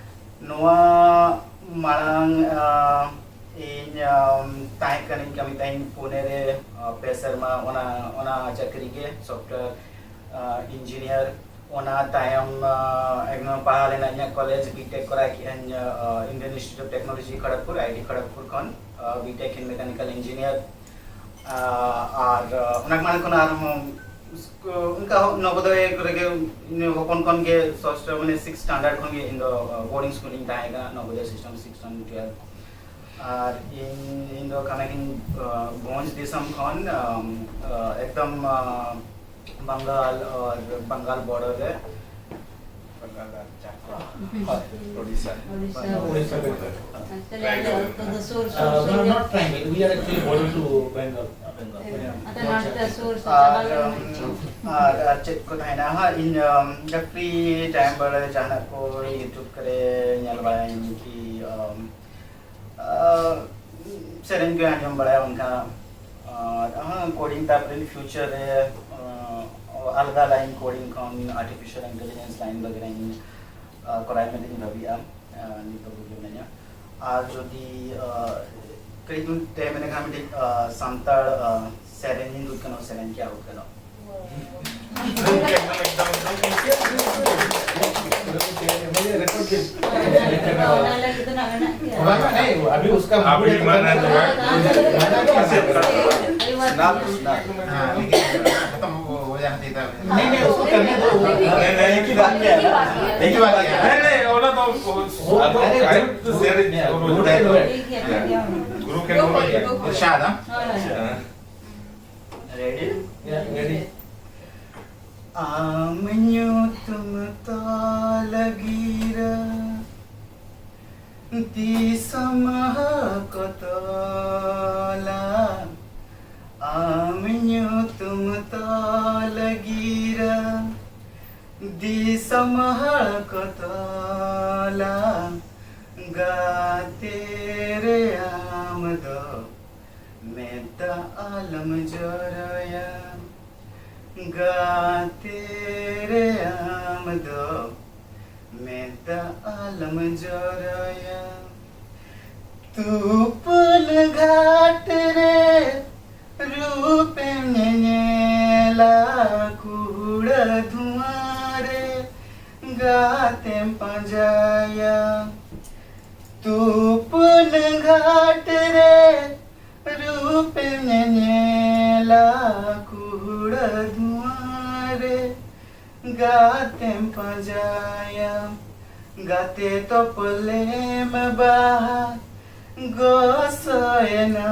ᱱᱚᱣᱟ ᱢᱟᱲᱟᱝ, ᱟᱸ, ᱤᱧ, ᱟᱸ, ᱛᱟᱦᱮᱸ ᱠᱟᱹᱱᱟᱹᱧ, ᱠᱟᱹᱢᱤ ᱛᱟᱦᱮᱸᱧ ᱯᱩᱱᱮ ᱨᱮ, ᱟᱸ, ᱯᱮ ᱥᱮᱨᱢᱟ ᱚᱱᱟ, ᱚᱱᱟ ᱪᱟᱹᱠᱨᱤ ᱜᱮ, ᱥᱚᱯᱷᱴᱣᱮᱭᱟᱨ ᱟᱸ, ᱤᱧᱡᱤᱱᱤᱭᱟᱨ᱾ ᱚᱱᱟ ᱛᱟᱭᱚᱢ, ᱟᱸ, ᱮᱠᱫᱚᱢ ᱯᱟᱲᱦᱟᱣ ᱞᱮᱱᱟ ᱤᱧᱟᱹᱜ ᱠᱚᱞᱮᱡᱽ, ᱵᱤᱴᱮᱠ ᱠᱚᱨᱟᱣ ᱠᱮᱜᱼᱟᱹᱧ, ᱟᱸ, Indian Institute of Technology Kharagpur, I I T Kharagpur ᱠᱷᱚᱱ, ᱟᱸ, ᱵᱤᱴᱮᱠ in Mechanical Engineer᱾ ᱟᱸ, ᱟᱨ, ᱟᱸ, ᱚᱱᱟ ᱢᱟᱲᱟᱝ ᱠᱷᱚᱱ ᱟᱨᱦᱚᱸ ᱥᱠᱩ-, ᱚᱱᱠᱟ ᱦᱚᱸ ᱱᱚᱵᱳᱫᱚᱭ ᱠᱚᱨᱮ ᱜᱮ ᱤᱧ ᱦᱚᱯᱚᱱ ᱠᱷᱚᱱ ᱜᱮ ᱥᱚᱥᱴ-, ᱢᱟᱱᱮ ᱥᱤᱠᱥ ᱥᱴᱟᱱᱰᱟᱨᱰ ᱠᱷᱚᱱ ᱜᱮ ᱤᱧ ᱫᱚ, ᱟᱸ, ᱵᱳᱨᱰᱤᱝ ᱥᱠᱩᱞ ᱨᱤᱧ ᱛᱟᱦᱮᱸ ᱠᱟᱱᱟ, ᱱᱚᱵᱳᱫᱚᱭ ᱥᱤᱥᱴᱮᱢ ᱥᱤᱠᱥ ᱠᱷᱚᱱ ᱴᱩᱭᱮᱞᱵᱷ᱾ ᱟᱨ ᱤᱧ, ᱤᱧ ᱫᱚ ᱠᱟᱱᱟ ᱠᱤᱱ, ᱟᱸ, ᱵᱷᱚᱸᱡᱽ ᱫᱤᱥᱚᱢ ᱠᱷᱚᱱ, ᱟᱸ, ᱟᱸ, ᱮᱠᱫᱚᱢ, ᱟᱸ, ᱵᱟᱝᱜᱟᱞ, ᱟᱨ ᱵᱟᱝᱜᱟᱞ ᱵᱚᱨᱰᱟᱨ ᱨᱮ᱾ ᱦᱳᱭ, ᱳᱰᱤᱥᱟ᱾ ᱳᱰᱤᱥᱟ᱾ ᱳᱰᱤᱥᱟ᱾ ᱟᱪᱪᱷᱟ, ᱟᱞᱮ ᱟᱹᱛᱩ ᱫᱚ ᱥᱩᱨ ᱥᱩᱨ ᱥᱩᱨ ᱜᱮ᱾ Not triangle. We are actually border to Bengal. ᱟᱫᱚ ᱱᱚᱛᱮ ᱥᱩᱨ ᱥᱩᱨ ᱟᱨ, ᱪᱟᱞᱟᱣ ᱞᱮᱱ ᱟᱨ, ᱟᱨ ᱪᱮᱫ ᱠᱚ ᱛᱟᱦᱮᱱᱟ ᱦᱟᱸᱜ, ᱤᱧ, ᱟᱢ, ᱡᱟ free time ᱵᱟᱲᱟ ᱡᱟᱦᱟᱱᱟᱜ ᱠᱚ YouTube ᱠᱚᱨᱮ ᱧᱮᱞ ᱵᱟᱲᱟᱭᱟᱹᱧ ᱠᱤ, ᱟᱢ, ᱟᱨ ᱥᱮᱨᱮᱧ ᱠᱚ ᱟᱸᱡᱚᱢ ᱵᱟᱲᱟᱭᱟ ᱚᱱᱠᱟ᱾ ᱟᱨ ᱦᱚᱸ coding, ᱛᱟᱨᱯᱚᱨᱮ future ᱨᱮ, ᱟᱨ ᱟᱞᱜᱟ line coding ᱠᱷᱚᱱ artificial intelligence line ᱵᱟᱜᱮᱨᱟᱧ, ᱟᱨ ᱠᱚᱨᱟᱣ ᱢᱮᱱᱛᱮᱧ ᱵᱷᱟᱹᱵᱤᱭᱮᱫᱼᱟ, ᱟᱨ ᱱᱤᱛᱚᱜ ᱵᱩᱡᱷᱟᱹᱣ ᱢᱮᱱᱟᱜᱼᱟ᱾ ᱟᱨ ᱡᱩᱫᱤ, ᱟᱨ ᱠᱟᱹᱴᱤᱡ ᱵᱚᱱ time ᱮᱱᱠᱷᱟᱱ ᱢᱤᱫᱴᱤᱡ, ᱟᱨ ᱥᱟᱱᱛᱟᱲ, ᱟᱨ ᱥᱮᱨᱮᱧ ᱤᱧ ᱫᱩᱫ ᱠᱟᱱᱟ, ᱥᱮᱨᱮᱧ ᱠᱮᱭᱟ ᱦᱩᱭᱩᱜ ᱠᱟᱱᱟ᱾ ᱚᱱᱟ ᱞᱟᱹᱜᱤᱫ ᱫᱚ ᱱᱟᱜ ᱢᱮᱱᱟᱜ ᱜᱮᱭᱟ᱾ ᱵᱟᱝᱟ, नहीं, अभी उसका अभी मूड है तो मना करना है। जो है। मना क्या कर रहा है? अरे वाह। ना, ना। हाँ, लेकिन खत्म हो, हो जाना चाहिए था। नहीं, नहीं, उसको करने दो। नहीं, नहीं, एक ही बात है। एक ही बात है। नहीं, नहीं, वो ना तो वो, वो, वो, अरे, I have to share it। नहीं, वो गुरु के लोग। ठीक है, ठीक है। गुरु के लोग। इरशाद, हाँ? हाँ। Ready? Yeah, ready. ᱟᱢ ᱧᱩᱛᱩᱢ ᱛᱚᱞ ᱜᱤᱨᱟᱹ ᱫᱤᱥᱚᱢ ᱦᱚᱲ ᱠᱚ ᱛᱚᱞᱟ᱾ ᱟᱢ ᱧᱩᱛᱩᱢ ᱛᱚᱞ ᱜᱤᱨᱟᱹ ᱫᱤᱥᱚᱢ ᱦᱚᱲ ᱠᱚ ᱛᱚᱞᱟ᱾ ᱜᱟᱛᱮ ᱨᱮ ᱟᱢ ᱫᱚ ᱢᱮᱫ ᱫᱟᱜ ᱟᱞᱚᱢ ᱡᱚᱨᱚᱭᱟ᱾ ᱜᱟᱛᱮ ᱨᱮ ᱟᱢ ᱫᱚ ᱢᱮᱫ ᱫᱟᱜ ᱟᱞᱚᱢ ᱡᱚᱨᱚᱭᱟ᱾ ᱛᱩᱯᱩᱱ ᱜᱷᱟᱴ ᱨᱮ ᱨᱩᱯᱮᱢ ᱧᱮᱧᱮᱞᱟ, ᱠᱩᱦᱲᱟᱹ ᱫᱷᱩᱣᱟᱹ ᱨᱮ ᱜᱟᱛᱮᱢ ᱯᱟᱸᱡᱟᱭᱟ᱾ ᱛᱩᱯᱩᱱ ᱜᱷᱟᱴ ᱨᱮ ᱨᱩᱯᱮᱢ ᱧᱮᱧᱮᱞᱟ, ᱠᱩᱦᱲᱟᱹ ᱫᱷᱩᱣᱟᱹ ᱨᱮ ᱜᱟᱛᱮᱢ ᱯᱟᱸᱡᱟᱭᱟ᱾ ᱜᱟᱛᱮ ᱛᱚᱯᱚᱞᱮᱢ ᱵᱟᱦᱟ ᱜᱚᱥᱚᱭᱮᱱᱟ᱾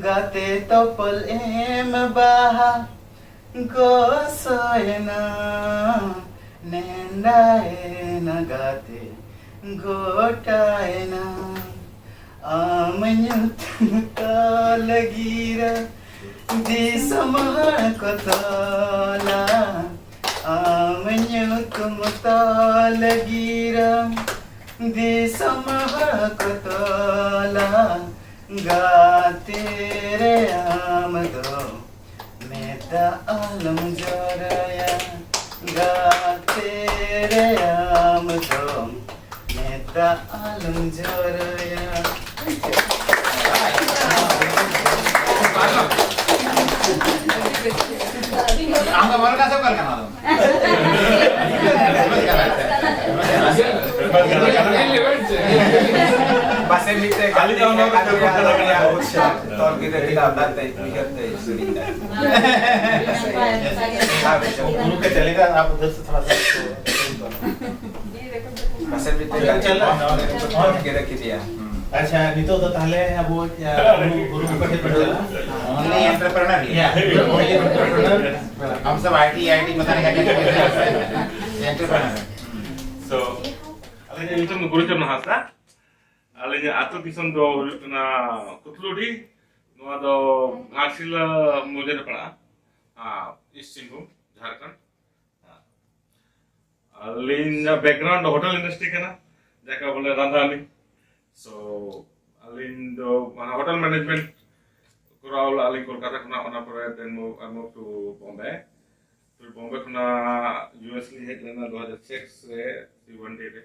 ᱜᱟᱛᱮ ᱛᱚᱯᱚᱞᱮᱢ ᱵᱟᱦᱟ ᱜᱚᱥᱚᱭᱮᱱᱟ᱾ ᱱᱮᱰᱟᱭᱮᱱᱟ ᱜᱟᱛᱮ ᱜᱚᱴᱟᱭᱮᱱᱟ, ᱟᱢ ᱧᱩᱛᱩᱢ ᱛᱟᱞ ᱜᱤᱨᱟᱹ ᱫᱤᱥᱚᱢ ᱦᱚᱲ ᱠᱚ ᱛᱚᱞᱟ, ᱟᱢ ᱧᱩᱛᱩᱢ ᱛᱟᱞ ᱜᱤᱨᱟᱹ ᱫᱤᱥᱚᱢ ᱦᱚᱲ ᱠᱚ ᱛᱚᱞᱟ, ᱜᱟᱛᱮ ᱨᱮ ᱟᱢ ᱫᱚ ᱢᱮᱫ ᱫᱟᱜ ᱟᱞᱚᱢ ᱡᱚᱨᱚᱭᱟ, ᱜᱟᱛᱮ ᱨᱮ ᱟᱢ ᱫᱚ ᱢᱮᱫ ᱫᱟᱜ ᱟᱞᱚᱢ ᱡᱚᱨᱚᱭᱟ᱾ ᱟᱢ ᱫᱚ ᱵᱟᱨᱚ ᱠᱟᱛᱷᱟ ᱚᱠᱟ ᱞᱮᱠᱟ ᱱᱚᱣᱟ ᱫᱚ? ᱯᱟᱥᱮ ᱢᱤᱫᱴᱮᱡ ᱟᱹᱞᱤᱧ ᱦᱚᱸ ᱱᱚᱣᱟ ᱠᱚ ᱛᱚᱨ ᱜᱤᱫᱽᱨᱟᱹ ᱠᱤᱱ ᱟᱵᱫᱟᱨ ᱛᱮ ᱩᱭᱦᱟᱹᱨ ᱛᱮ ᱥᱮᱨᱮᱧ ᱫᱟ᱾ ᱜᱩᱨᱩ ᱠᱮ ᱪᱟᱞᱮᱜᱟ, ᱟᱯ ᱩᱫᱷᱟᱨ ᱥᱮ ᱛᱷᱚᱲᱟ ᱥᱟ ᱯᱟᱥᱮ ᱢᱤᱫᱴᱮᱡ ᱪᱟᱞᱟᱜ᱾ ᱛᱚᱨ ᱜᱤᱫᱽᱨᱟᱹ ᱠᱤᱱ ᱤᱭᱟᱹ᱾ ᱟᱪᱪᱷᱟ, ᱱᱤᱛᱚᱜ ᱫᱚ ᱛᱟᱦᱞᱮ ᱟᱵᱚ, ᱟ, ᱜᱩᱨᱩ, ᱜᱩᱨᱩ ᱜᱚᱢᱠᱮ ᱴᱷᱮᱱ ᱵᱚᱱ ᱪᱟᱞᱟᱜᱼᱟ᱾ Only entrepreneur here. Yeah, only entrepreneur. हम सब आईटी, आईटी पता नहीं क्या क्या करते हैं। Entrepreneur। So, ᱟᱹᱞᱤᱧᱟᱜ ᱧᱩᱛᱩᱢ ᱫᱚ ᱜᱩᱨᱩᱪᱚᱨᱚᱱ ᱦᱟᱸᱥᱫᱟ᱾ ᱟᱹᱞᱤᱧᱟᱜ ᱟᱹᱛᱩ ᱫᱤᱥᱚᱢ ᱫᱚ ᱦᱩᱭᱩᱜ ᱠᱟᱱᱟ ᱠᱩᱛᱞᱩᱰᱤ᱾ ᱱᱚᱣᱟ ᱫᱚ ᱜᱷᱟᱴᱥᱤᱞᱟᱹ ᱢᱚᱡᱮ ᱨᱮ ᱯᱟᱲᱟᱜᱼᱟ, ᱟ, ᱤᱥᱴ ᱥᱤᱝᱵᱷᱩᱢ, ᱡᱷᱟᱲᱠᱷᱚᱸᱰ᱾ ᱟᱹᱞᱤᱧᱟᱜ background ᱫᱚ ᱦᱳᱴᱮᱞ ᱤᱱᱰᱟᱥᱴᱨᱤ ᱠᱟᱱᱟ, ᱡᱟᱠᱟ ᱵᱚᱞᱮ ᱨᱟᱸᱫᱷᱟᱱᱤ᱾ So, ᱟᱹᱞᱤᱧ ᱫᱚ ᱢᱟᱱᱮ ᱦᱳᱴᱮᱞ ᱢᱮᱱᱮᱡᱽᱢᱮᱱᱴ ᱠᱚᱨᱟᱣ ᱞᱮᱫᱼᱟ ᱞᱤᱧ ᱠᱳᱞᱠᱟᱛᱟ ᱠᱷᱚᱱᱟᱜ, ᱚᱱᱟ ᱯᱚᱨᱮ then move, I moved to Bombay. ᱯᱷᱤᱨ ᱵᱚᱢᱵᱮ ᱠᱷᱚᱱᱟᱜ ᱤᱭᱩ ᱮᱥ ᱞᱤᱧ ᱦᱮᱡ ᱞᱮᱱᱟ ᱫᱩ ᱦᱟᱡᱟᱨ ᱥᱤᱠᱥ ᱨᱮ, ᱥᱤ ᱳᱣᱟᱱ ᱰᱤ ᱨᱮ᱾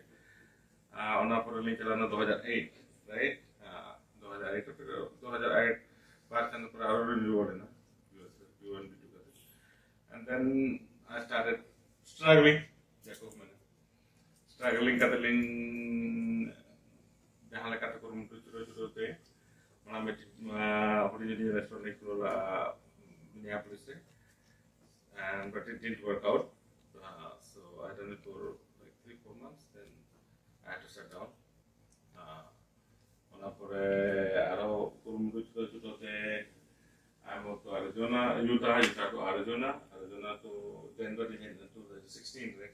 ᱟᱨ ᱚᱱᱟ ᱯᱚᱨᱮ ᱞᱤᱧ ᱪᱟᱞᱟᱣ ᱮᱱᱟ ᱫᱩ ᱦᱟᱡᱟᱨ ᱮᱭᱤᱴ, right? ᱟᱨ ᱫᱩ ᱦᱟᱡᱟᱨ ᱮᱭᱤᱴ ᱨᱮ, ᱫᱩ ᱦᱟᱡᱟᱨ ᱮᱭᱤᱴ ᱵᱟᱨ ᱪᱟᱸᱫᱚ ᱯᱚᱨᱮ ᱟᱨᱚ ᱞᱤᱧ ᱨᱩᱣᱟᱹᱲ ᱮᱱᱟ ᱤᱭᱩ ᱮᱥ ᱨᱮ, ᱥᱤ ᱳᱣᱟᱱ ᱰᱤ ᱴᱩ ᱠᱟᱛᱮ᱾ And then I started struggling, ᱡᱟᱠᱚ ᱢᱮᱱᱟ᱾ Struggling ᱠᱟᱛᱮ ᱞᱤᱧ ᱡᱟᱦᱟᱸ ᱞᱮᱠᱟᱛᱮ ᱠᱩᱨᱩᱢᱩᱴᱩ ᱪᱷᱩᱴᱟᱹᱣ ᱪᱷᱩᱴᱟᱹᱣ ᱛᱮ ᱚᱱᱟ ᱢᱤᱫᱴᱤᱡ, ᱟᱸ, ᱦᱩᱰᱤᱧ ᱦᱩᱰᱤᱧ ᱨᱮᱥᱴᱩᱨᱮᱱᱴ ᱞᱤᱧ ᱠᱷᱩᱞᱟᱹᱣ ᱞᱟᱜᱼᱟ, ᱢᱤᱱᱤᱭᱟᱯᱚᱞᱤᱥ ᱨᱮ᱾ And but it didn't work out. Uh, so I done it for like three, four months, then I had to shut down. Uh, ᱚᱱᱟ ᱯᱚᱨᱮ ᱟᱨᱚ ᱠᱩᱨᱩᱢᱩᱴᱩ ᱪᱷᱩᱴᱟᱹᱣ ᱪᱷᱩᱴᱟᱹᱣ ᱛᱮ I moved to Arizona, Utah, Utah to Arizona, Arizona to Denver ᱨᱤᱧ ᱦᱮᱡ ᱮᱱᱟ two thousand sixteen ᱨᱮ᱾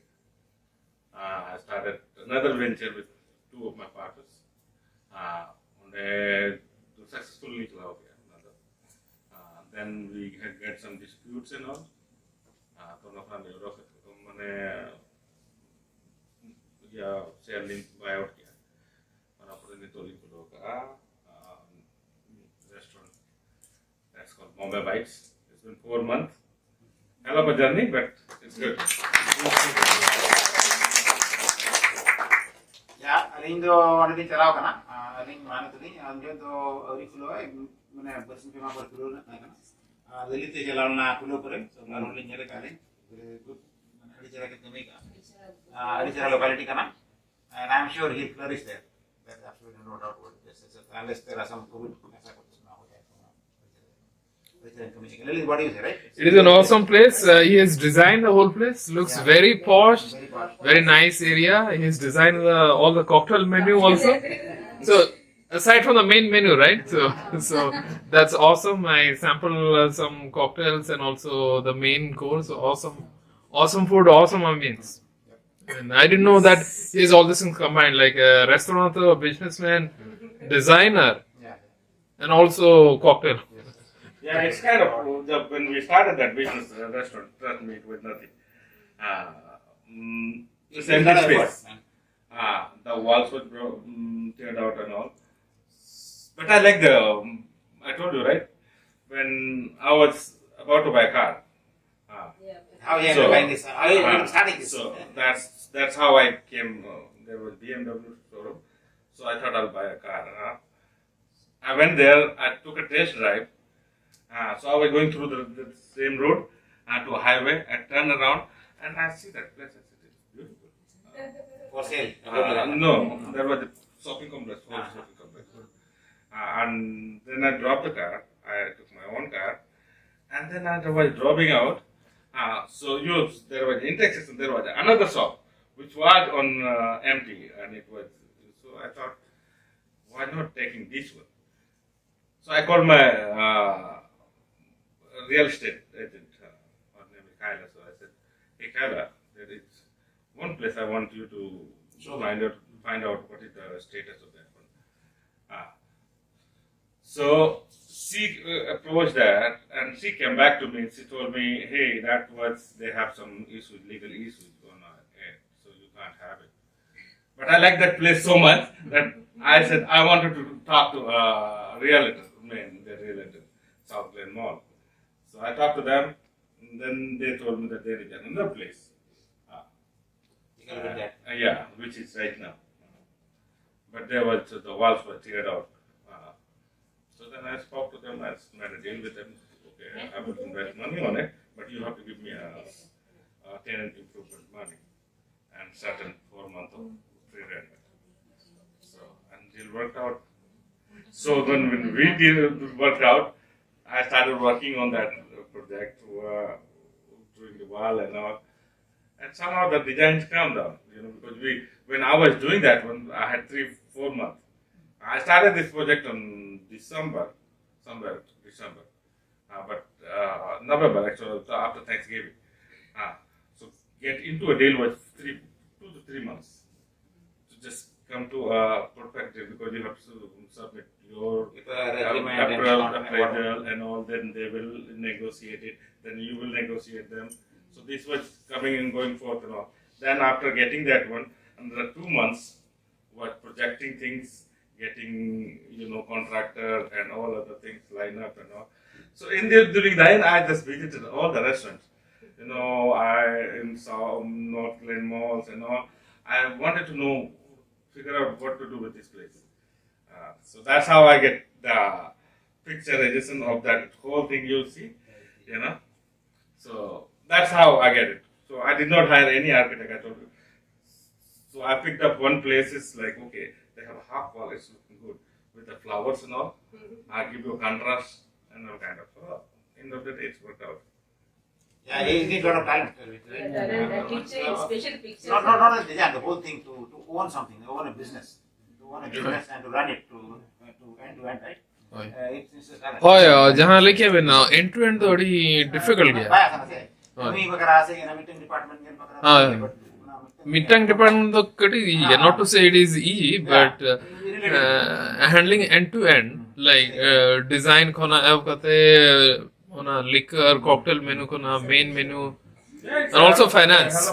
Uh, I started another venture with two of my partners. Uh, ᱚᱸᱰᱮ ᱫᱚ successful ᱞᱤᱧ ᱪᱟᱞᱟᱣ ᱠᱮᱜᱼᱟ ᱚᱱᱟ ᱫᱚ. Uh, then we had got some disputes and all. Uh, ᱛᱚ ᱚᱱᱟ ᱠᱷᱚᱱᱟᱜ ᱞᱤᱧ ᱚᱰᱚᱠ ᱠᱟᱛᱮ ᱢᱟᱱᱮ ᱤᱭᱟᱹ share ᱞᱤᱧ buy out ᱠᱮᱜᱼᱟ. ᱚᱱᱟ ᱯᱚᱨᱮ ᱱᱤᱛᱚᱜ ᱞᱤᱧ ᱠᱷᱩᱞᱟᱹᱣ ᱠᱟᱜᱼᱟ restaurant. That's called Bombay Bites. It's been four months. Hell of a journey, but it's good. ᱭᱟ, ᱟᱹᱞᱤᱧ ᱫᱚ ᱚᱸᱰᱮ ᱞᱤᱧ ᱪᱟᱞᱟᱣ ᱠᱟᱱᱟ. ᱟᱹᱞᱤᱧ ᱢᱟᱱᱚᱛ ᱞᱤᱧ ᱟᱸᱡᱚᱢ ᱫᱚ ᱟᱹᱣᱨᱤ ᱠᱷᱩᱞᱟᱹᱣ ᱢᱟᱱᱮ ᱵᱟᱨᱥᱤᱧ ᱯᱮ ᱢᱟᱦᱟ ᱯᱚᱨ ᱠᱷᱩᱞᱟᱹᱣ ᱨᱮᱱᱟᱜ ᱛᱟᱦᱮᱸ ᱠᱟᱱᱟ. ᱫᱤᱞᱞᱤ ᱛᱮ ᱪᱟᱞᱟᱣ ᱞᱮᱱᱟ ᱠᱷᱩᱞᱟᱹᱣ ᱯᱚᱨᱮ. ᱛᱚ ᱚᱱᱟ ᱨᱮᱞᱤᱧ ᱧᱮᱞ ᱟᱠᱟᱫ ᱞᱤᱧ. Very good. ᱢᱟᱱᱮ ᱟᱹᱰᱤ ᱪᱮᱦᱨᱟ ᱠᱚ ᱠᱟᱹᱢᱤ ᱠᱟᱜᱼᱟ. ᱟᱹᱰᱤ ᱪᱮᱦᱨᱟ locality ᱠᱟᱱᱟ. And I'm sure he'll flourish there. There's absolutely no doubt about it. Yes, yes, yes. Unless there are some COVID. Lily, what do you say, right? It is an awesome place. Uh, he has designed the whole place. Looks very posh, very nice area. He has designed the, all the cocktail menu also. So aside from the main menu, right? So so that's awesome. I sample uh, some cocktails and also the main course. Awesome, awesome food, awesome ambience. And I didn't know that he has all this in combined, like a restaurateur, a businessman, designer, and also cocktail. Yeah, it's kind of the, when we started that business uh, restaurant, trust me, it was nothing. Uh, mm, it's empty space. Uh, the walls were bro- mm, teared out and all. But I like the, um, I told you, right? When I was about to buy a car. Uh, How you So- buying this? How you uh, starting this? So that's that's how I came. Uh, there was B M W showroom. So I thought I'll buy a car. Uh, I went there, I took a test drive. Uh, so I was going through the, the same road uh, to a highway. I turned around and I see that place. I said, it's beautiful. For sale. Uh, no, there was a shopping complex, old shopping complex. Uh, and then I dropped the car. I took my own car. And then as I was driving out, uh, so you, there was intersection, there was another shop which was on uh, empty, and it was. So I thought, why not taking this one? So I called my uh, real estate agent. Uh, her name is Kyla. So I said, hey Kyla, there is One place I want you to find out, find out what is the status of that one. Ah. So she uh, approached that, and she came back to me. She told me, "Hey, that was, they have some issues, legal issues going on, eh, so you can't have it." But I like that place so much that I said I wanted to talk to a realtor, man, the realtor, South Glen Mall. So I talked to them, and then they told me that there is another place. Uh, You can look at that. uh, yeah, which is right now. But there was, the walls were teared out. Uh, so then I spoke to them, I made a deal with them. "Okay, I will invest money on it, but you have to give me a, a tenant improvement money and certain four month of free rent." So, and deal worked out. So then when we deal worked out, I started working on that project, uh, doing the wall and all. And somehow the designs calmed down, you know, because we, when I was doing that one, I had three, four months. I started this project on December, somewhere December, uh, but uh, November actually, so after Thanksgiving. Uh, so get into a deal was three, two to three months to just come to a perfect deal, because you have to submit your With the agreement and appraisal, all, appraisal and all, then they will negotiate it, then you will negotiate them. So this was coming and going forth and all. Then after getting that one, another two months was projecting things, getting, you know, contractor and all other things line up and all. So in the, during then I just visited all the restaurants. You know, I in some North Glen malls and all. I wanted to know, figure out what to do with this place. Uh, so that's how I get the picturization of that whole thing you see, you know. So that's how I get it. So I did not hire any architect, I told you. So I picked up one place, it's like, okay, they have a half wall, it's looking good with the flowers and all. I give you a contrast and all kind of. So end of the day, it's worked out. Yeah, you need a lot of talent. Yeah, talent, uh, kitchen, special pictures. Not, not, not a design, the whole thing to, to own something, to own a business. To own a business and to run it to, to end to end, right? ᱦᱳᱭ. Uh, it's, it's a talent. ᱦᱳᱭ, ᱡᱟᱦᱟᱸ ᱞᱟᱹᱭ ᱠᱮᱫ ᱵᱮᱱ, ᱮᱱᱰ ᱴᱩ ᱮᱱᱰ ᱫᱚ ᱟᱹᱰᱤ ᱰᱤᱯᱷᱤᱠᱟᱞᱴ ᱜᱮᱭᱟ᱾ ᱵᱟᱭ ᱟᱥᱟᱱᱟ ᱥᱮ᱾ ᱦᱳᱭ᱾ ᱠᱟᱹᱢᱤ ᱵᱟᱠᱷᱨᱟ ᱥᱮ ᱚᱱᱟ ᱢᱤᱫᱴᱮᱱ ᱰᱤᱯᱟᱨᱴᱢᱮᱱᱴ ᱜᱮ ᱵᱟᱠᱷᱨᱟ ᱦᱳᱭ᱾ ᱵᱟᱴ ᱚᱱᱟ ᱢᱤᱫᱴᱮᱱ ᱢᱤᱫᱴᱟᱝ department ᱫᱚ ᱠᱟᱹᱴᱤᱡ easy ᱜᱮᱭᱟ, not to say it is easy, but uh, uh, handling end to end, like uh, design ᱠᱷᱚᱱᱟᱜ ᱮᱦᱚᱵ ᱠᱟᱛᱮ ᱚᱱᱟ liquor, cocktail menu ᱠᱷᱚᱱᱟᱜ main menu, and also finance.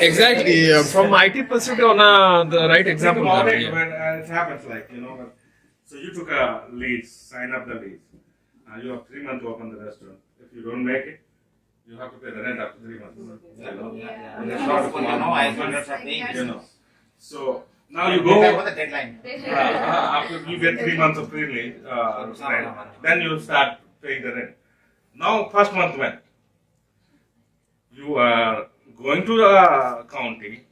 Exactly, uh, from I T perspective, on uh, the right example. When, uh, it happens like, you know, so you took a lease, sign up the lease. Uh, you have three months to open the restaurant. If you don't make it, you have to pay the rent after three months. You know? And it's not a small amount of money, you know. So now you go, uh, uh, after you get three months of free lease, uh, rent, then you start paying the rent. Now, first month went. You are going to the county,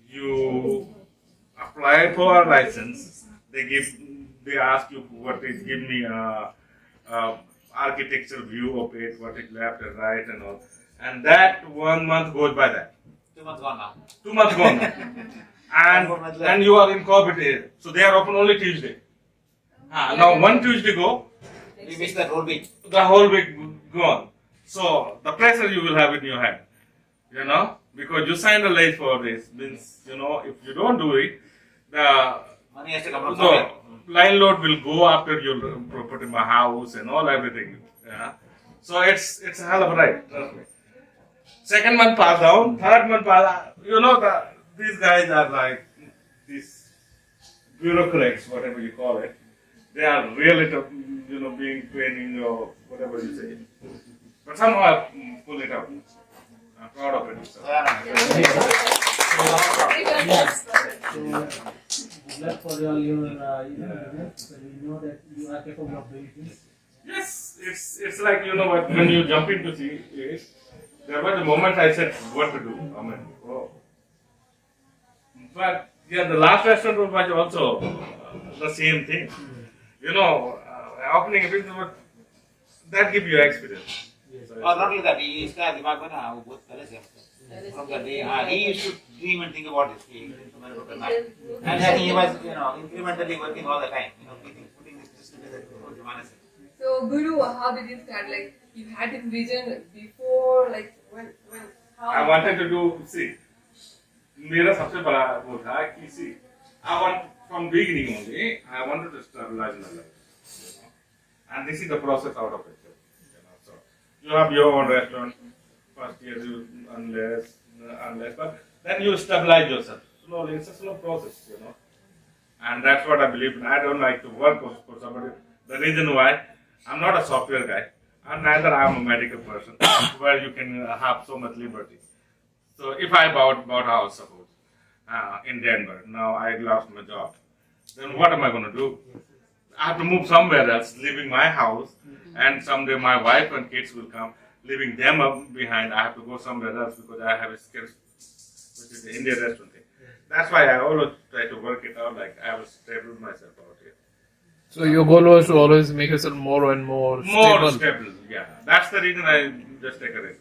you apply for a license, they give, they ask you what is, give me a, a architecture view of it, what is left and right and all. And that one month goes by that. Two months gone now. Two months gone. And, and you are in COVID area. So they are open only Tuesday. Ah, now one Tuesday go, We miss the whole week. The whole week gone. So the pressure you will have in your head, you know, because you signed a lease for this. Means, you know, if you don't do it, the Money has to come from so somewhere. Landlord will go after your property, my house and all everything. Yeah. So it's it's a hell of a ride. Trust me. Second month pass down, third month pass. You know the these guys are like these bureaucrats, whatever you call it. They are really tough, you know, being training or whatever you say. But somehow I pull it up. I'm proud of it. So. Good luck for all your uh, you know, business. So we know that you are capable of doing things. Yes, it's it's like, you know what, when you jump into the it, there was a moment I said what to do. I mean, oh. But yeah, the last restaurant was also the same thing. You know, uh, opening a business, but that give you experience. So और not only that, ये इसका दिमाग में ना वो बहुत पहले से है। From the day, हाँ, he used to dream and think about it. कि मेरे को करना है। And then he was, you know, incrementally working all the time. You know, putting, putting this, this together. वो जमाने से। So, Guru, how did you start? Like, You had envisioned before, like, when, when, how? I wanted to do, see, मेरा सबसे बड़ा वो था कि, see, I want, from beginning only, I wanted to stabilize my life. And this is the process out of it. You know, so you have your own restaurant. First year you unless, unless, but then you stabilize yourself. Slowly, it's a slow process, you know. And that's what I believe in. I don't like to work for, for somebody. The reason why, I'm not a software guy, and neither I'm a medical person, where you can uh, have so much liberty. So if I bought, bought a house, suppose, uh, in Denver, now I lost my job, then what am I going to do? I have to move somewhere else, leaving my house, and someday my wife and kids will come, leaving them up behind. I have to go somewhere else because I have a skill which is the Indian restaurant thing. That's why I always try to work it out. Like, I will stable myself out here. So your goal was to always make yourself more and more More stable. Stable, yeah. That's the reason I just take a risk.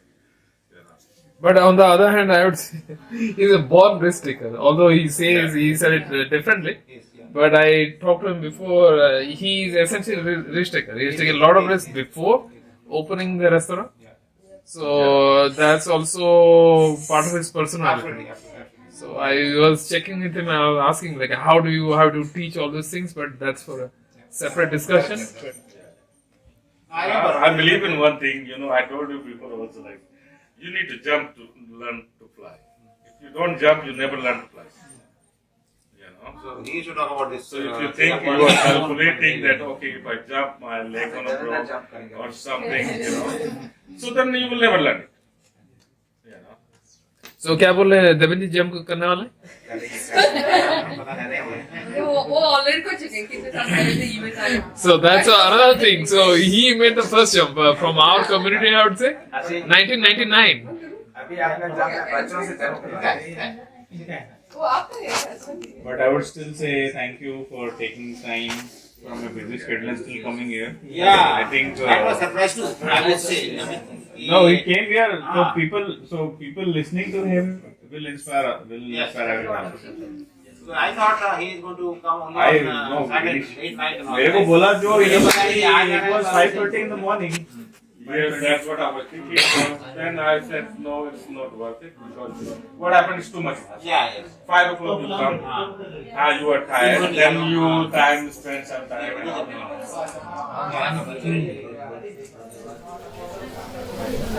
You know. But on the other hand, I would say he's a born risk taker. Although he says he said it uh, differently, but I talked to him before. Uh, he is essentially a ri- risk taker. He's taken a lot of risk before opening the restaurant. So that's also part of his personality. So I was checking with him and I was asking, like, how do you, how do you teach all these things? But that's for a separate discussion. I, I believe in one thing, you know, I told you before also, like, you need to jump to learn to fly. If you don't jump, you never learn to fly. You know? So he should talk about this. So if uh, you think you Singapore are is calculating that, okay, if I jump, my leg gonna broke or something, you know, so then you will never learn it. You know? So क्या बोल रहे हैं, देवेंद्र जी जंप करने वाले? पता नहीं, नहीं हुआ। वो वो ऑलरेडी कर चुके हैं, कितने साल पहले से इवेंट आया। So that's another thing. So he made the first jump uh, from our community, I would say, अभी nineteen ninety-nine. अभी आपने जंप बच्चों से जंप करवाया। वो आपका है, ऐसा नहीं है। But I would still say thank you for taking time from your busy schedule and still coming here. Yeah. I think. That was Uh, surprise too. I would say. I mean, no, he came here. So people, so people listening to him will inspire, will Yes. inspire everyone. So I thought uh, he is going to come only I on uh, know, Saturday, he- late night and all मेरे को that. बोला जो मेरे को लगा कि आज it was आएगा। Five thirty in the morning. Yes, that's what I was thinking. Then I said, no, it's not worth it because what happened is too much. Yeah, yes. Five o'clock you come. Ah, you are tired. Then you time spend some time.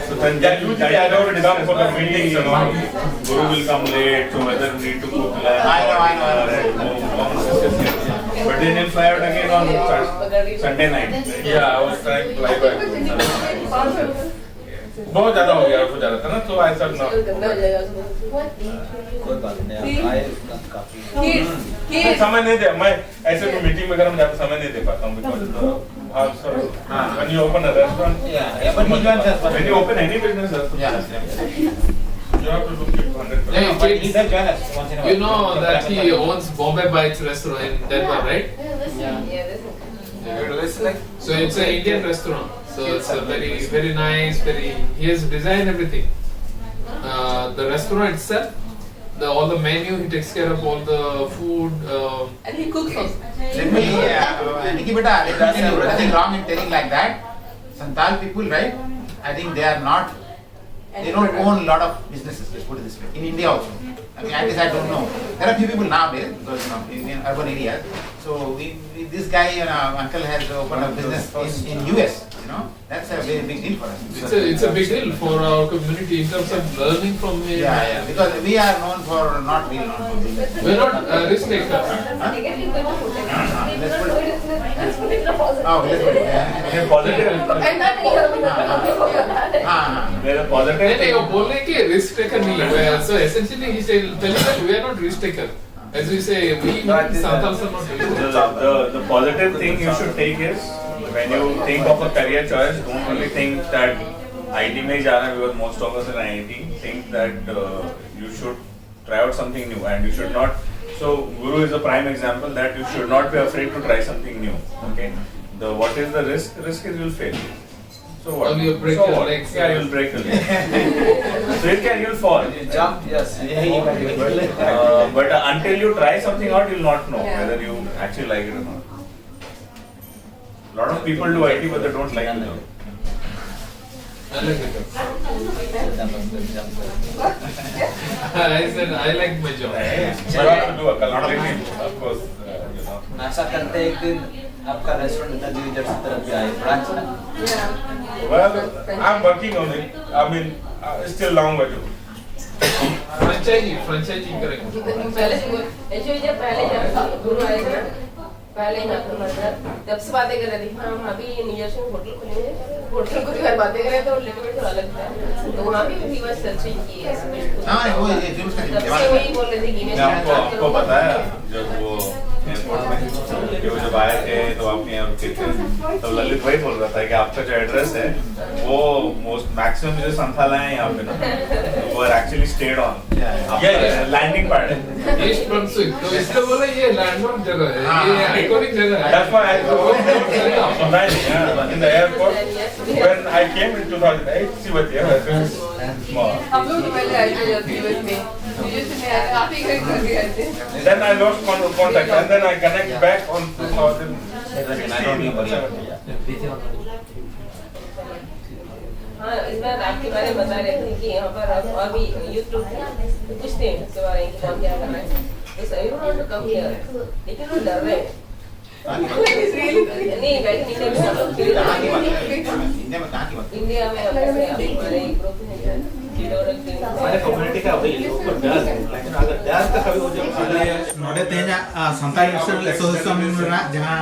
So then that you I already done for the meetings and all. Guru will come late, so whether we need to cook lunch. I know, I know, I know. But then he'll fly out again on Sun- Sunday night. Yeah, I was trying to fly back. बहुत ज्यादा हो गया, बहुत ज्यादा था ना, तो आई सेड नो। कोई बात नहीं, आप आए, इतना काफी। समय नहीं दे, मैं ऐसे भी मीटिंग वगैरह में ज्यादा समय नहीं दे पाता हूँ because when you open a restaurant, Yeah, yeah, but he joins us for when you open any business, you have to look it hundred percent. Hey, But he kids, does join us once in a while. You know that he owns Bombay Bites restaurant in Denver, right? Yeah. So it's an Indian restaurant. So it's a very, very nice, very. He has designed everything. Uh, the restaurant itself, the all the menu. He takes care of all the food. Um, And he cooks also. Let me, uh, Nikki beta, let me tell you, nothing wrong in telling like that. Santal people, right? I think they are not, they don't own a lot of businesses, let's put it this way, in India also. Okay, at least I don't know. There are few people nowadays, because you know, in, in urban areas. So we, we, this guy, uh, uncle has opened a business in, in U S, you know. That's a very big deal for us. it's a it's a big deal for our community in terms of learning from him. Yeah, yeah, because we are known for not being known for business. We're not uh, risk takers. Let's put it. Oh, let's put it. Yeah. Positive. हाँ, हाँ. There's a positive नहीं नहीं वो thing. बोल रहे कि रिस्क टेकर नहीं है. So essentially he's telling that we are not risk taker. As we say, we Santal are not risk The, the, the positive thing you should take is when you think of a career choice, don't only think that I T में जाना because most of us in I T think that uh, you should try out something new and you should not. So Guru is a prime example that you should not be afraid to try something new. Okay, the what is the risk? Risk is you'll fail. So what? Or you'll break so your what? legs. Yeah, you'll break your legs. So you can, you'll fall. You jump, yes. Uh, but uh, until you try something out, you'll not know whether you actually like it or not. A lot of people do I T, but they don't like it. I said I like my job. But you have to do a calculative, of course, uh, you know. आशा करते हैं एक दिन आपका रेस्टोरेंट इतना दिग्विजय की तरफ भी आए, ब्रांच में। Well, I'm working on it. I mean, uh, it's still long way to go. Franchisee, franchisee करेंगे। पहले से बोल, ऐसे ही जब पहले जब दोनों आए थे ना, पहले ही मैं आपको मतलब जब से बातें कर रहे थे, हाँ, हम अभी न्यू जर्सी में होटल खोलेंगे, होटल को बार बातें कर रहे थे और लेटर थोड़ा लगता है, तो वहाँ भी वी वर सर्चिंग की है। हाँ, वो ये फिल्म का तब से वही बोल रहे थे कि मैं आपको, आपको बताया जब वो एयरपोर्ट में कि वो जब आए थे तो आप यहाँ रुके थे, तो ललित वही बोल रहा था कि आपका जो एड्रेस है वो मोस्ट मैक्सिमम जो संथाला है यहाँ पे ना, वो actually stayed on landing pad है। ईस्ट फ्रंट स्वीट, तो इसलिए बोला ये लैंडमार्क जगह है, ये आइकॉनिक जगह है। That's why I, नहीं, नहीं, हाँ, in the airport, when I came in two thousand eight, she was here. Small. हम लोग तो पहले आए थे यूएस में, यूएस में आए थे, आप ही घर घर गए थे। Then I lost con- contact, and then I connect back on two thousand sixteen, seventeen. हाँ, इस बार आपके बारे में बता रहे थे कि यहाँ पर अब अभी यूथ ग्रुप है, तो पूछते हैं इसके बारे में कि कौन क्या कर रहा है। तो सभी उन्होंने कम किया, लेकिन वो डर रहे हैं। नहीं, गाइस, इंडिया में हम लोग खेल रहे हैं। इंडिया में हम लोग, हमारे ग्रुप है, हमारे कम्युनिटी का वही लोग को डर है, लेकिन अगर डर का कभी वो जब ᱱᱚᱰᱮ ᱛᱮᱦᱮᱧᱟᱜ, ᱟ, ᱥᱟᱱᱛᱟᱲ ᱤᱱᱴᱟᱨᱱᱮᱥᱱᱟᱞ ᱮᱥᱳᱥᱤᱭᱮᱥᱚᱱ ᱨᱮᱱᱟᱜ ᱡᱟᱦᱟᱸ,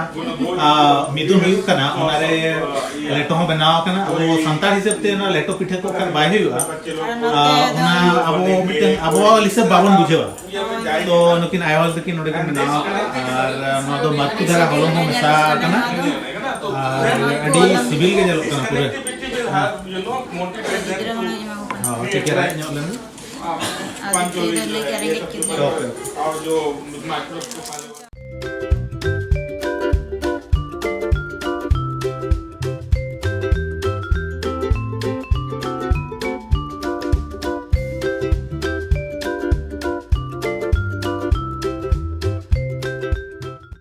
ᱟ, ᱢᱤᱫᱩᱱ ᱦᱩᱭᱩᱜ ᱠᱟᱱᱟ, ᱚᱱᱟᱨᱮ ᱞᱮᱴᱚ ᱦᱚᱸ ᱵᱮᱱᱟᱣ ᱟᱠᱟᱱᱟ᱾ ᱟᱵᱚ ᱥᱟᱱᱛᱟᱲ ᱦᱤᱥᱟᱹᱵ ᱛᱮ ᱚᱱᱟ ᱞᱮᱴᱚ ᱯᱤᱴᱷᱟᱹ ᱠᱚ ᱠᱷᱟᱱ ᱵᱟᱭ ᱦᱩᱭᱩᱜᱼᱟ᱾ ᱟᱨ ᱱᱚᱛᱮ ᱟ, ᱚᱱᱟ ᱫᱚ ᱟᱵᱚ ᱢᱤᱫᱴᱟᱝ ᱟᱵᱚᱣᱟᱜ ᱦᱤᱥᱟᱹᱵ ᱵᱟᱵᱚᱱ ᱵᱩᱡᱷᱟᱹᱣᱟ᱾ ᱛᱚ ᱱᱩᱠᱤᱱ ᱟᱭᱳ ᱦᱚᱲ ᱛᱟᱹᱠᱤᱱ ᱱᱚᱰᱮ ᱠᱤᱱ ᱵᱮᱱᱟᱣ ᱟᱠᱟᱫᱟ᱾ ᱟᱨ ᱱᱚᱣᱟ ᱫᱚ ᱢᱟᱛᱠᱚ ᱫᱷᱟᱨᱟ ᱦᱚᱞᱚᱝ ᱦᱚᱸ ᱢᱮᱥᱟ ᱟᱠᱟᱱᱟ᱾ ᱟᱨ ᱟᱹᱰᱤ ᱥᱤᱵᱤᱞ ᱜᱮ ᱧᱮᱞᱚᱜ ᱠᱟᱱᱟ ᱯᱩᱨᱟᱹ᱾ ᱦᱚᱸ, ᱴᱷᱤᱠ ᱜᱮᱭᱟ, ᱨᱟᱜ ᱧᱚᱜ ᱞᱮᱱ᱾ ᱟᱫᱚ ᱛᱮᱦᱮᱧ ᱫᱚ ᱞᱟᱹᱭ ᱠᱮᱫ ᱨᱮᱸᱜᱮᱡ ᱠᱮᱫ ᱞᱮᱭᱟ᱾ ᱴᱚᱠ᱾